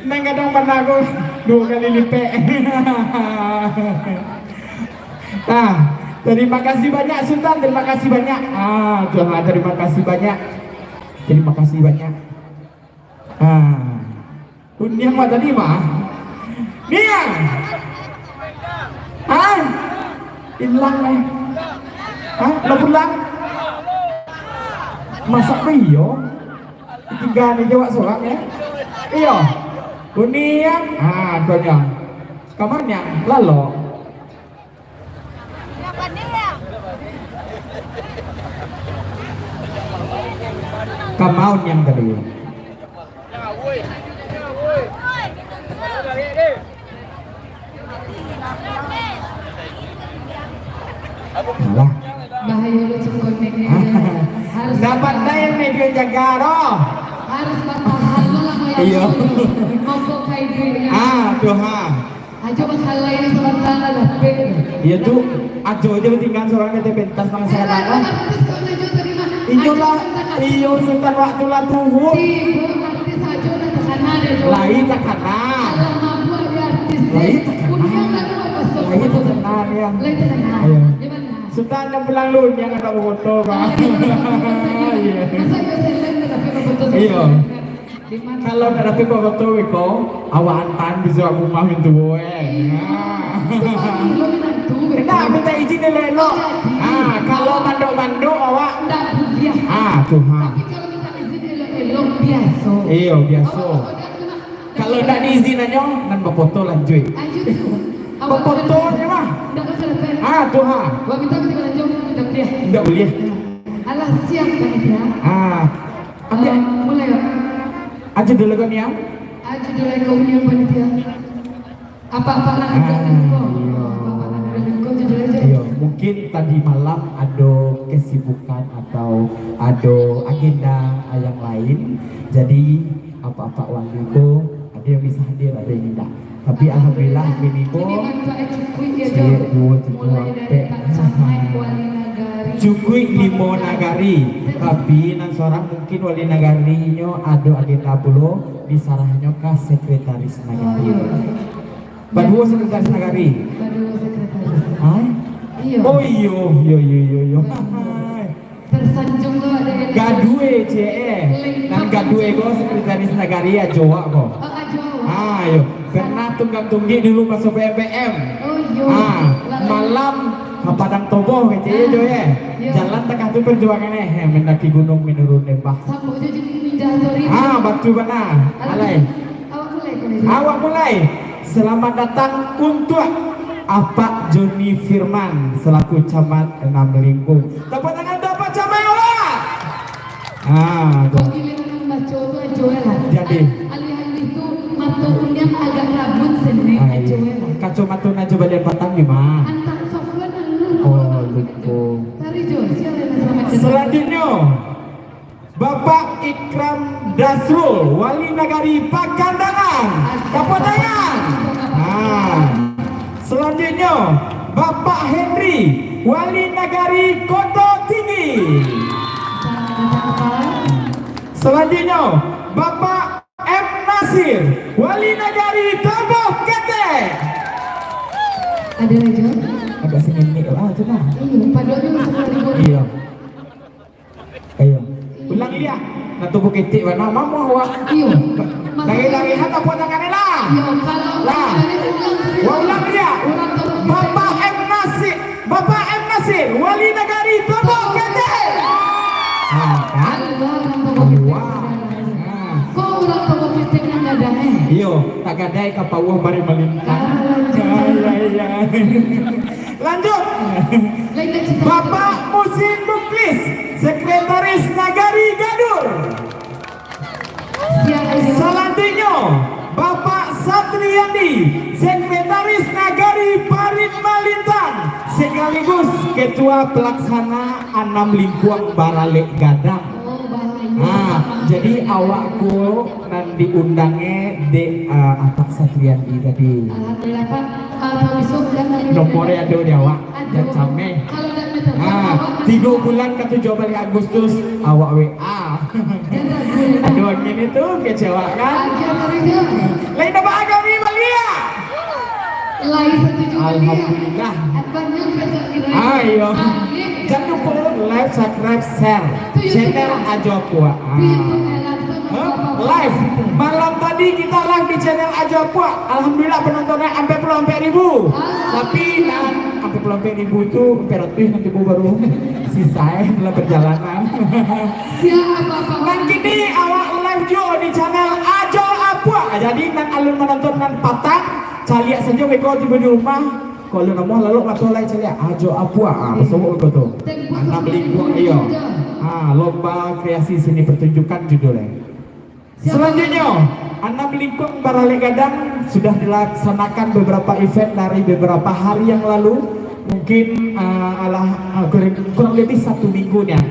Nan kadang bana ko duo kali lipek. Nah, terima kasih banyak Sutan, terima kasih banyak. Ah, tu ha, terima kasih banyak. Terima kasih banyak. Ah. Niang mah tadi mah. Niang. Ah. Ilang nih. Ah, lo pulang. Masak mah iyo. Tingga ni jawab sorang ya. Iyo. Niang. Ah, konyang. Kamarnya lalo. Kamaun yang tadi. Alah. Bahaya lu cengkonek ni. Harus dapat dah yang media jaga doh. Harus batahan lu lah. Iya. Mabok kayak gini. Ah, tuh ha. Ajo bakalai ni sabanta lah dapek. Iya tu, Ajo aja batinggalan sorang di pentas nang saya tahu. Artis kau Ajo tadi mah. Iyolah, iyo Sutan waktu lah tuhun. Tibo artis Ajo dah takana deh, Jo. Lai takana. Alah mabuk di artis. Lai takana. Kudiang dah tu apa? Lai takana, ya. Lai takana. Iya. Gimana? Sutan yang pulang lu, yang ada foto, Bang. Iya. Masa yo seleng tapi foto. Iya. Kalau nak dapek bafoto beko, awak antaan bisuak rumah mintuo eh. Nah. Itu baru minantu beko. Nah, minta izin elok-elok. Ah, kalau mandok-mandok awak. Ndak buliah. Ah, tu ha. Tapi kalau minta izin elok-elok biaso. Iyo, biaso. Awak kalau dak tu nak. Kalau ndak diizinannyo, nan bafoto lanjuik. Ayo tu. Bafoto je mah. Ndak bakal dapek. Ah, tu ha. Awak minta izin elok-elok, ndak buliah. Ndak buliah. Alah siap panitia. Ah. Ambiak. Ah, mulai lah. Ajo dulu kau niang. Ajo dulu kau niang panitia. Apa-apa nak dengar kau. Apa-apa nak dengar kau, jujur aja. Iyo, mungkin tadi malam ado kesibukan atau ado agenda yang lain. Jadi, apa-apa wali ko, ado yang bisa hadir, ado yang indak. Tapi alhamdulillah, kini ko, ini bantuak cukuik ya, ciek, Jo. Duo, tigo, ampek. Mulai dari Pak Camat, Wali Nagari. Cukuik limo nagari. Tapi nan sorang mungkin wali nagarinyo ado agenda pulo, disarahnyo ka sekretaris nagari. Oh, iyo. Baduo sekretaris nagari. Baduo sekretaris. Hai? Iyo. Oh iyo, iyo, iyo, iyo, iyo. Baduo. Tersanjung tu ada yang gadue, ciek, eh. Lengkap. Nan gadue ko sekretaris nagari Ajo wak ko. Oh, Ajo. Ah, iyo. Pernah tunggang tunggik dulu maso P M P M. Oh, iyo. Ah, lalu malam ka Padang Toboh kecek, ah, Jo, eh. Iyo. Jalan takah tu perjuangan, eh. Eh, mendaki gunung, menurun lembah. Sambung jo jadi ninja tori. Ah, batu bana. Alah. Alai. Awak mulai, Kak Najib. Awak mulai. Selamat datang untuk Apak Joni Firman selaku Camat Enam Lingkung. Tepuk tangan untuk Apak Camat awak. Ah, tu. Kok giliran baco tu Ajo lah. Jadi. Al-, alih-alih tu mato Uniang agak rabun sene, ah, Ajo lah. Kacomato Ajo balian patang ni mah. Antak Sofwan dulu. Oh, lupa. Tari Jo, siapa yang selamat datang? Selanjutnya, Bapak Ikram Dasrul, Wali Nagari Pakandangan. Tepuk tangan. Nah, selanjutnya, Bapak Henry, Wali Nagari Koto Tinggi. Selanjutnya, Bapak M Nasir, Wali Nagari Toboh Ketek. Ada lagi? Agak sengit lah tu nah. Iya, paduannya masuk ke lingkungan. Iya. Ayo. Ulang liak. Nah, tubuh ketek bana, mamuah wak. Iyo. Dari-dari hata buat tangan lah. Iyo, kalau lah. Dari ulang, dari wak ulang liak. Orang tua kita. Bapak M Nasir, Bapak M Nasir, Wali Nagari Toboh Ketek. Ah. Tagadai ka pauah bari malintang. Ah, lanjut. Ya, ya, ya. Lanjut. Lanjut, cerita. Bapak Musin Muklis, Sekretaris Nagari Gadur. Siap, siap. Selanjutnya, Bapak Satriandi, Sekretaris Nagari Parit Malintang, sekaligus Ketua Pelaksana Anam Lingkuang Baralek Gadang. Oh, bahaya. Ah, jadi awak ko nan diundang e dek, ah, Apak Satriandi tadi. Alhamdulillah, Pak. Ah, kalau besok bilang tadi. Nomor e ado di awak. Ado. Jan cameh. Kalau ndak minta tolong, ah, awak masih tigo bulan ka tujuah baleh Agustus, awak W A. Jan ragu, ya. Aduh, gini tu kecewa kan? Ah, jan ragu. Lain dapat agami baliak. Lain satu juga baliak. Alhamdulillah. Banyak besok kira. Ah, iya. Amin. Jangan lupa like, subscribe, share. Tu YouTube channel ya? Ajo Apuak. Ah. Tu YouTube ya, langsung. Hah? Apa-apa. Live. Malam tadi kita live di channel Ajo Apuak. Alhamdulillah, penontonnya hampir puluah ampek ribu. Alhamdulillah. Tapi nan hampir puluah ampek ribu tu, ampek ratuih nan tibo baru. Sisa e dalam perjalanan. Siap, apa-apa. Nan kini awak live juo di channel Ajo Apuak. Jadi, nan alun manonton nan patang, caliak sajo beko tibo di rumah. Kalau namuah lalok mato lai caliak, Ajo Apuak, ah, basobok beko tu. Anam Lingkuang, iyo. Ah, lomba kreasi seni pertunjukan judul e. Selanjutnya, Anam Lingkuang Baralek Gadang sudah dilaksanakan beberapa event dari beberapa hari yang lalu. Mungkin, ah, alah, ah, kurang, kurang lebih satu minggu nian.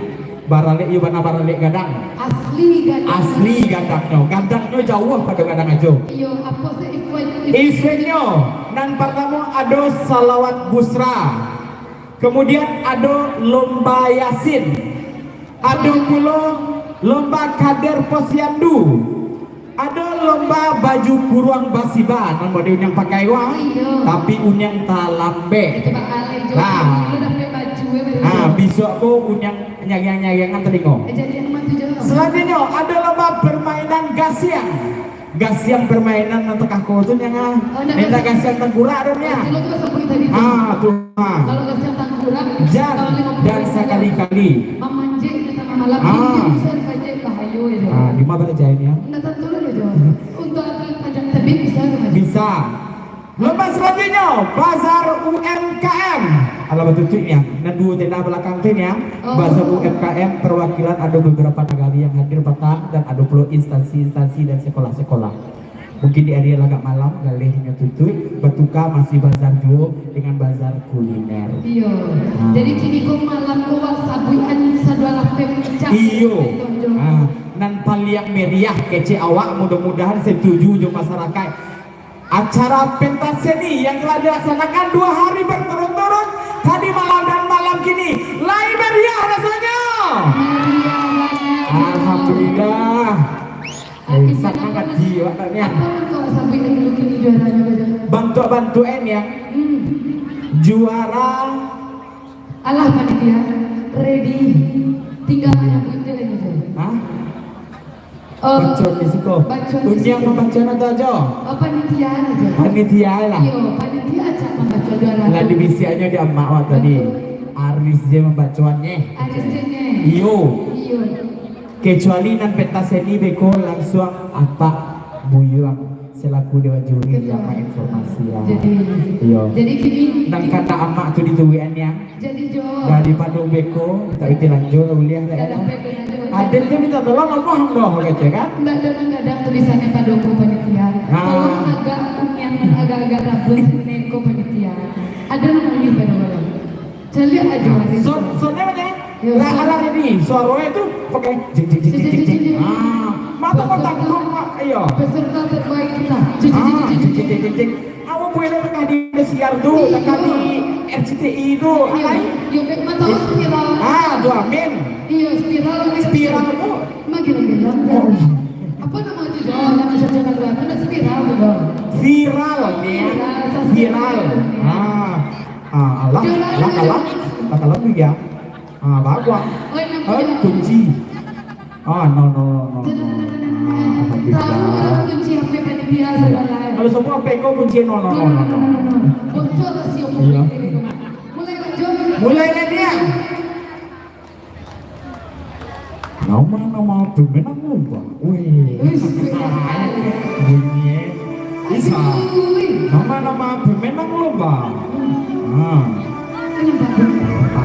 Baralek, iyo bana baralek gadang. Asli gadang. Asli gadangnyo. Gadangnyo jauah pado gadang Ajo. Iyo, apo se event? Eventnyo, nan partamo ado salawat busra. Kemudian ado lomba Yasin. Ado pulo lomba kader posyandu. Ado lomba baju kuruang basiba, nan model uniang pakai wang, iyo, tapi uniang talambek. Itu bakal, eh, jo, nah, dulu dapek baju, eh, baru. Ah, bisuak ko uniang nyariang-nyariangan talingo. Eh, jadi aman tu, Jo. Selanjutnyo, ado lomba permainan gasiang. Gasiang permainan nan takah ko tu, niang, ah. Oh, nak gasiang. Indak gasiang tangkurak tu, niang. Oh, itu lo tu pasal tadi tu. Ah, tu. Ah. Kalau gasiang tangkurak, jan, kalau lima puluh dan sekali-kali. Mamanjek di tangah malam, ah, bisa dipanjek, bahayo, Jo. Ah, di ma baraja ini, ah? Ndak tantu lah, Jo. Untuk atlet panjat tebing bisa, Jo. Bisa. Lomba selanjutnya, Bazar U M K M. Alah, batutuik ni, ah. Nan duo tenda balakang tu ni, ah. Oh. Bazar U M K M perwakilan ada beberapa nagari yang hadir patang dan ada pulo instansi-instansi dan sekolah-sekolah. Mungkin di hari yang agak malam, galehnyo tutuik, batuka masih bazar juo dengan bazar kuliner. Iyo. Ah. Jadi kini ko malam ko wak sabuikan sadolah pem. Iyo. Ah, nan paliang meriah kecek awak, mudah-mudahan setuju jo masyarakat. Acara pentas seni yang telah dilaksanakan dua hari berturut-turut tadi malam dan malam kini, lai meriah rasanya. Meriah banget. Alhamdulillah. Eh, sangat hati awak tak ni, ah. Apa nan kau sampai dulu kini juaranya, Bang? Bantuak-bantuak, eh, ni, ah. Hmm. Juara. Alah, panitia, ready. Tinggal manyabuik je lah, Jo. Hah? Oh, bacoan di siko. Bacoan di siko. Undiang mambacoan atau ajo? Oh, panitia aja. Panitia lah. Iyo, panitia aja mambacoan juara tu. Lah dibisiaknyo di amak awak tadi. Betul. Aris je mambacoannyo. Aris je nye. Iyo. Iyo. Kecuali nan pentas seni beko langsuang Apak Buyuang selaku dewan juri yang mainformasi, ya. Jadi, iyo. Jadi kini, nan kini kata amak tu dituruikan, ya. Jadi, Jo. Daripado beko, tak iti lanjur, uliah lah, ya. Aden tu minta tolong, apo hamba kecek, kan? Ndak ado nan gadang tulisannya pado ko panitia. Ah. Tolong agak uniang, agak-agak rabus, neko panitia. Ado nan ulih pado ko. Caliak ajo, Aris. Sound, soundnya mana? Yo, lah, sound. Alah ini, suaranya tu pakai jeng, jeng, jeng, jeng, jeng, jeng. Jeng, jeng, jeng, jeng. Ah, mata peserta, mata, iyo. Peserta terbaik kita. Jeng, jeng, jeng, jeng, jeng. Ah, jeng, jeng, jeng, jeng. Awak boleh lah di siar tu, iyo, lah di R C T I tu, iyo, alai. Iyo, baik, mata awak spiral. Ah, tu amin. Iyo, spiral ni. Spiral tu. Makin, makin, makin. Oh. Apa nama tu, Jo? Nama saja keluar. Tu nak spiral tu, Jo. Viral ni, ya. Viral, sosial. Viral. Ah. Ah, alah, alah, alah, alah, alah, ya. Ah, bagus. Oh, yang eh, punya kunci. Ah, no, no, no, no, no. Ah, alhamdulillah. Tahu orang kunci H P panitia saudara. Kalau semua P K kunci no, no, no, no, no. Bocor lah si. Iya. Mulai lah, Jo. Mulai lah dia. Nama-nama tu memang lupa. Wih. Wih, bunyi, eh. Nama pemenang lomba. Ha. Kenapa?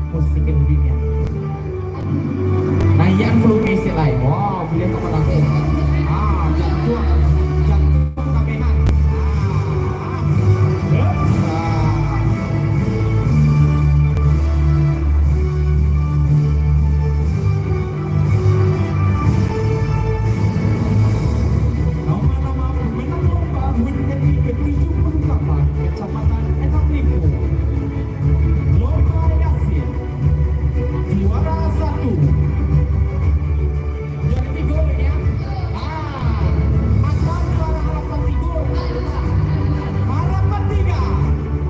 Musik yang dunia. Nah, yang belum isi lain. Wah, boleh kau menang. Ah, jatuh, jatuh kabehan. Ah, ah. Nama-nama pemenang lomba H U N R I ketujuh puluh delapan Kecamatan Enam Liku. Lomba Yasin, juara satu. Juara tiga, ya? Ah, atau juara harapan tiga? Harapan tiga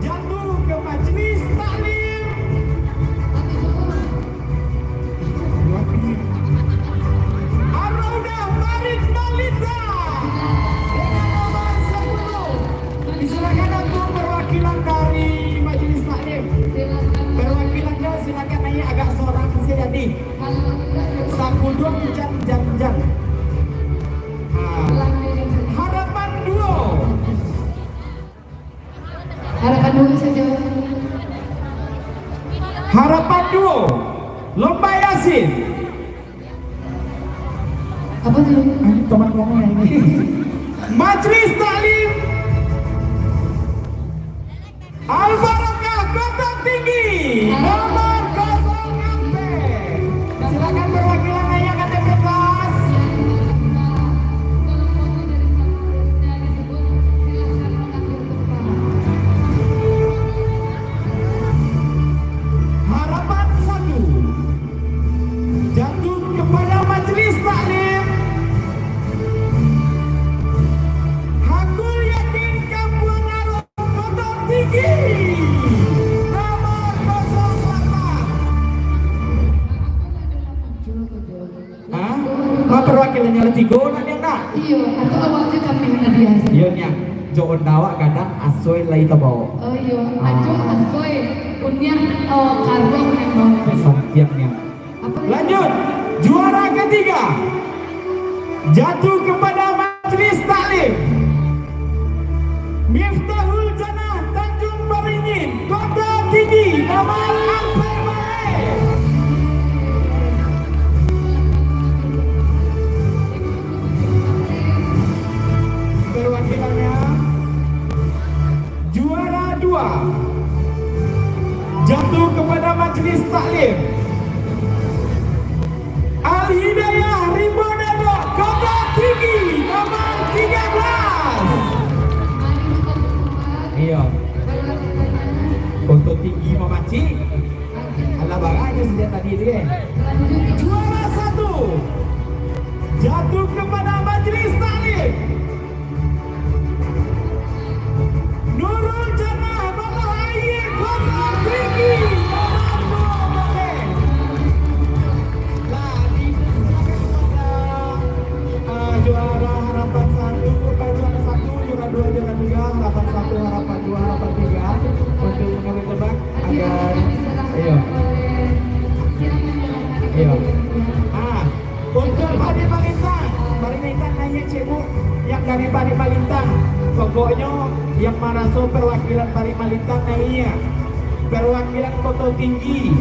jatuh ke Majelis Taklim. Araudah Parit Malintang dengan nomor sepuluh. Disilakan untuk perwakilan dari Majelis Taklim. Perwakilannya silakan naik agak sorang saja, di. Sakuduang jan, jan, jan. Ah. Harapan duo. Harapan duo saja. Harapan duo. Lomba Yasin. Apa tu? Ah, teman ngomong yang ini. Majelis Taklim Al-Barakah Kota Tinggi, nomor kosong ampek. Silakan perwakilan naik ke pentas. Harapan satu jatuh kepada Majelis Taklim Hakul Yakin Kampuang Arok Kota Tinggi, nomor kosong lapan. Hah? Ma, perwakilannya lah tigo, nak, Niang, nak? Iyo, atau awak je kami hadiah. Iyo, Niang. Jo onda awak gadang, asoi lai tabao. Oh, iyo. Ah. Ajo asoi, uniang, oh, karuang yang mau. Santiang, Niang. Apa? Lanjut, juara ketiga jatuh kepada Majelis Taklim Miftahul Jannah Tanjung Baringin, Kota Tinggi, nomor ampek baleh. Perwakilannya juara dua jatuh kepada Majelis Taklim Al-Hidayah Rimbo Dadok, Kota Tinggi, nomor tiga belas. Iyo. Kota Tinggi mamacik. Alah, barang je sejak tadi tu, kan? Juara satu jatuh kepada Majelis Taklim Nurul Jannah Balah Aie, Kota Tinggi, nomor dua baleh. Lah, dipersilakan kepada, ah, juara harapan satu, eh, juara satu, juara dua, juara tiga, harapan satu, harapan dua, harapan tiga, untuk mengambil tebak agar, iyo. Iyo. Ah, Untuk Parit Malintang, Parit Malintang naiak, Cik Bu, yang dari Parit Malintang. Pokoknyo, yang maraso perwakilan Parit Malintang naiak. Perwakilan Koto Tinggi.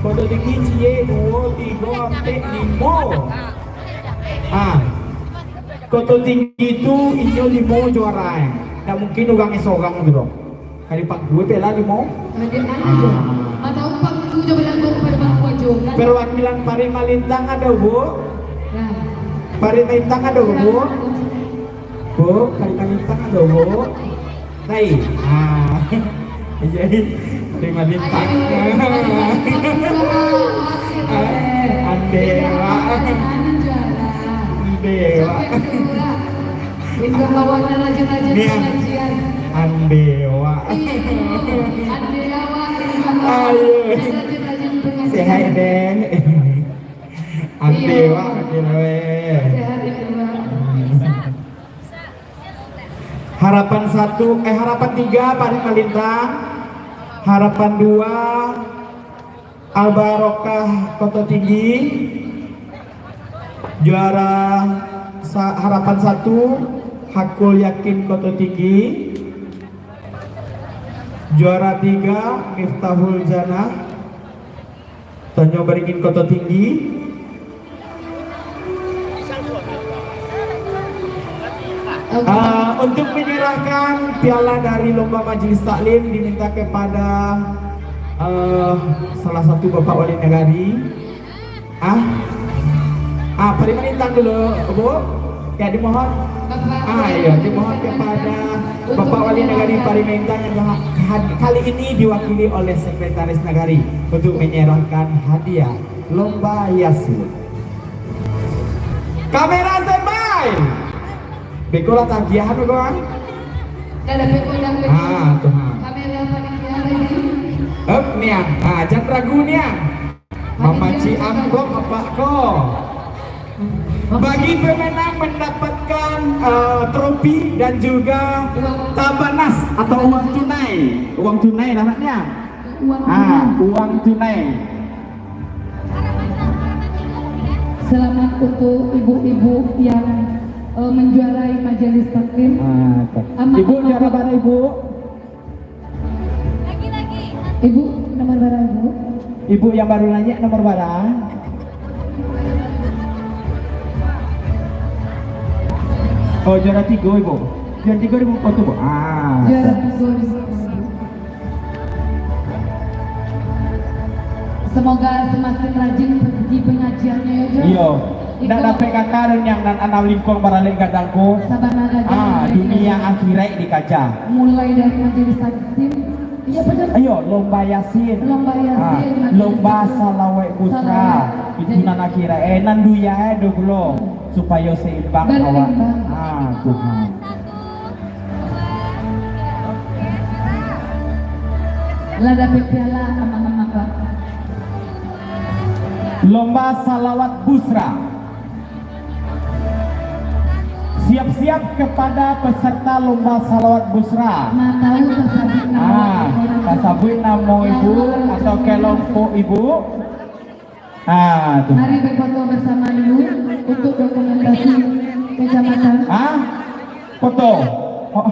Koto Tinggi, ciek, duo, tigo, ampek, limo. Ah, Koto Tinggi tu inyo limo juara, eh. Ndak mungkin urang sorang tu doh. Kali pangku, eh, pela limo. Ada, ada je. Ah. Mata upang tu je balagu pada pangku aja. Perwakilan Parit Malintang ado, Bu? Nah. Parit Malintang ado, Bu? Bu, Parit Malintang ado, Bu? Lai. Ah. Iya, Parit Malintang. Ayo, Parit Malintang. Ande, Wak. Ande, Wak. Indak awak nan rajin-rajin Niang. Pangajian. Ande awak. Iyo, ande awak, indak awak. Ayo. Nan rajin-rajin pangajian. Sehat deh. Ande awak, oke lah, weh. Sehat, indak awak. Harapan satu, eh, harapan tiga, Parit Malintang. Harapan dua, Al-Barokah Koto Tinggi, juara Sa-, Harapan satu, Hakul Yakin Koto Tinggi. Juara tiga, Miftahul Janah, Tanjung Beringin Koto Tinggi. Ah, untuk menyerahkan piala dari lomba Majelis Taklim diminta kepada, ah, salah satu Bapak Wali Nagari. Ah? Ah, Pari Malintang dulu, Bu. Ya, dimohon. Ah, iya, dimohon kepada Bapak Wali Nagari Pari Malintang yang ha-, had-, kali ini diwakili oleh Sekretaris Nagari untuk menyerahkan hadiah lomba Yasin. Kamera standby. Beko lah tagiahan, beko, ah. Dah dapet kodang, beko. Ah, tu, ha. Kamera panitia ready. Up, niang. Ah, jan ragu, niang. Mamancik angkok apak ko. Bagi pemenang mendapatkan, eh, trofi dan juga tabanas atau uang tunai. Uang tunai lah, nak, niang. Uang Ah, tunai. Uang tunai. Selamat untuk ibu-ibu yang, eh, menjuarai majelis taklim. Ah, tak. Amat Ibu juara bara, Ibu? Ibu, nomor bara, Ibu? Ibu yang baru naiak nomor bara? Oh, juara tiga, Ibu. Juara tiga, Ibu. Oh, tu, Bu. Ah, juara tiga, Ibu. Semoga semakin rajin pergi pengajiannya, ya, Jo. Iyo. Ndak dapek kaka niang nan anam lingkuang baralek gadang ko. Sabana gadang. Ah, dunia akhirat dikaja. Mulai dari majelis taklim. Iya, betul. Ayo, lomba Yasin. Lomba Yasin, Ah, majelis lomba taklim. Salawat busra. Salawat. Itu Jadi nan akhirat. Eh, nan dunia, eh, do pulo. Supayo seimbang awak. Berimbang. Ah, Tuhan. Lah dapek piala aman-aman, Pak. Lomba salawat busra. Siap-siap kepada peserta lomba salawat busra. Ma tahu tasabuik namo Ah, ibu. Tasabuik namo ibu atau kelompok ibu. Ah, tu. Mari berfoto bersama dulu untuk dokumentasi kecamatan. Ah, foto. Oh.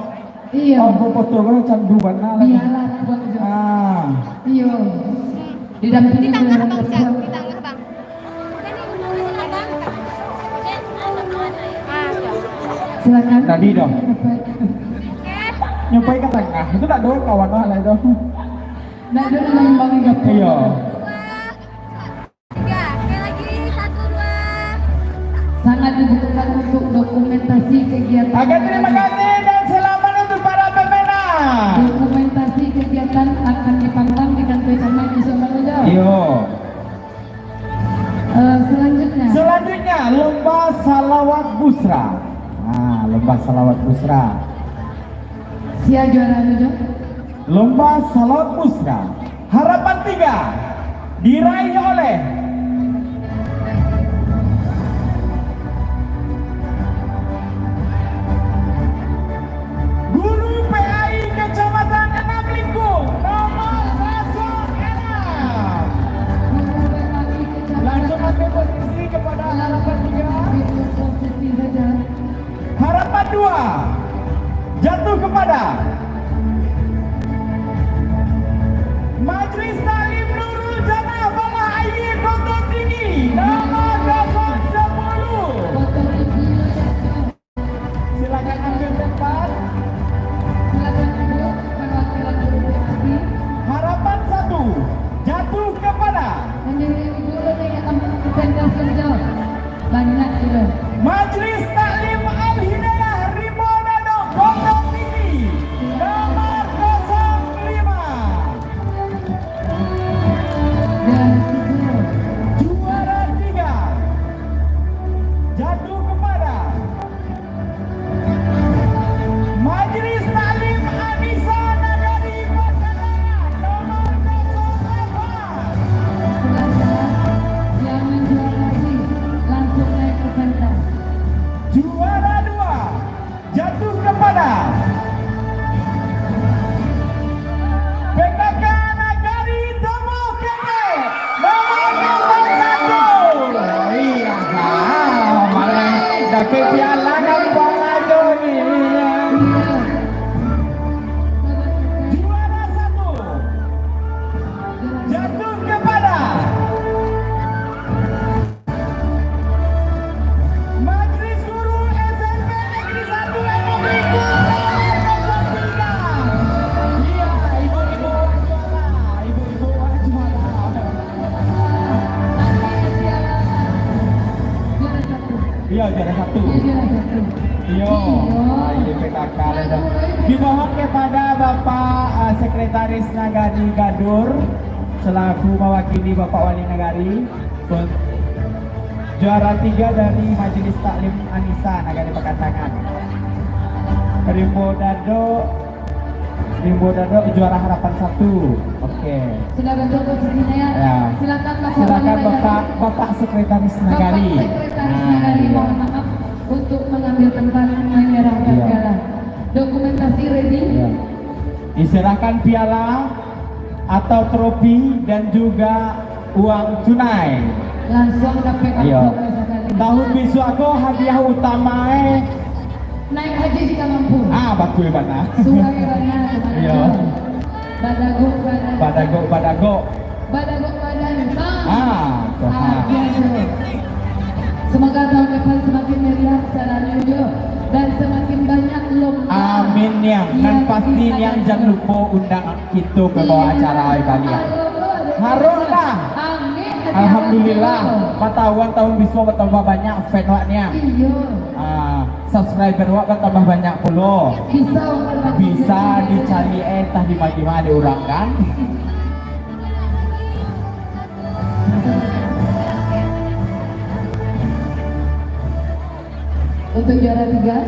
Iya. Oh, foto kan candu bana lagi. Biarlah, buat aja. Ah. Iya. Didampingi oleh orang tua. Silakan. Tadi dah. Nyampai ke tengah. Itu tak ada kawan lah itu. Ndak ada nama yang bagi gapur. Iya. Tiga. Sekali lagi. Satu, dua. Sangat dibutuhkan untuk dokumentasi kegiatan. Oke, terima kasih dan selamat untuk para pemenang. Dokumentasi kegiatan akan dipantang di kantor camat, insya Allah, Jo. Iyo. Eh, selanjutnya. Selanjutnya, lomba salawat busra. Nah, lomba salawat busra. Sia juara ni, Jo? Lomba salawat busra. Harapan tiga diraih oleh Guru P A I Kecamatan Enam Lingkung, nomor kosong enam. Langsung ambil posisi kepada harapan tiga. Posisi saja. Harapan dua jatuh kepada Majlis Taklim Nurul Jannah Balah Aia Koto Tinggi, nomor kosong sepuluh. Silakan ambil tempat. Silakan duduk, perwakilan guru P A I. Harapan satu jatuh kepada Hadirin guru ni, em, pentas saja. Banyak gila. Majlis Taklim Al-Hidayah Rimbo Dadok Koto Tinggi, nomor kosong lima. Juara satu jatuh kepada Majelis Guru S M P Negeri Satu N P Kuta Salatiga. Iya, ibu-ibu juara, ibu-ibu juara. Iya, juara satu. Iya, juara satu. Iyo. Iyo. Ah, ini P K K lah dah. Dimohon kepada Bapak, ah, Sekretaris Nagari Gadur selaku mewakili Bapak Wali Nagari, pun juara tiga dari Majelis Taklim Anisa Nagari Pakantangan. Rimbo Dado Rimbo Dado juara harapan satu. Oke. Sudah bentuk posisinya, ya. Ya. Silakan Bapak Silakan Wali Nagari. Bapak, Bapak Sekretaris Bapak Nagari. Sekretaris Nah, Nagari, iya. Mohon maaf untuk mengambil tempat menyerahkan Iya. piala. Dokumentasi ready. Iya. Diserahkan piala atau trofi dan juga uang tunai. Langsung dapat Iya. amplop sekali. Tahun bisuak ko hadiah utama eh. Naik haji jika mampu. Ah, batul bana. Suai bana, teman-teman. Iya. Badagok badan. Badagok, badagok. Badagok badan, bang. Ah, tuh, Ah, ah. biasa. Semoga tahun depan semakin meriah acaranya, Jo. Dan semakin banyak lomba Amin, Niang. Nan yang pasti, Niang, diadakan. jan lupo undang kito ka bawa Iya. acara baliak. Harok lah. Amin. Alhamdulillah. Batahuan tahun bisuak batambah banyak fan wak, Niang. Iya. Ah, subscriber wak batambah banyak pulo. Bisa, Bang. Bisa dicari entah di ma-, di ma dek urang kan. Untuk juara tiga,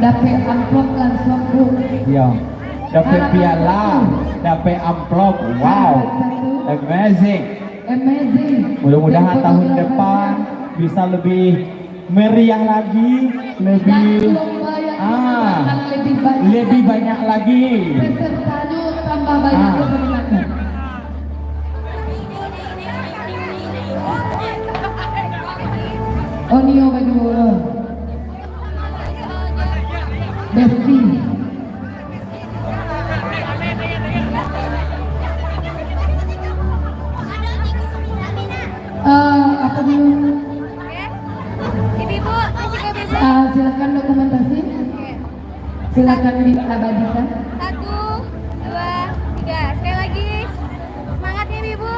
dapek amplop langsung, Bu. Iya. Dapek Harapan piala, satu. dapek amplop. Wow. Harapan satu. Amazing. Amazing. Mudah-mudahan Dan tahun fotografer depan siap. bisa lebih meriah lagi, lebih Dan lomba yang ah, akan lebih banyak lebih lagi. banyak lagi. Pesertanya tambah banyak Ah. peminatnya. Oh, Nio berdua. Besti. Eh, apa dulu? Ibu-ibu, masih ke ibu-ibu? Ah, silakan dokumentasi. Oke. Silakan diabadikan. Satu, dua, tiga. Sekali lagi. Semangat ya, Ibu.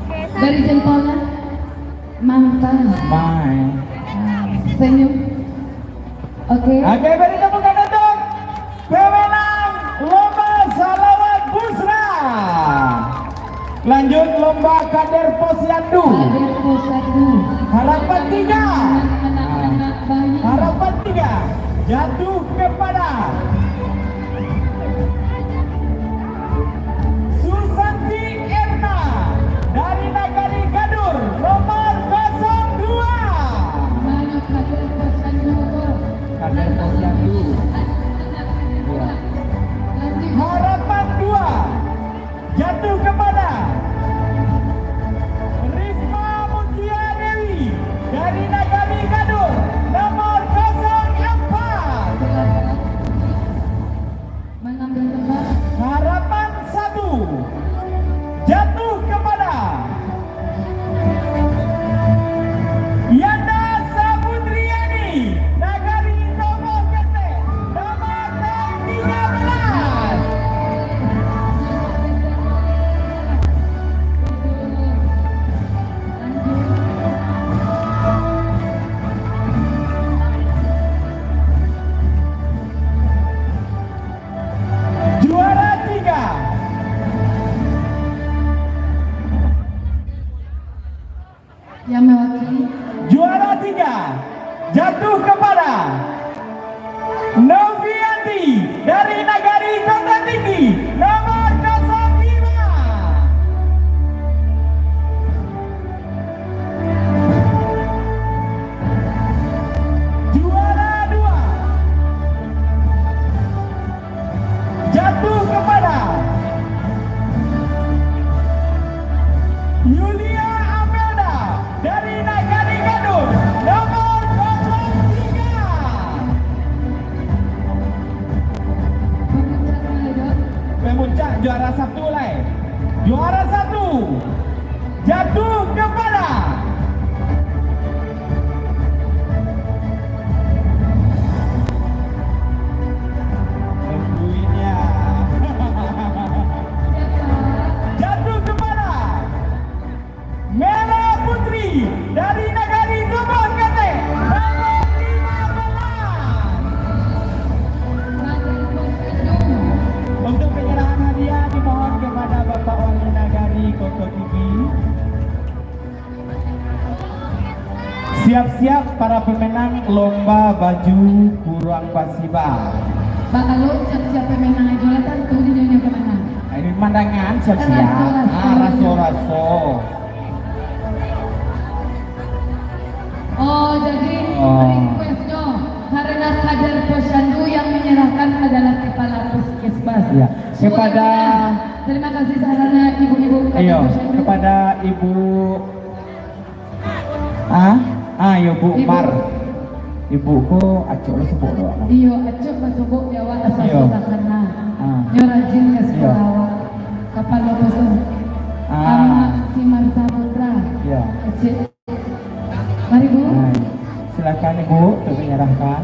Oke, satu. Dari jempolnya. Mantap. Smile. Senyum. Oke. Oke, beri tepuk tangan untuk pemenang lomba Salawat Busra. Lanjut lomba Kader Posyandu. Kader Posyandu. Harapan tiga. Anak-anak bayi. Harapan tiga jatuh kepada Susanti Erna dari Nagari Gadur, nomor kosong dua. Mana Kader Posyandu tu? Kader Posyandu. Iya. Harapan dua jatuh kepada Risma Mutia Dewi dari Nagari Gadur, nomor kosong empat. Silakan. Mengambil tempat. Harapan satu jatuh kepada Yanda Saputriani, Nagari Tomo Ketek, nomor tiga belas. Juara tiga. Yang mewakili. Juara tiga jatuh kepada Novianti dari Nagari Kota Tinggi, nomor kosong lima. Juara dua jatuh kepada Yulia Amelda dari Nagari Gadut, nomor kosong tiga. Juara satu lai. Juara satu jatuh kepada Duitnya. Jatuh kepada Mela Putri dari Nagari Tubuh Ketek, nomor lima belas. Untuk penyerahan hadiah dimohon kepada Bapak Wali Nagari Kota Tinggi. Siap-siap para pemenang lomba baju kuruang basiba. Bak alo siap-siap pemenang ajo lah, tantu di nyonya pemenang. Ini mandangan siap-siap. Raso-raso. Ah, raso-raso. Oh, jadi Oh. request-nyo, karena kader posyandu yang menyerahkan adalah kepala puskesmas. Ya. Semua Kepada pemenang. Terima kasih sarana ibu-ibu kader Iyo, posyandu. kepada Ibu Ah, ah, yo, Bu Ibu. Mar. Ibu ko acok lah sobok dek awak. Iyo, acok lah sobok dek awak, asa Iyo. sudah kana. Ah. Nyo rajin ka Iyo. sikolah awak. Kapalo poso. Ah. Amak si Mar Saputra. Iyo. Acok. Mari, Bu. Nah, silakan Ibu untuk menyerahkan.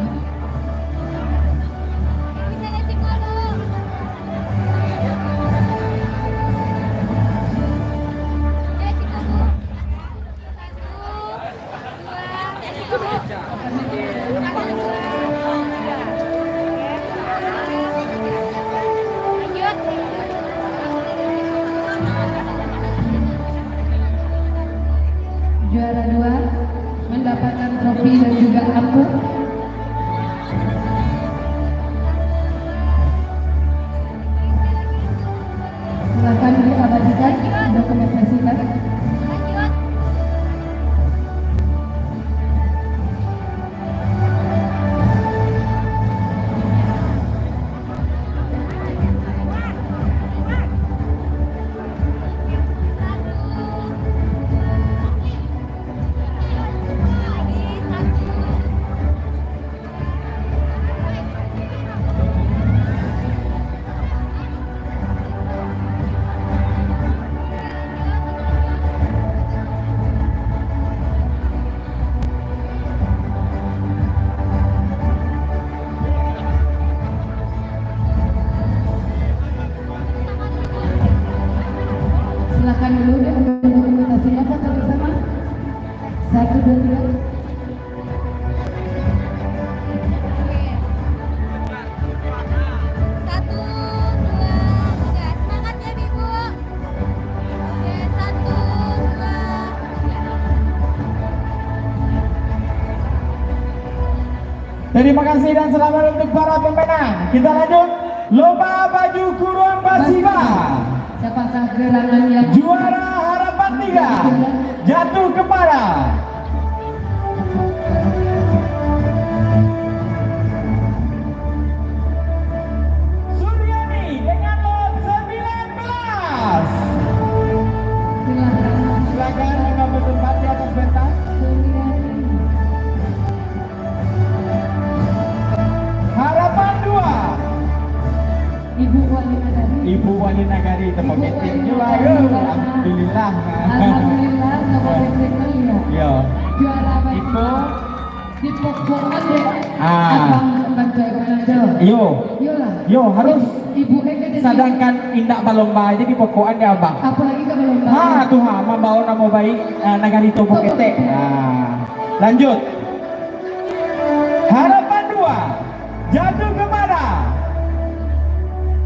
Juara dua mendapatkan trofi dan juga amplop. Silakan diabadikan, dokumentasikan. Silakan dulu deh untuk dokumentasinya, foto bersama. Satu, dua, tiga. Satu, dua, tiga. Semangat ya, Ibu. Oke, satu, dua, tiga. Terima kasih dan selamat untuk para pemenang. Kita lanjut lomba baju kuruang basiba. Siapakah gerangan yang Juara harapan tiga jatuh kepada Suryani dengan lot sembilan belas. Silakan. Silakan mengambil tempat di atas pentas. Suryani. Harapan dua. Ibu Wali Nagari. Ibu Wali Nagari, tepuk Ibu ketek Wali juga, Nagari yo. juga. Alhamdulillah. Alhamdulillah, tepuk ketek kali, yo. Yo. Juara apa? Iko. Dipokokkan deh. Ah. Abang bantu manajer. Yo. Yo lah. Yo, harus. Ibu Eka jadi. Sadangkan indak balomba aja dipokokkan deh, Abang. Apalagi ka balomba. Ha, tu ha, mambawa nama baik, eh, Nagari Topok Ketek. Topok Ketek. Ah. Lanjut. Harapan dua jatuh kepada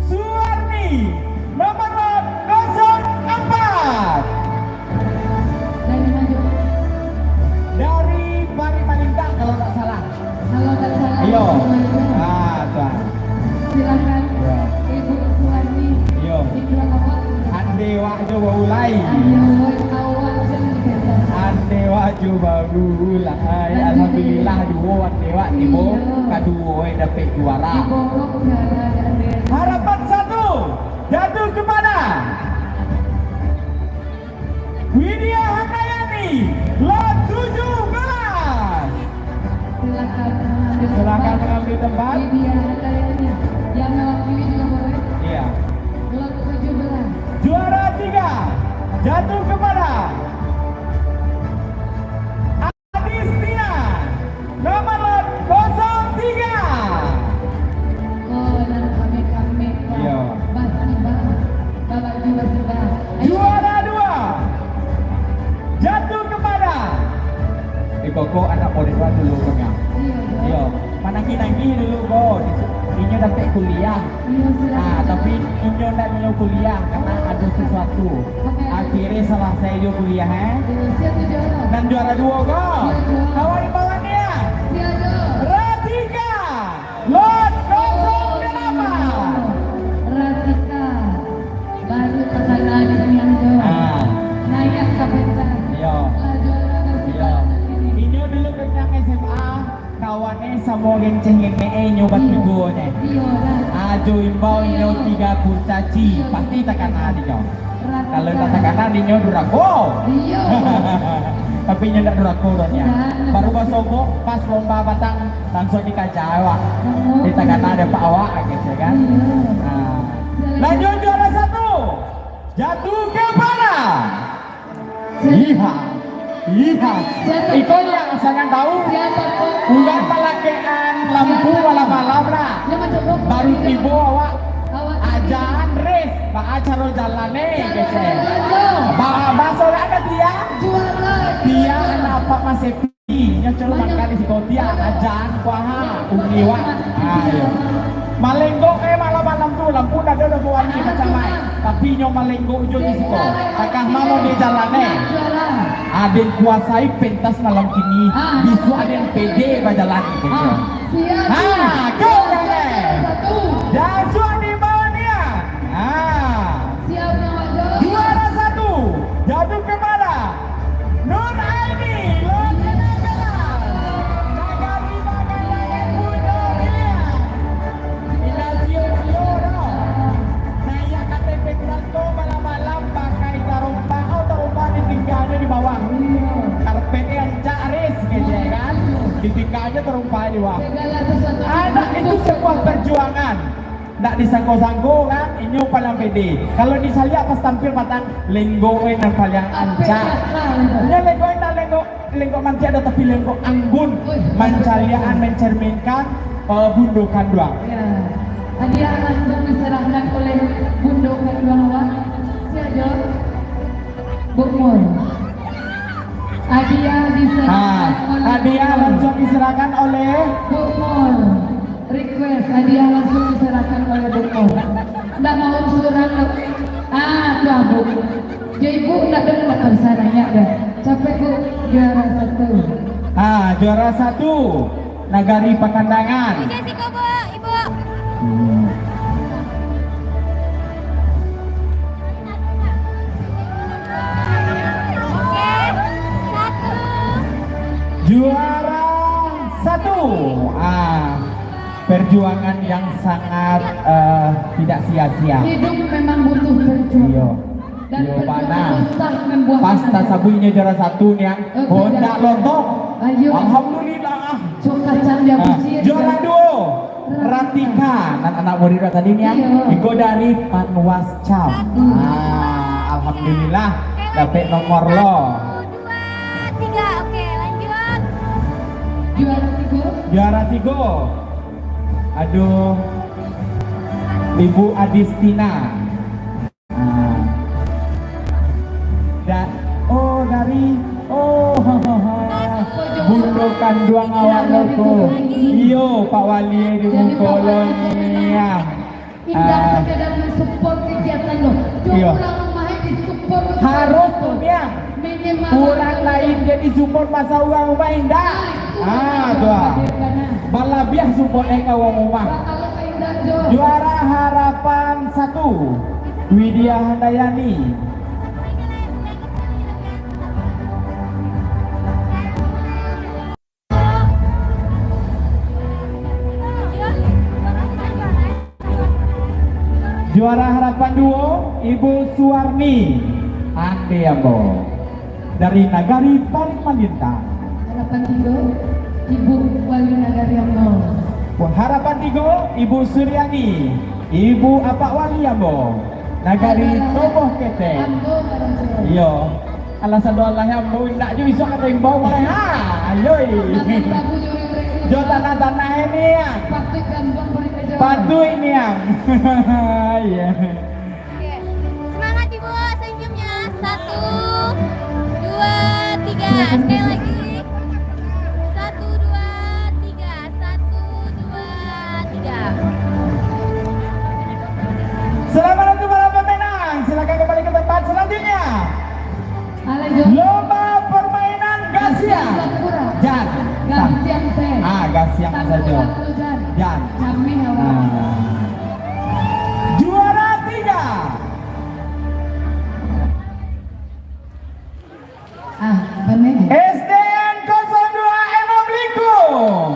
Suwarni, nomor urut kosong empat. Dari mana? Dari Pari Palintang, kalau tak salah. Kalau tak salah, Iyo. Suwarni. Ah, tuan. Silakan, Iyo. Ibu Suwarni. Iyo. Ibu awak. Ande wak jo baulai. Ande wak, awak jo dikasih. Ande wak jo baulai. Alhamdulillah. Alhamdulillah, duo ande wak tibo. Iyo. Kaduo, eh, dapek juara. Diborong juara ande. Harapan satu jatuh kepada Widya Handayani, lot tujuh belas. Silakan mengambil Silakan tempat. mengambil tempat. Widya Handayani. Yang mewakili juga boleh. Iya. Lot tujuh Dulu ko nyo. Iyo, iyo. Iyo, manangih-nangih dulu ko. Inyo dapek kuliah. Iyo, siap. Ah, tapi inyo ndak nio kuliah karena ado sesuatu. Oke. Akhirnyo salasai jo kuliah, eh. Iyo, siap tu, Jo. Dan juara duo ko. Iyo, Jo. Kawan imbauan dia. Siap, Jo. Radika. Lot kosong delapan. Radika. Baru takana di Pinang, Jo. Ah. Naiak ka pentas. Iyo. Lah juara nasional ini. Inyo dulu kenyang S M A. Kawan e samo genceng ngenek e nyo batigo ne. Iyo lah. Ajo imbau inyo tigo kurcaci, pasti takana dinyo. Kalau indak takana dinyo durako. Iyo. Tapi inyo indak durako doh nyo. Baru basogok pas lomba batang langsung dikaja awak. Di takana dek awak gitu kan. Iyo. Nah. Lanjut juara satu. Jatuh kepada Iha, iha. Iko yang sangat tahu. Urang malakekan lampu malam-malam lah. Baru tibo awak. Ajaan res, baa caro jalan ni, kecek. Ba-, baso lah ada dia. Dia anak Pak Mas Epi. Nyo colo makan di siko, tiak ajaan kuaha, uni wak. Ayo. Malenggok eh malam-malam tu, lampu ndak ado doh bawani macam ai. Tapi nyo malenggok jo di siko. Takah mano di jalan eh. Aden kuasai pentas malam kini, bisuak aden pede bajalan kecek. Ha, kau jangan. Jasuak di bawah dia. Ha. Juara satu, jatuh kepada Nur Aini, Lotena Bela. Nagari Bagan Langit Bundo Biliang. Indak sio-sio doh. Naiak K T P Grasko malam-malam pakai tarompah, oh, tarompah ditingganyo di bawah. Karpet e rancak res, kecek kan. Ditingganyo tarompah di bawah. Anak itu sebuah perjuangan. Ndak disangko-sangko kan, inyo paling pede. Kalau dicaliak pas tampil patang, lenggok e nan paling rancak. Inyo lenggok e ndak lenggok, lenggok mantiak doh, tapi lenggok anggun. Mancaliakan, mencerminkan, eh, Bundo Kanduang. Ya. Hadiah langsung diserahkan oleh Bundo Kanduang awak. Sia jo? Buk Mul. Hadiah diserahkan oleh Buk Mul. Ah, hadiah langsung diserahkan oleh Buk Mul. Request, hadiah langsung diserahkan oleh Buk Mul. Ndak mau surang, Buk. Ah, tu, Buk. Jadi, Buk, ndak dengar bakal sarang, ya, dah. Capek, Buk. Juara satu. Ah, juara satu, Nagari Pakandangan. Ijai siko, Buk, Ibu. Hmm. Oke, satu. Juara satu. Ah, perjuangan yang sangat, eh, tidak sia-sia. Hidup memang butuh perjuangan. Iyo. Dan iyo, perjuangan bana. Itu sah membuahkan hasil. Pas tasabuiknyo juara satu nian, oh, tidak. Honda lotong. Ayo. Alhamdulillah. Cok kacang dia. Ah, bucin, juara duo, Ratika. Nan anak murid tadi nian. Iyo. Iko dari Panwas Cam. Satu. Ah, alhamdulillah. Dapek nomor lo. Satu, dua, tiga. Oke, lanjut. Juara tigo. Juara tigo. Aduh. Ibu Adistina. Ah. Da-, oh, dari, oh, Bundo Kanduang awak lo ko. Iyo, Pak Wali di muko lo ni, ya. Indak, ah, sekedar mensupport kegiatan lo. Iyo. Urang rumah disupport. Harus tu, Biang. Urang lain jadi support masa urang rumah indak. Ah, tu ah. Balabiah support eh ka urang rumah. Juara harapan satu, Widya Handayani. Juara harapan duo, Ibu Suwarni. Ande ambo. Dari Nagari Tarik Malintang. Harapan tigo, Ibu Wali Nagari ambo. Harapan tigo, Ibu Suryani. Ibu Apak Wali ambo. Nagari Toboh Ketek. Ambo, Barajo. Iyo. Alah sado alah ambo indak jo isuak ka taimbau malah. Ha, ayoi. Jo tanah-tanah ini ya. Patuik ini ya. Iya. Oke. Semangat, Ibu. Senyumnya. Satu, dua, tiga. Sekali lagi. Satu, dua, sajo. Jan. Jan. Jameh awak. Nah. Juara tiga. Ah, apa ni? S D N kosong dua Enam Lingkung.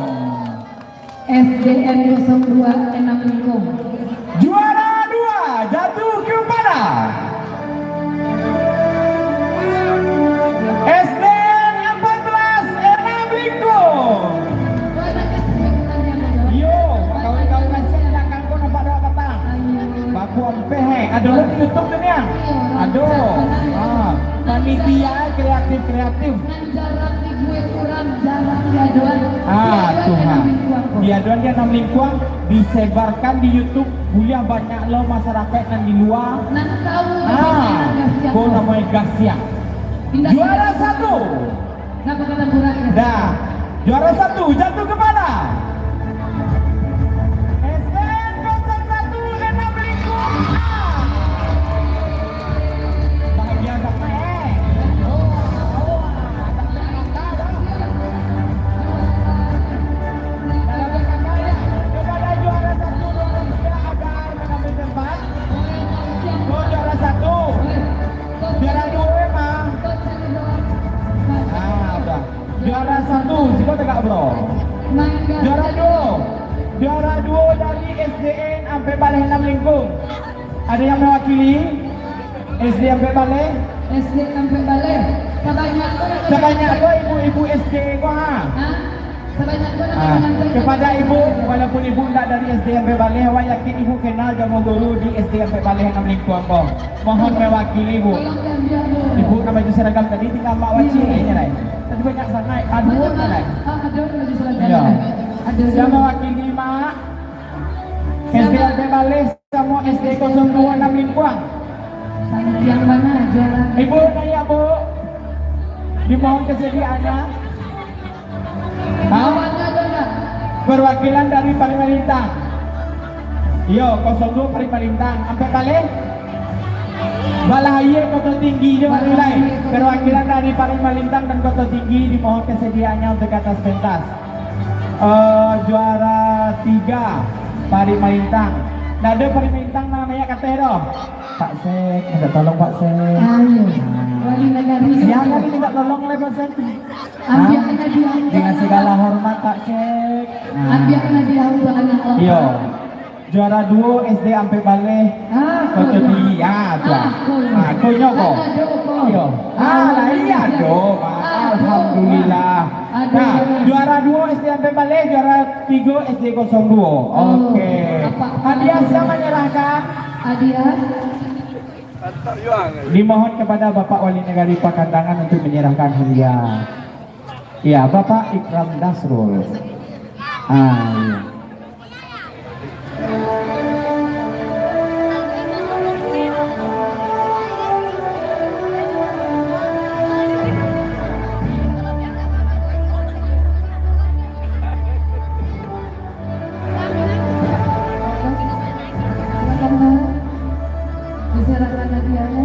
S D N kosong dua Enam Lingkung. Juara dua jatuh kepada S D N empat belas Enam Lingkung. Yo, kawan-kawan nasi nak kangkung nampak dah patang. Baku ampeh, eh. Ado lo di YouTube tu, Niang? Ado. Ah, panitia kreatif-kreatif. Nan jarang dibuek urang, jarang diadoan. Ah, tu, ha. Diadoan di Enam Lingkuang, disebarkan di YouTube, buliah banyak lo masyarakat nan di lua. Nan tahu. Ah, namonyo Gasiak. Ko namonyo Gasiak. Juara satu. Napa kata kurang? Dah. Juara satu jatuh kepada S D N kosong satu Enam Lingkung. Bahagia sangat, eh. Oh, oh, tak ada kata dah. Dalam kakak ya, kepada juara satu, juara tiga agar mengambil tempat. Oh, juara satu. Juara dua, emang. Ah, udah. Juara satu, siko tegak, bro. Juara dua. Juara dua dari S D N Ampek Baleh Enam Lingkung. Ada yang mewakili S D Ampek Baleh? S D Ampek Baleh. Sabanyak ko. Sabanyak ko ibu-ibu S D ko, ha? Ha? Sabanyak ko. Ah, kepada ibu, walaupun ibu ndak dari S D Ampek Baleh, awak yakin ibu kenal jo guru di S D Ampek Baleh Enam Lingkung ko. Mohon mewakili, Bu. Tolong diambil, Bu. Ibu nak baju seragam tadi tinggal Mak Wacik, iya, kayaknya, lai. Tadi banyak sangat. Aduh, banyak, Mak. Lai. Ah, ada baju seragam. Iya. Ada. Siapa mewakili, Mak? Siapa? S D Ampek Baleh samo S D kosong dua Enam Lingkuang. Santiang mana juara? Ibu naiak, Bu. Dimohon kesediaannya. Ha? Perwakilan dari Parit Malintang. Iyo, kosong dua Parit Malintang. Ampek Baleh? Balah Aia Koto Tinggi jo, Balai. Perwakilan dari Parit Malintang dan Koto Tinggi dimohon kesediaannya untuk ke atas pentas. Eh, juara tiga, Parit Malintang. Ndak ado Parit Malintang nan naiak ka ateh doh. Pak Sek, minta tolong, Pak Sek. Ayo. Wali nagari. Siang kali minta tolong oleh Pak Sek. Ambiak hadiah untuk anak. Dengan segala hormat, Pak Sek. Nah. Ambiak hadiah untuk anak. Iyo. Juara duo S D Ampek Baleh. Ah, Kota Tinggi. Ah, tu. Ah, konyo. Ah, konyo ko. Kan ado ko. Iyo. Ah, lah, iya, ado, Pak. Alhamdulillah. Nah, juara duo S D Ampek Baleh, juara tigo S D kosong duo. Oh, oke. Hadiah siapa menyerahkan? Hadiah. Dimohon kepada Bapak Wali Nagari Pakandangan untuk menyerahkan hadiah. Iya, Bapak Ikram Dasrul. Ah, iya. Silakan, Bang. Diserahkan hadiahnya.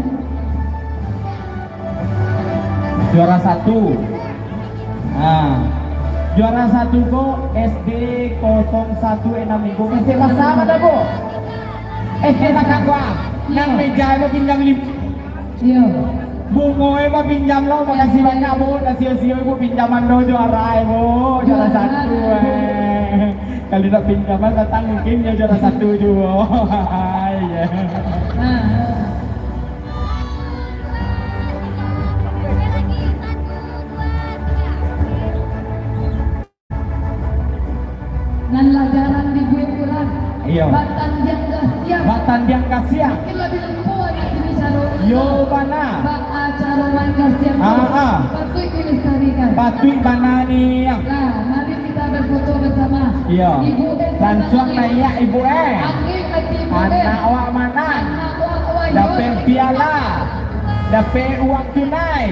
Juara satu. Nah, juara satu ko S D kosong satu Enam Lingkung. S D Pasar ada, Bu? S D Takakua. Nang meja itu pinjam lim-, Iyo. Bungo e, Pak, pinjam lo. Makasih banyak, Bu. Ndak sio-sio Ibu pinjaman do juara e, Bu. Juara satu, eh. Kalau ndak pinjaman, datang mungkin ya juara satu juo. Iya. Nah. Nan lah jarang dibuek urang. Iyo. Batandiang Gasiak. Batandiang Gasiak. Mungkin labiah lumpuah di sini caro. Iyo, bana. Baa caro main gasiak tu. Ah, ah. Patuik dilestarikan. Patuik bana ni. Lah, mari kita berfoto bersama. Iyo. Ibu eh, lansuang naiak ibu eh. Angin hati ibu eh. Anak awak mana? Anak awak, awak. Dapek piala. Dapek uang tunai.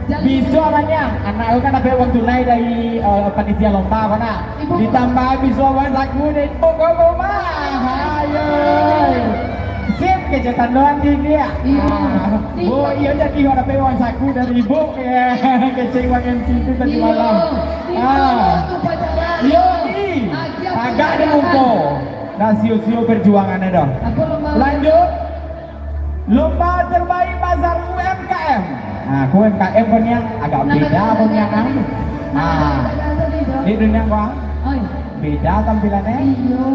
Bisuak banyak. Anak tu kan dapek uang tunai dari, eh, panitia lomba ko nah. Ditambah bisuak uang saku dari ibu ko rumah. Ayo. Sip, kecek tandoan di dia. Iyo. Ah. Oh, iyo, jadi awak dapek uang saku dari ibu. Kecek uang M C tu tadi malam. Ah. Iyo, di. Agak di muko. Dah sio-sio perjuangan dah. Lanjut. Lomba terbaik bazar U M K M. Nah, U M K M ko nian agak beda ko nian, ah. Nah, di dunia ko, ah. Beda tampilannya. Iyo.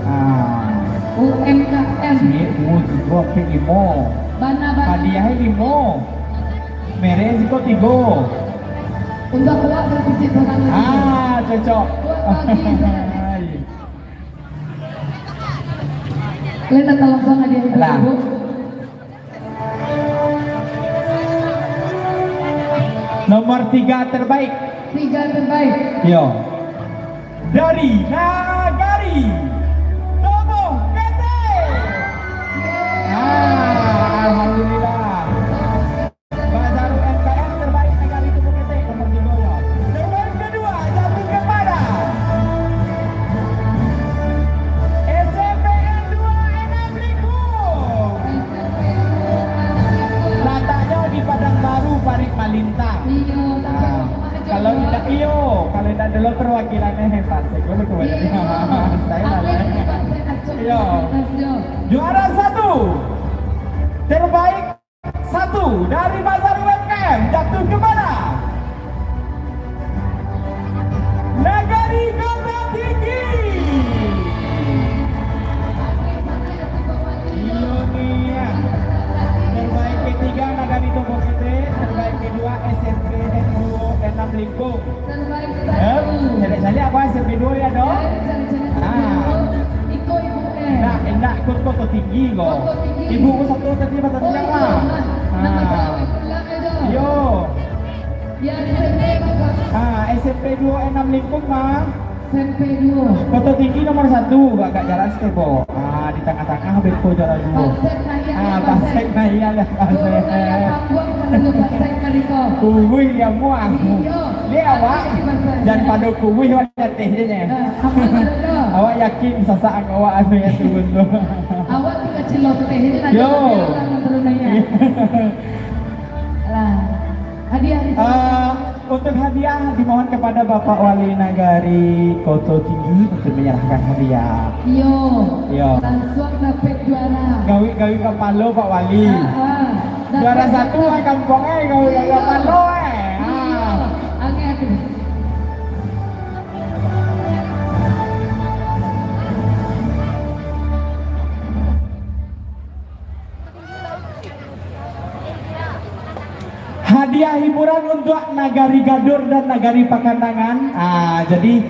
Ah. U M K M. Sik, duo, tigo, ampek limo. Bana, bana. Hadiahnyo limo. Merek siko tigo. Untuak kelak berpijak salam. Ah, cocok. Buat bagi, Zek. Kalian datang langsung hadiah ibu-ibu. Nomor tiga terbaik. Tiga terbaik. Yo. Dari Nagari Tubuh Ketek. Ah, alhamdulillah. Bazar U M K M terbaik Nagari Tubuh Ketek, nomor tiga, yo. Terbaik kedua jatuh kepada S M P N dua Enam Lingkung. Lataknyo di Padang Baru, Parit Malintang. Iyo, tapi kalau indak, iyo, kalau indak dulu perwakilannya hebat, saya dulu kebanyakan. Iyo. Juara satu terbaik satu dari Bazar U M K M jatuh kepada Nagari Kota Tinggi. Iyo ni, ya. Terbaik ketiga Nagari Tubuh Ketek, terbaik kedua S M P N dua Enam Lingkung. Eh, caliak-caliak apa S M P dua ya, dok? Ah. Iko ibu eh. Indak, indak, ikut Koto Tinggi ko. Koto Tinggi. Ibu ko satu tadi, mata tiang lah. Nama salah pulang aja. Yo. Ya, S M P berapa? Ah, S M P dua Enam Lingkung mah. S M P dua. Koto Tinggi nomor satu, agak jarak sikit, bo. Ah, di tangah-tangah beko juara duo. Pasek naiak, ah, pasek. Pasek naiak lah, pasek. Turun naiak panggung, kalau tu pasek kali ko. Kuruih dia muah. Iyo. Dia awak, jan pado kuruih awak jateh je nyo. Eh, apa tu? Awak yakin sasak awak anu yang turun tu. Awak tu kacil loteh je lah. Yo. Jangan turun naiak. Lah. Hadiah di sini. Ah, untuk hadiah dimohon kepada Bapak Wali Nagari Koto Tinggi untuk menyerahkan hadiah. Iyo. Iyo. Langsung dapek juara. Gawik-gawik kapalo Pak Wali. Ah, ah. Juara satu lah kampuang eh, gawik-gawik kapalo eh. Iyo. Ah. Oke, oke. Hadiah hiburan untuk Nagari Gadur dan Nagari Pakandangan. Ah, jadi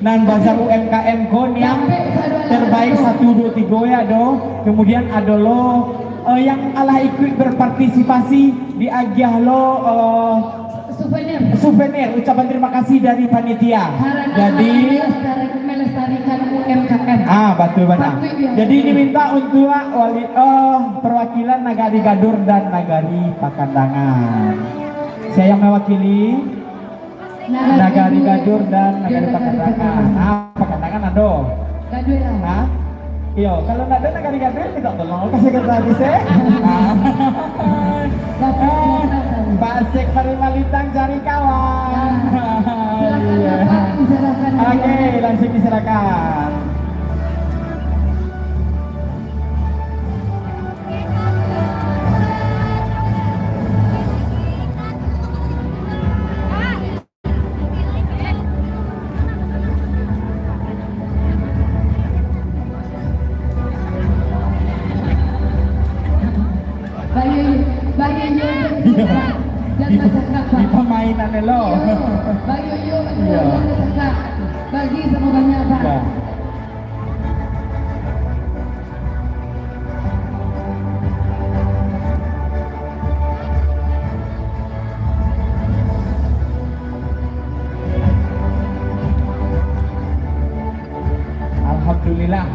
nan bazar U M K M ko nian terbaik satu, duo, tigo ya do. Kemudian ado lo, eh, yang alah ikut berpartisipasi diagiah lo, eh, Souvenir. Souvenir, ucapan terima kasih dari panitia. Karena jadi melestari-, melestarikan U M K M. Ah, betul bana. Betul, ya. Jadi diminta untuk wali, eh, perwakilan Nagari Gadur dan Nagari Pakandangan. Siapa yang mewakili? Nagari Gadur dan Nagari Pakandangan. Ah, Pakandangan ado. Gaduh lah. Hah? Iyo, kalau ndak ado Nagari Gadur, minta tolong ka sekretaris eh. Ah. Pak Sek Parit Malintang cari kawan. Nah, silakan, Bapak, diserahkan hadiah. Oke, langsung diserahkan. Bayu, Bayu, jangan cakap, Pak. Di pamainan lo. Iyo. Bayu, Bayu, jangan cakap. Bagi sama banyak, Pak. Ya. Alhamdulillah,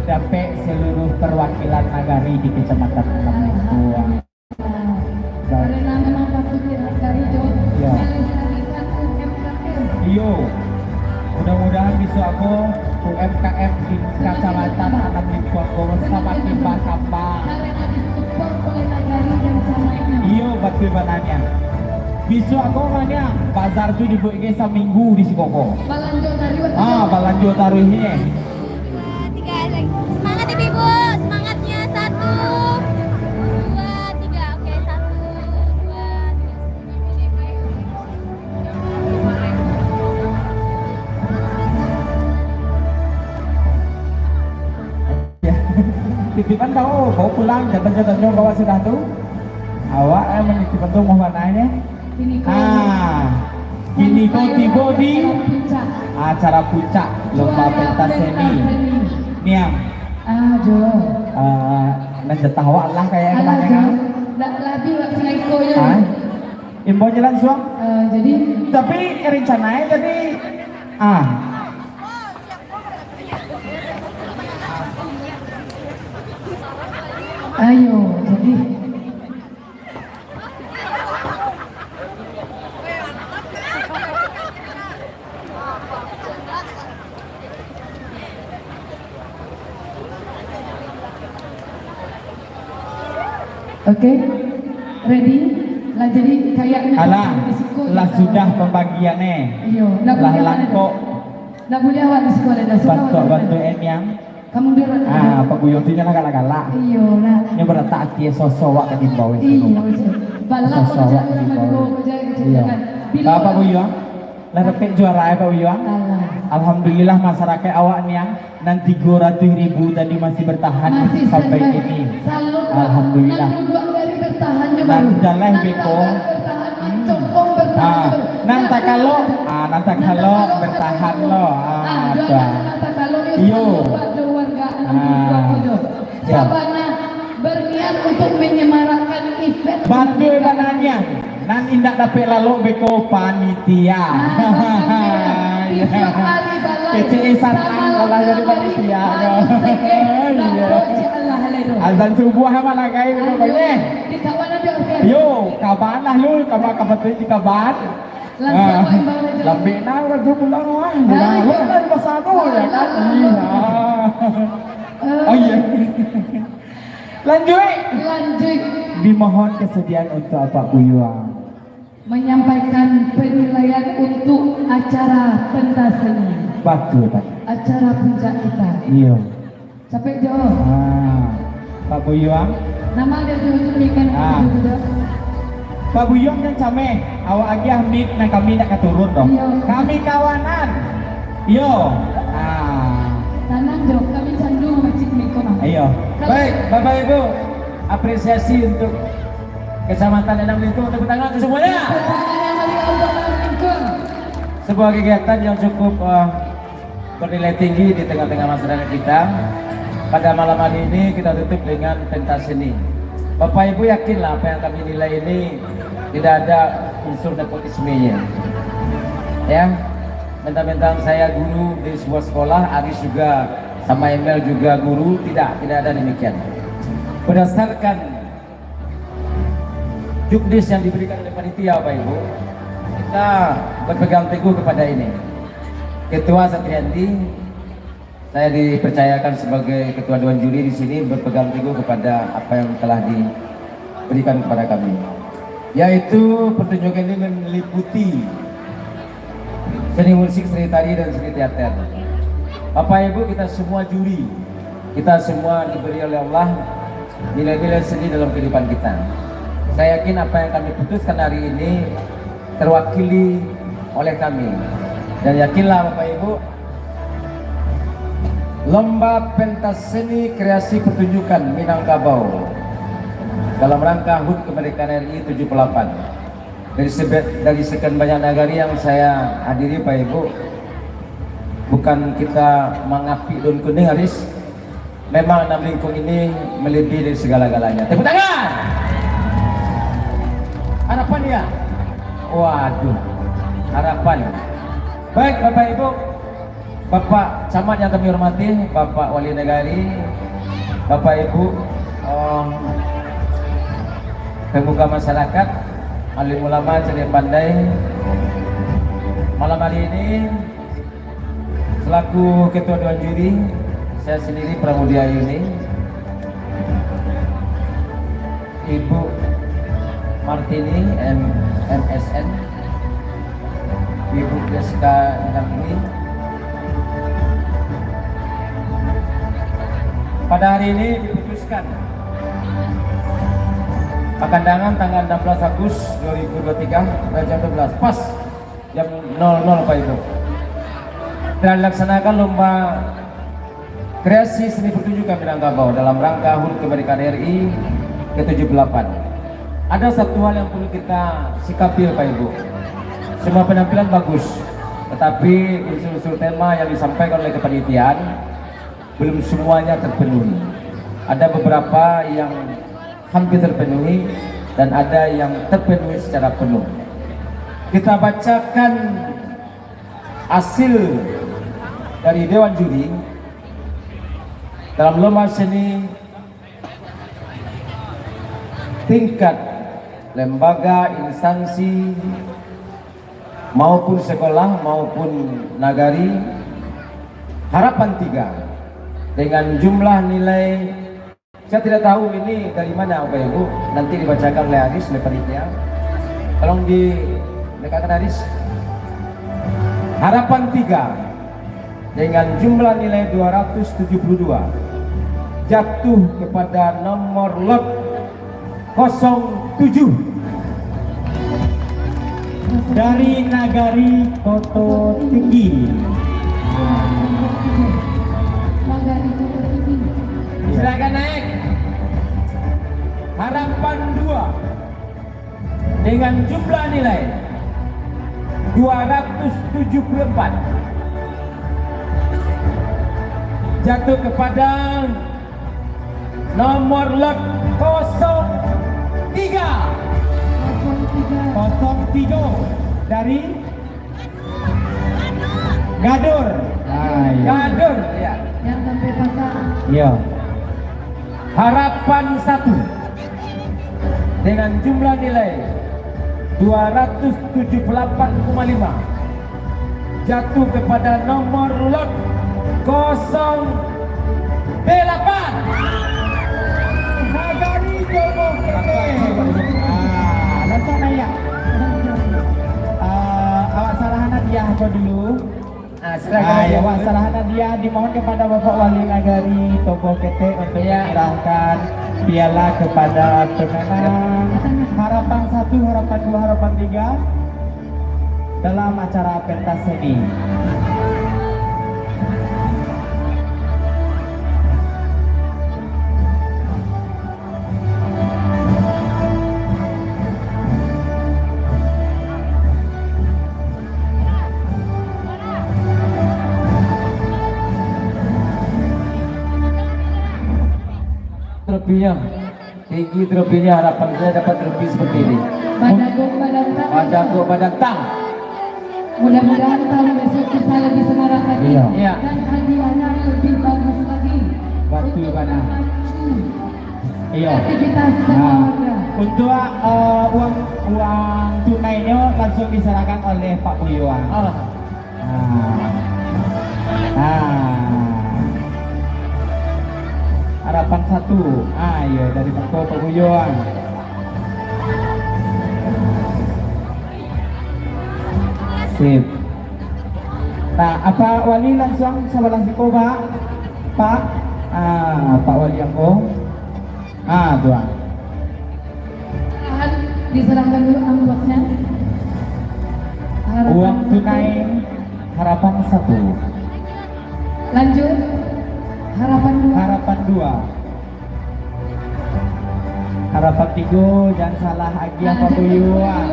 dapek seluruh perwakilan nagari di Kecamatan Enam Lingkung. Karena memang patut dihargai, Jo. Ya. Melestarikan U M K M. Iyo. Mudah-mudahan bisuak ko U M K M di Kacamatan Enam Lingkung ko samakin bakambang. Karena disupport oleh nagari dan camaiknyo. Iyo, batua bananyo. Bisuak ko, manyo, bazar tu dibuek ge saminggu di siko ko. Balanjo dari Ah, balanjo taruih ni. Dua, tiga, lagi. Semangat, Ibu-ibu. Semangatnya. Satu, dua, tiga. Oke, satu, dua, tiga. Ya. Titipan kau, kau pulang, jatah-jatahnyo bawa sudah tu. Awak, eh, manitipan tu mohon aja. Kini ko Ah, kini ko sampai tibo di acara puncak. Acara puncak lomba Juara pentas seni. Pentas seni. Niang. Ah, jo. Ah, nan jatah awak lah kayak Alah, kemarin jo. kan. Dak labi wak singko yo. Ah. Imbau jalan suang. Eh, jadi Tapi rencana tadi ah. Ayo, jadi Oke, ready? Lah jadi kayaknya Alah, di siko lah kita sudah pembagian eh. Iyo, ndak Lah buliah awak langkok. Ndak buliah awak di siko, dah suka awak Bantu-bantu dah. eh niang. Kamu dulu. Ah, Pak Buyuang tu nyo lah galak-galak. Iyo lah. Nyo baratak ati sosok awak ka dimbau itu. Iyo, je. Balak Sosok kerja awak orang dimbau. Maduro kerja, kerja Iyo. kan. Bila Bapak orang Buyuang, lah dapek juara eh Pak Buyuang. Alah. Alhamdulillah masyarakat awak niang nan tigo ratuih ribu tadi masih bertahan Masih sampai standby. kini. Salut, Pak. Alhamdulillah. Nan duduak dari bertahan je Nan baru. jalan Nan beko. tahan bertahan, nan congkong bertahan Ah, je baru. nan Nan takalok, duduak ah, nan takalok bertahan lo. Ah, Ah, doakan tuan. nan takalok yo Iyo. salut, Pak, jo warga nan Ah. duduak ko jo. Ya. Sabana berniat untuk menyemarakkan event Batul pernikahan. bananyo. Nan indak dapek lalok beko panitia. Ah, sampai Iya. tiap hari balai Kecil Isan sama lah lah jadi malam hari, panitia, harus yo. sege, Iya. dan doa je Allah, haleluya. Azan subuh amat lah, guys, Ayo, boleh. di kawanan dia, oke. Yo, kabanan lu, kabar-kabar tu di kabar. Langsung Ah. aku imbau aja. Lambek nah, raja pulang, wah. Ah, Pulang, iya. lah, di pasar tu, ya kan? Alah, Iya. alah. Eh. Oh, iya. Lanjut. Lanjut. Dimohon kesediaan untuk Apak Buyuang. Menyampaikan penilaian untuk acara pentas seni. Batul, Pak. Acara puncak kita. Iya. Capek jo. Ah, Pak Buyuang. Nama dia tu, tu, ni kan, Ah. tu, tu, tu. Pak Buyuang nan cameh, awak agiah mic nan kami nak ka turun doh. Iya. Kami kawanan. Iyo. Ah. Tanang jo, kami candu macik mic ko mah. Iyo. Kalau Baik, Bapak Ibu, apresiasi untuk Kecamatan Enam Lingkung, tepuk tangan untuk semuanya. Tepuk tangan yang meriah untuk Enam Lingkung. Sebuah kegiatan yang cukup, eh, bernilai tinggi di tengah-tengah masyarakat kita. Pada malam hari ini kita tutup dengan pentas seni. Bapak Ibu yakinlah apa yang kami nilai ini tidak ada unsur nepotismenya. Ya, mentang-mentang saya guru di sebuah sekolah, Aris juga sama Emel juga guru, tidak, tidak ada demikian. Berdasarkan juknis yang diberikan oleh panitia, Bapak Ibu, kita berpegang teguh kepada ini. Ketua Satriandi, saya dipercayakan sebagai ketua dewan juri di sini, berpegang teguh kepada apa yang telah diberikan kepada kami, yaitu pertunjukan ini meliputi seni musik, seni tari, dan seni teater. Bapak Ibu, kita semua juri, kita semua diberi oleh Allah nilai-nilai seni dalam kehidupan kita. Saya yakin apa yang kami putuskan hari ini terwakili oleh kami. Dan yakinlah, Bapak Ibu, lomba pentas seni kreasi pertunjukan Minangkabau dalam rangka hut kemerdekaan R I tujuh puluh delapan. Dari sebe-, dari sekian banyak nagari yang saya hadiri, Bapak Ibu, bukan kita mangapik daun kuning, Aris. Memang Enam Lingkung ini melebihi dari segala-galanya. Tepuk tangan! Harapan ya? Waduh, harapan. Baik, Bapak Ibu, Bapak Camat yang kami hormati, Bapak Wali Nagari, Bapak Ibu, em, pemuka masyarakat, alim ulama, cerdik pandai, malam hari ini, selaku Ketua Dewan Juri, saya sendiri, Pramudia Ayuni, Ibu Martini, M-, M S N, Ibu Deska Inamwi, Pada hari ini diputuskan, pakandangan tanggal enam belas Agustus dua ribu dua puluh tiga, pada jam dua belas, pas jam nol nol, Pak Ibu, telah dilaksanakan lomba kreasi seni pertunjukan Minangkabau dalam rangka hut kemerdekaan R I ke tujuh puluh delapan. Ada satu hal yang perlu kita sikapi, Pak Ibu. Semua penampilan bagus, tetapi unsur-unsur tema yang disampaikan oleh kepanitiaan belum semuanya terpenuhi. Ada beberapa yang hampir terpenuhi dan ada yang terpenuhi secara penuh. Kita bacakan hasil dari Dewan Juri dalam lomba seni tingkat lembaga, instansi, maupun sekolah, maupun nagari, harapan tiga, dengan jumlah nilai, saya tidak tahu ini dari mana, Bapak Ibu, nanti dibacakan oleh Aris, oleh panitia. Tolong dilekatkan, Aris. Harapan tiga, dengan jumlah nilai dua ratus tujuh puluh dua, jatuh kepada nomor lot kosong tujuh dari Nagari Koto Tinggi. Nagari Koto Tinggi. Silakan naik. Harapan dua, dengan jumlah nilai dua ratus tujuh puluh empat, jatuh kepada nomor lot kosong tiga. Kosong tiga. Kosong tiga dari Gadur. Ah, iya. Gadur, ya. Yang sampai patah. Iya. Harapan satu, dengan jumlah nilai dua ratus tujuh puluh delapan koma lima, jatuh kepada nomor lot kosong delapan. Nagari Jomo Kete. Ah, langsung naik. Ah, awak sarahan hadiah ko dulu. Ah, silakan. Ah, ya, awak sarahan hadiah dimohon kepada Bapak Wali Nagari Toboh Ketek untuk, ya, menyerahkan piala kepada pemenang harapan satu, harapan dua, harapan tiga dalam acara pentas seni. Trofinya. Tinggi trofinya, harapan saya dapat trofi seperti ini. Badagok badantang. Badagok badantang. Mudah-mudahan tahun besok bisa lebih semarak lagi. Iya. Iya. Dan hadiahnya lebih bagus lagi. Betul, untuk bana. Memacu, iya, aktivitas, nah, warga. Untuk, eh, uang, uang tunainyo langsung diserahkan oleh Pak Buyuang. Ah. Ah. Ah. Harapan satu. Ah, iyo, dari Pak Buyuang. Sip. Nah, Pak Wali langsung sabalah siko, Pak. Pak, ah, Pak Wali ambo. Ah, tuan. Sarahan, diserahkan dulu amplopnya. Harapan satu. Uang tunai harapan satu. Lanjut, harapan dua. Harapan dua. Harapan tigo, jan salah agiah, ah, Pak Buyuang.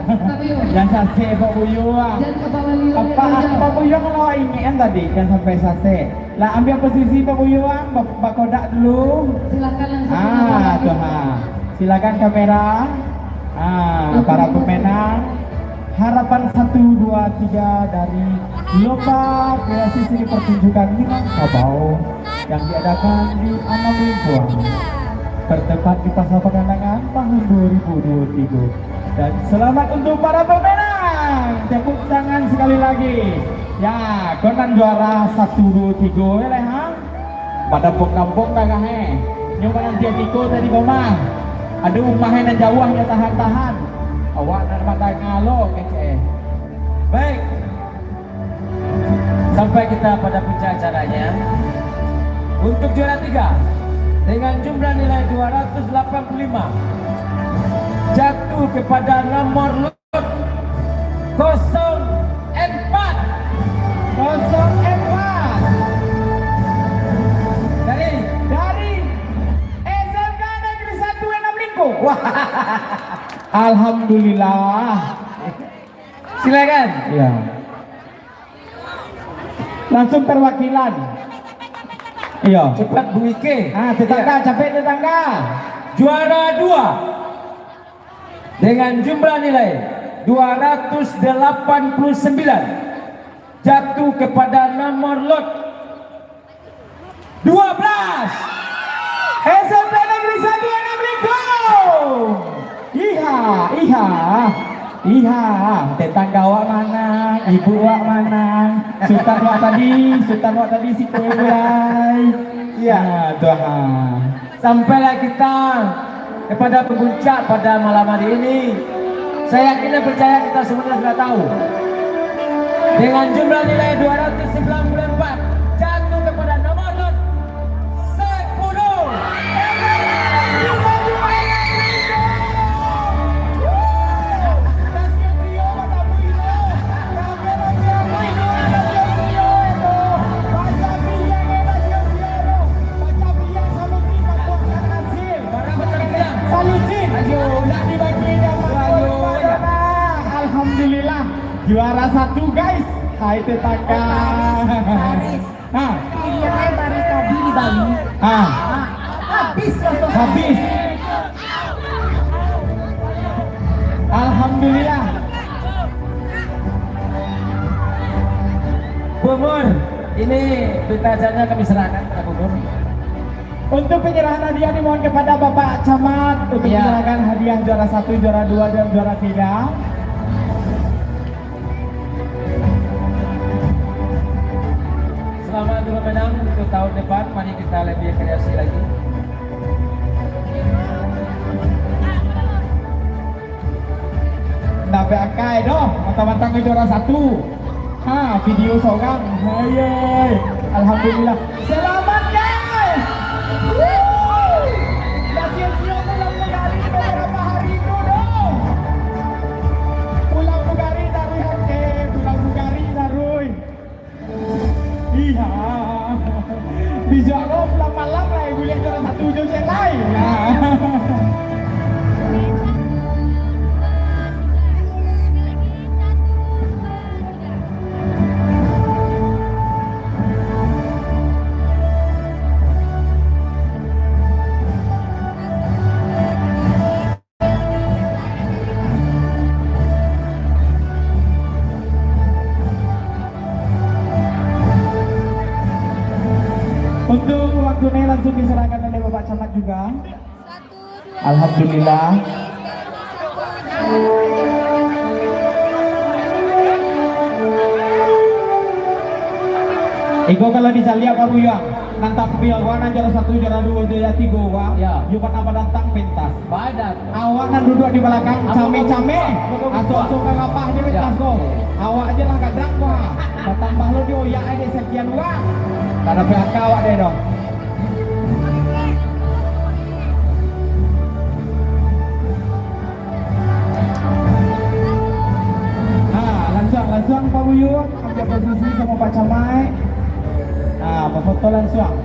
Pak Buyuang. Jan sasek, Pak Buyuang. Jan ka Pak Wali. Apa, Pak Buyuang kalau ingekan tadi, jan sampai sasek. Lah, ambiak posisi Pak Buyuang, ba-, bakodak dulu. Silakan langsung. Ah, tuh, ha. Silakan kamera. Ah, para pemenang. Harapan satu, dua, tiga dari Lomba Kreasi Seni Pertunjukan Minangkabau yang diadakan di Anam Limpuang, bertempat di Pasar Pakandangan, tahun dua ribu dua puluh tiga. Dan selamat untuk para pemenang. Tepuk tangan sekali lagi. Ya, ko nan juara satu, dua, tiga, ya lah, ha? Badampok-dampok dah kah, eh? Nyo mananti tiko tadi ko mah. Ado umah nan jauah nyo tahan-tahan. Awak nan mandanga lo, kecek, eh. Baik. Sampai kita pada puncak acaranya. Untuk juara tiga, dengan jumlah nilai dua ratus delapan puluh lima, jatuh kepada nomor lot kosong empat. Kosong empat. Dari? Dari S M K Negeri Satu Enam Lingkung. Wah. Alhamdulillah. Silakan. Iya. Langsung perwakilan. Iya. Cepat, Bu Ike. Ah, tetangga, iya, capek tetangga. Juara dua dengan jumlah nilai dua ratus delapan puluh sembilan jatuh kepada nomor lot dua belas. S M P Negeri Satu Enam Lingkung. Iha, iha, iha. Tetangga awak manang, ibu awak manang. Sutan awak tadi, sutan awak tadi si kue mulai. Iya. Ah, tu, ha. Sampailah kita kepada puncak pada malam hari ini. Saya yakin dan percaya kita semua sudah tahu. Dengan jumlah nilai dua ratus sembilan puluh empat, jatuh kepada nomor lot sepuluh. Salutin. Ayo, nak dibagi dah, Pak. Ayo. Alhamdulillah, juara satu, guys. Hai, tetangga. Baris, baris. Ha. Pilihannya baru tadi di Bali. Ha. Ha. Habis kosong. Habis. Alhamdulillah. Bu Nur, ini pita acaranya kami serahkan kepada Bu Nur. Untuk penyerahan hadiah dimohon kepada Bapak Camat untuk, iya, menyerahkan hadiah juara satu, juara dua, dan juara tiga. Selamat untuk pemenang untuk tahun depan. Mari kita lebih kreasi lagi. Ndak beakai doh, mantang-mantang juara satu. Ha, video sorang. Hai, hai. Alhamdulillah. Selamat, guys. Wuh. Ndak sio-sio pulang Bugari beberapa hari itu doh. Pulang Bugari taruih, oke. Pulang Bugari taruih. Iya. Bisa ko pulang malam lah, buliah juara satu jo cek lai. Nah. Untuk uang tunai langsung diserahkan oleh Bapak Camat juga. Alhamdulillah. Iko kalau dicaliak Pak Buyuang, nan tampil wak nan juara satu, juara dua, juara tiga wak, ya, yo pernah badantang pentas. Badan. Awak nan duduak di balakang, came-came, aso-aso ka lapah je pentas ko. Awak je lah gadang ko, ha. Batambah lo di oyak ai dek sakian urang. Kada P H K awak deh doh. Ha, lansuang, lansuang Pak Buyuang, ambiak posisi samo Pak Camat. Ha, bafoto lansuang.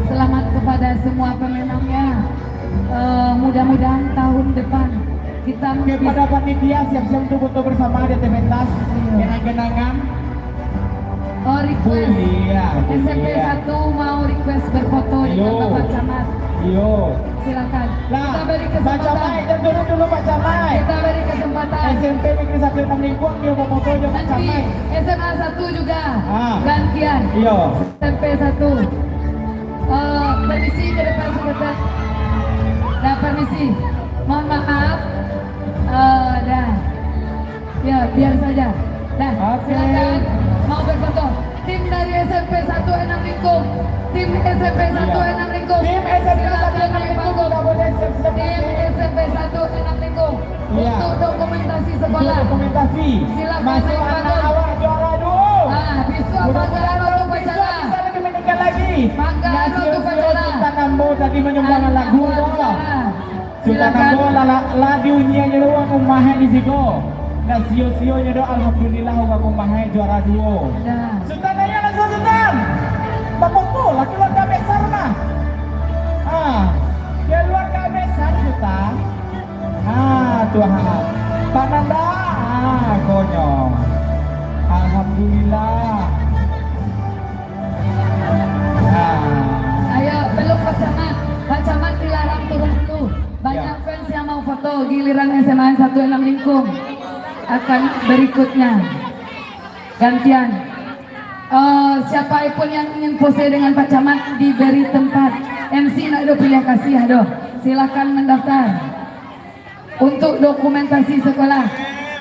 Selamat kepada semua pemenangnya. Eh, mudah-mudahan tahun depan kita. Oke, bisa. Pada panitia, siap-siap untuk foto bersama di atas pentas. Iya. Kenang-kenangan. Oh, request. Buliah, S M P buliah. Satu mau request berfoto dengan Bapak Camat. Iyo. Silakan. Lah, kita beri kesempatan. Pak Camat, jangan dulu-dulu, Pak Camat. Kita beri kesempatan. S M P Negeri Satu Enam Lingkung, dia mau foto jo Pak Camat. Nanti S M A satu juga. Ah. Gantian. Iyo. S M P satu. Eh, permisi ke depan sebentar. Dah, permisi. Mohon maaf. Eh, dah. Ya, biar saja. Dah, oke. Silakan mau berfoto. Tim dari S M P satu Enam Lingkung. Tim S M P satu Enam Lingkung. Iya. Tim S M P satu Enam Lingkung, silakan naik panggung. Tidak boleh siap-siap. Tim S M P satu Enam Lingkung. Iya. Untuk dokumentasi sekolah. Untuk dokumentasi. Silakan naik panggung. Masuk anak awak juara dua. Ah, bisuak panggalan waktu upacara. Mudah-mudahan tahun bisuak bisa lebih meningkat lagi. Mangga, nah, aro tu sio-sio pacara. Sultan Ambo tadi manyumbangkan lagu tu. Sultan Ambo lah, lah, lah diunyiannyo doh, wak umahai di siko. Nah, sio-sionyo doh, alhamdulillah, wak umahai juara duo. Dah. Sultan, ayo langsung, Sultan. Bakumpul lah keluarga besar mah. Ah, keluarga besar, Sultan. Ah, Tuhan. Pak Nanda, ah, konyo. Alhamdulillah. Ah. Ayo, belum Pak Camat. Pak Camat dilarang turun dulu. Banyak, ya, fans yang mau foto, giliran S M A N satu Enam Lingkung akan berikutnya. Gantian. Eh, siapa pun yang ingin pose dengan Pak Camat diberi tempat. M C ndak ado piliah kasih doh. Silakan mendaftar. Untuk dokumentasi sekolah.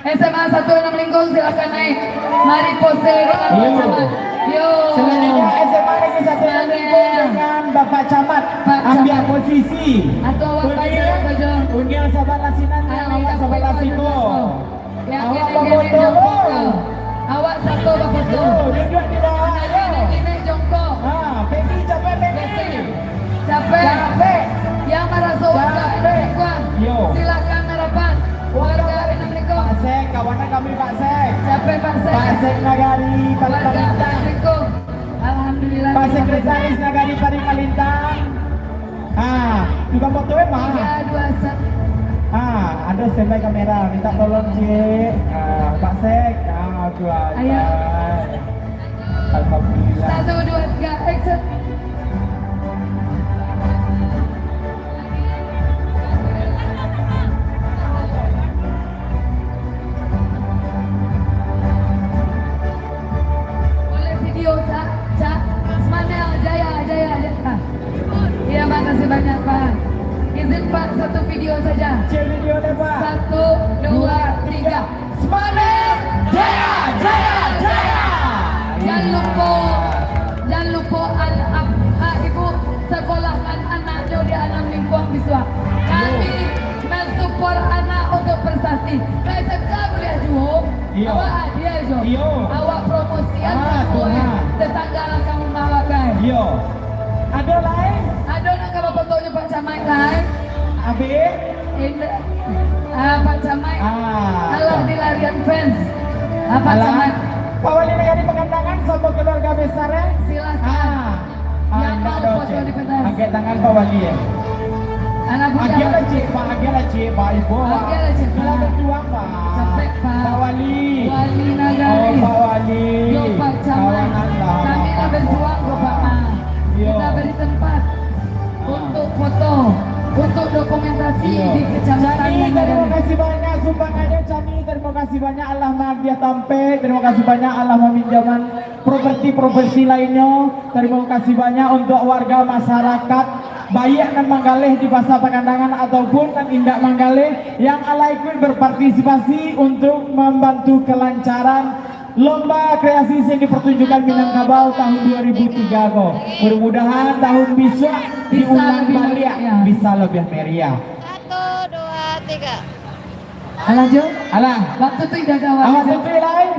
S M A satu Enam Lingkung, silakan naik. Mari pose dengan Pak Camat. Yo. Selanjutnya S M A Negeri satu Enam Lingkung dengan Bapak Camat. Pak Camat. Ambil posisi. Atau awak undian, sabalah sinan, awak sabalah siko. Yang awak kini-kini bafoto. Jongkok. Awak satu bafoto. Yo, duduak di bawah, yo. Yang kini-kini jongkok. Ha, Peggy, capek, Peggy. Capek. Capek. Yang maraso warga Enam Lingkung, yo, silakan marapat. Warga Enam Lingkung. Pak Sek, kawanan kami, Pak Sek. Capek, Pak Sek. Pak Sek Nagari, Pak Sek Nagari. Warga Enam Lingkung. Alhamdulillah, terima kasih. Pak Sekretaris Nagari Parit Malintang. Ah, tukang foto emang. Tiga, dua, satu. Ah, ado standby kamera, minta tolong, Cik. Ah, Pak Sek. Ah, tu aja. Ayo. Alhamdulillah. Satu, dua, tiga, action. Boleh video, Cak? Cak, Smanel, jaya, jaya, jaya. Iya, makasih banyak, Pak. Izin, Pak, satu video saja. Cek video deh, Pak. Satu, dua, tiga. Smanel, jaya, jaya, jaya. Jan lupo, jan lupo an-, ap-, ah, ibu sekolahkan anaknyo di Enam Lingkung bisuak. Kami mensupport anak untuk prestasi. Ka S M K buliah juo. Iyo. Awak hadir jo. Iyo. Awak promosian. Ah, tu, eh. Tetangga lakang rumah awak, guys. Iyo. Ado lai? Ado nan ka bafoto jo Pak Camat lai? Abih? Indak. Ah, Pak Camat. Ah, alah, dilarian fans. Ah, Pak Camat. Pak Wali Nagari Pakandangan, samo keluarga besar, eh? Silakan. Ah. Yang mau foto di pentas. Angkek tangan, Pak Wali, ya. Anak budak. Agiah lah, Cik, Pak. Agiah lah, Cik, Pak. Ibu, Pak. Agiah lah, Cik, Pak. Lah berjuang, Pak. Capek, Pak. Pak Wali. Wali Nagari. Oh, Pak Wali. Yo, Pak Camat. Kawanan lah. Kami lah berjuang ko, Pak, mah. Yo. Kita beri tempat untuk foto, untuk dokumentasi di kecamatan yang ada. Cani, terima kasih banyak sumbangannyo, Cani. Terima kasih banyak, alah maagiah tampek. Terima kasih banyak, alah maminjaman properti-properti lainnyo. Tarimo kasih banyak untuak warga masyarakat, baiak nan manggaleh di Pasar Pakandangan ataupun nan indak manggaleh, yang alah ikuik berpartisipasi untuk mambantu kelancaran Lomba Kreasi Seni Pertunjukan Minangkabau tahun dua ribu tiga ko. Mudah-mudahan tahun bisuak diulang baliak, bisa labiah meriah. Satu, dua, tiga. Alah, Jo. Alah. Waktu tu indak kawan. Awak tu lain.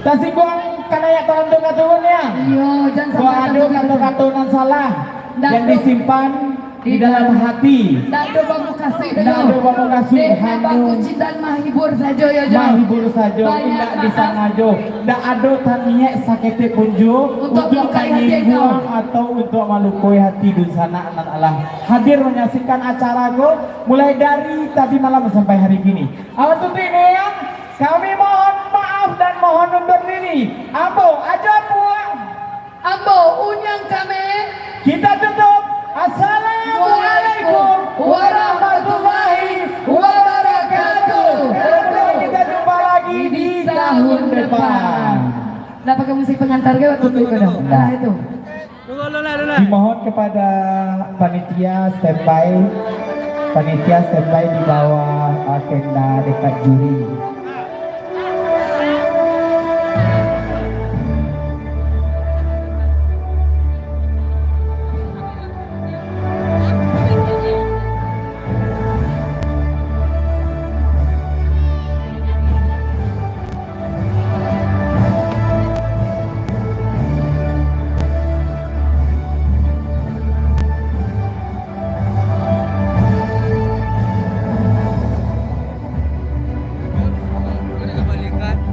Tasingguang kanayak talantu ka turun, ya? Iyo, jan sampai. Kalau ado kato-kato nan salah, jan disimpan di dalam hati. Ndak ado bamukasuik doh. Ndak ado bamukasuik. Dek, hanyo bakucitan mahibur sajo, yo, Jo. Mahibur sajo, indak disangajo. Ndak ado taniaik saketek pun, Jo, untuak manyingguang atau untuak malukoi hati dunsanak nan alah hadir manyaksikan acara ko, mulai dari tadi malam sampai hari kini. Awak tu, Tik, ni, ya? Kami mohon maaf dan mohon undur diri. Ambo, Ajo Puang. Ambo, Unyang Kame. Kita tutup. Assalamualaikum warahmatullahi wabarakatuh. Kita jumpa lagi di tahun depan. Ndak pakai musik pengantar ke waktu tu, kada? Ndak. Alah itu. Dimohon kepada panitia standby, panitia standby di bawah, ah, tenda dekat juri. Kan?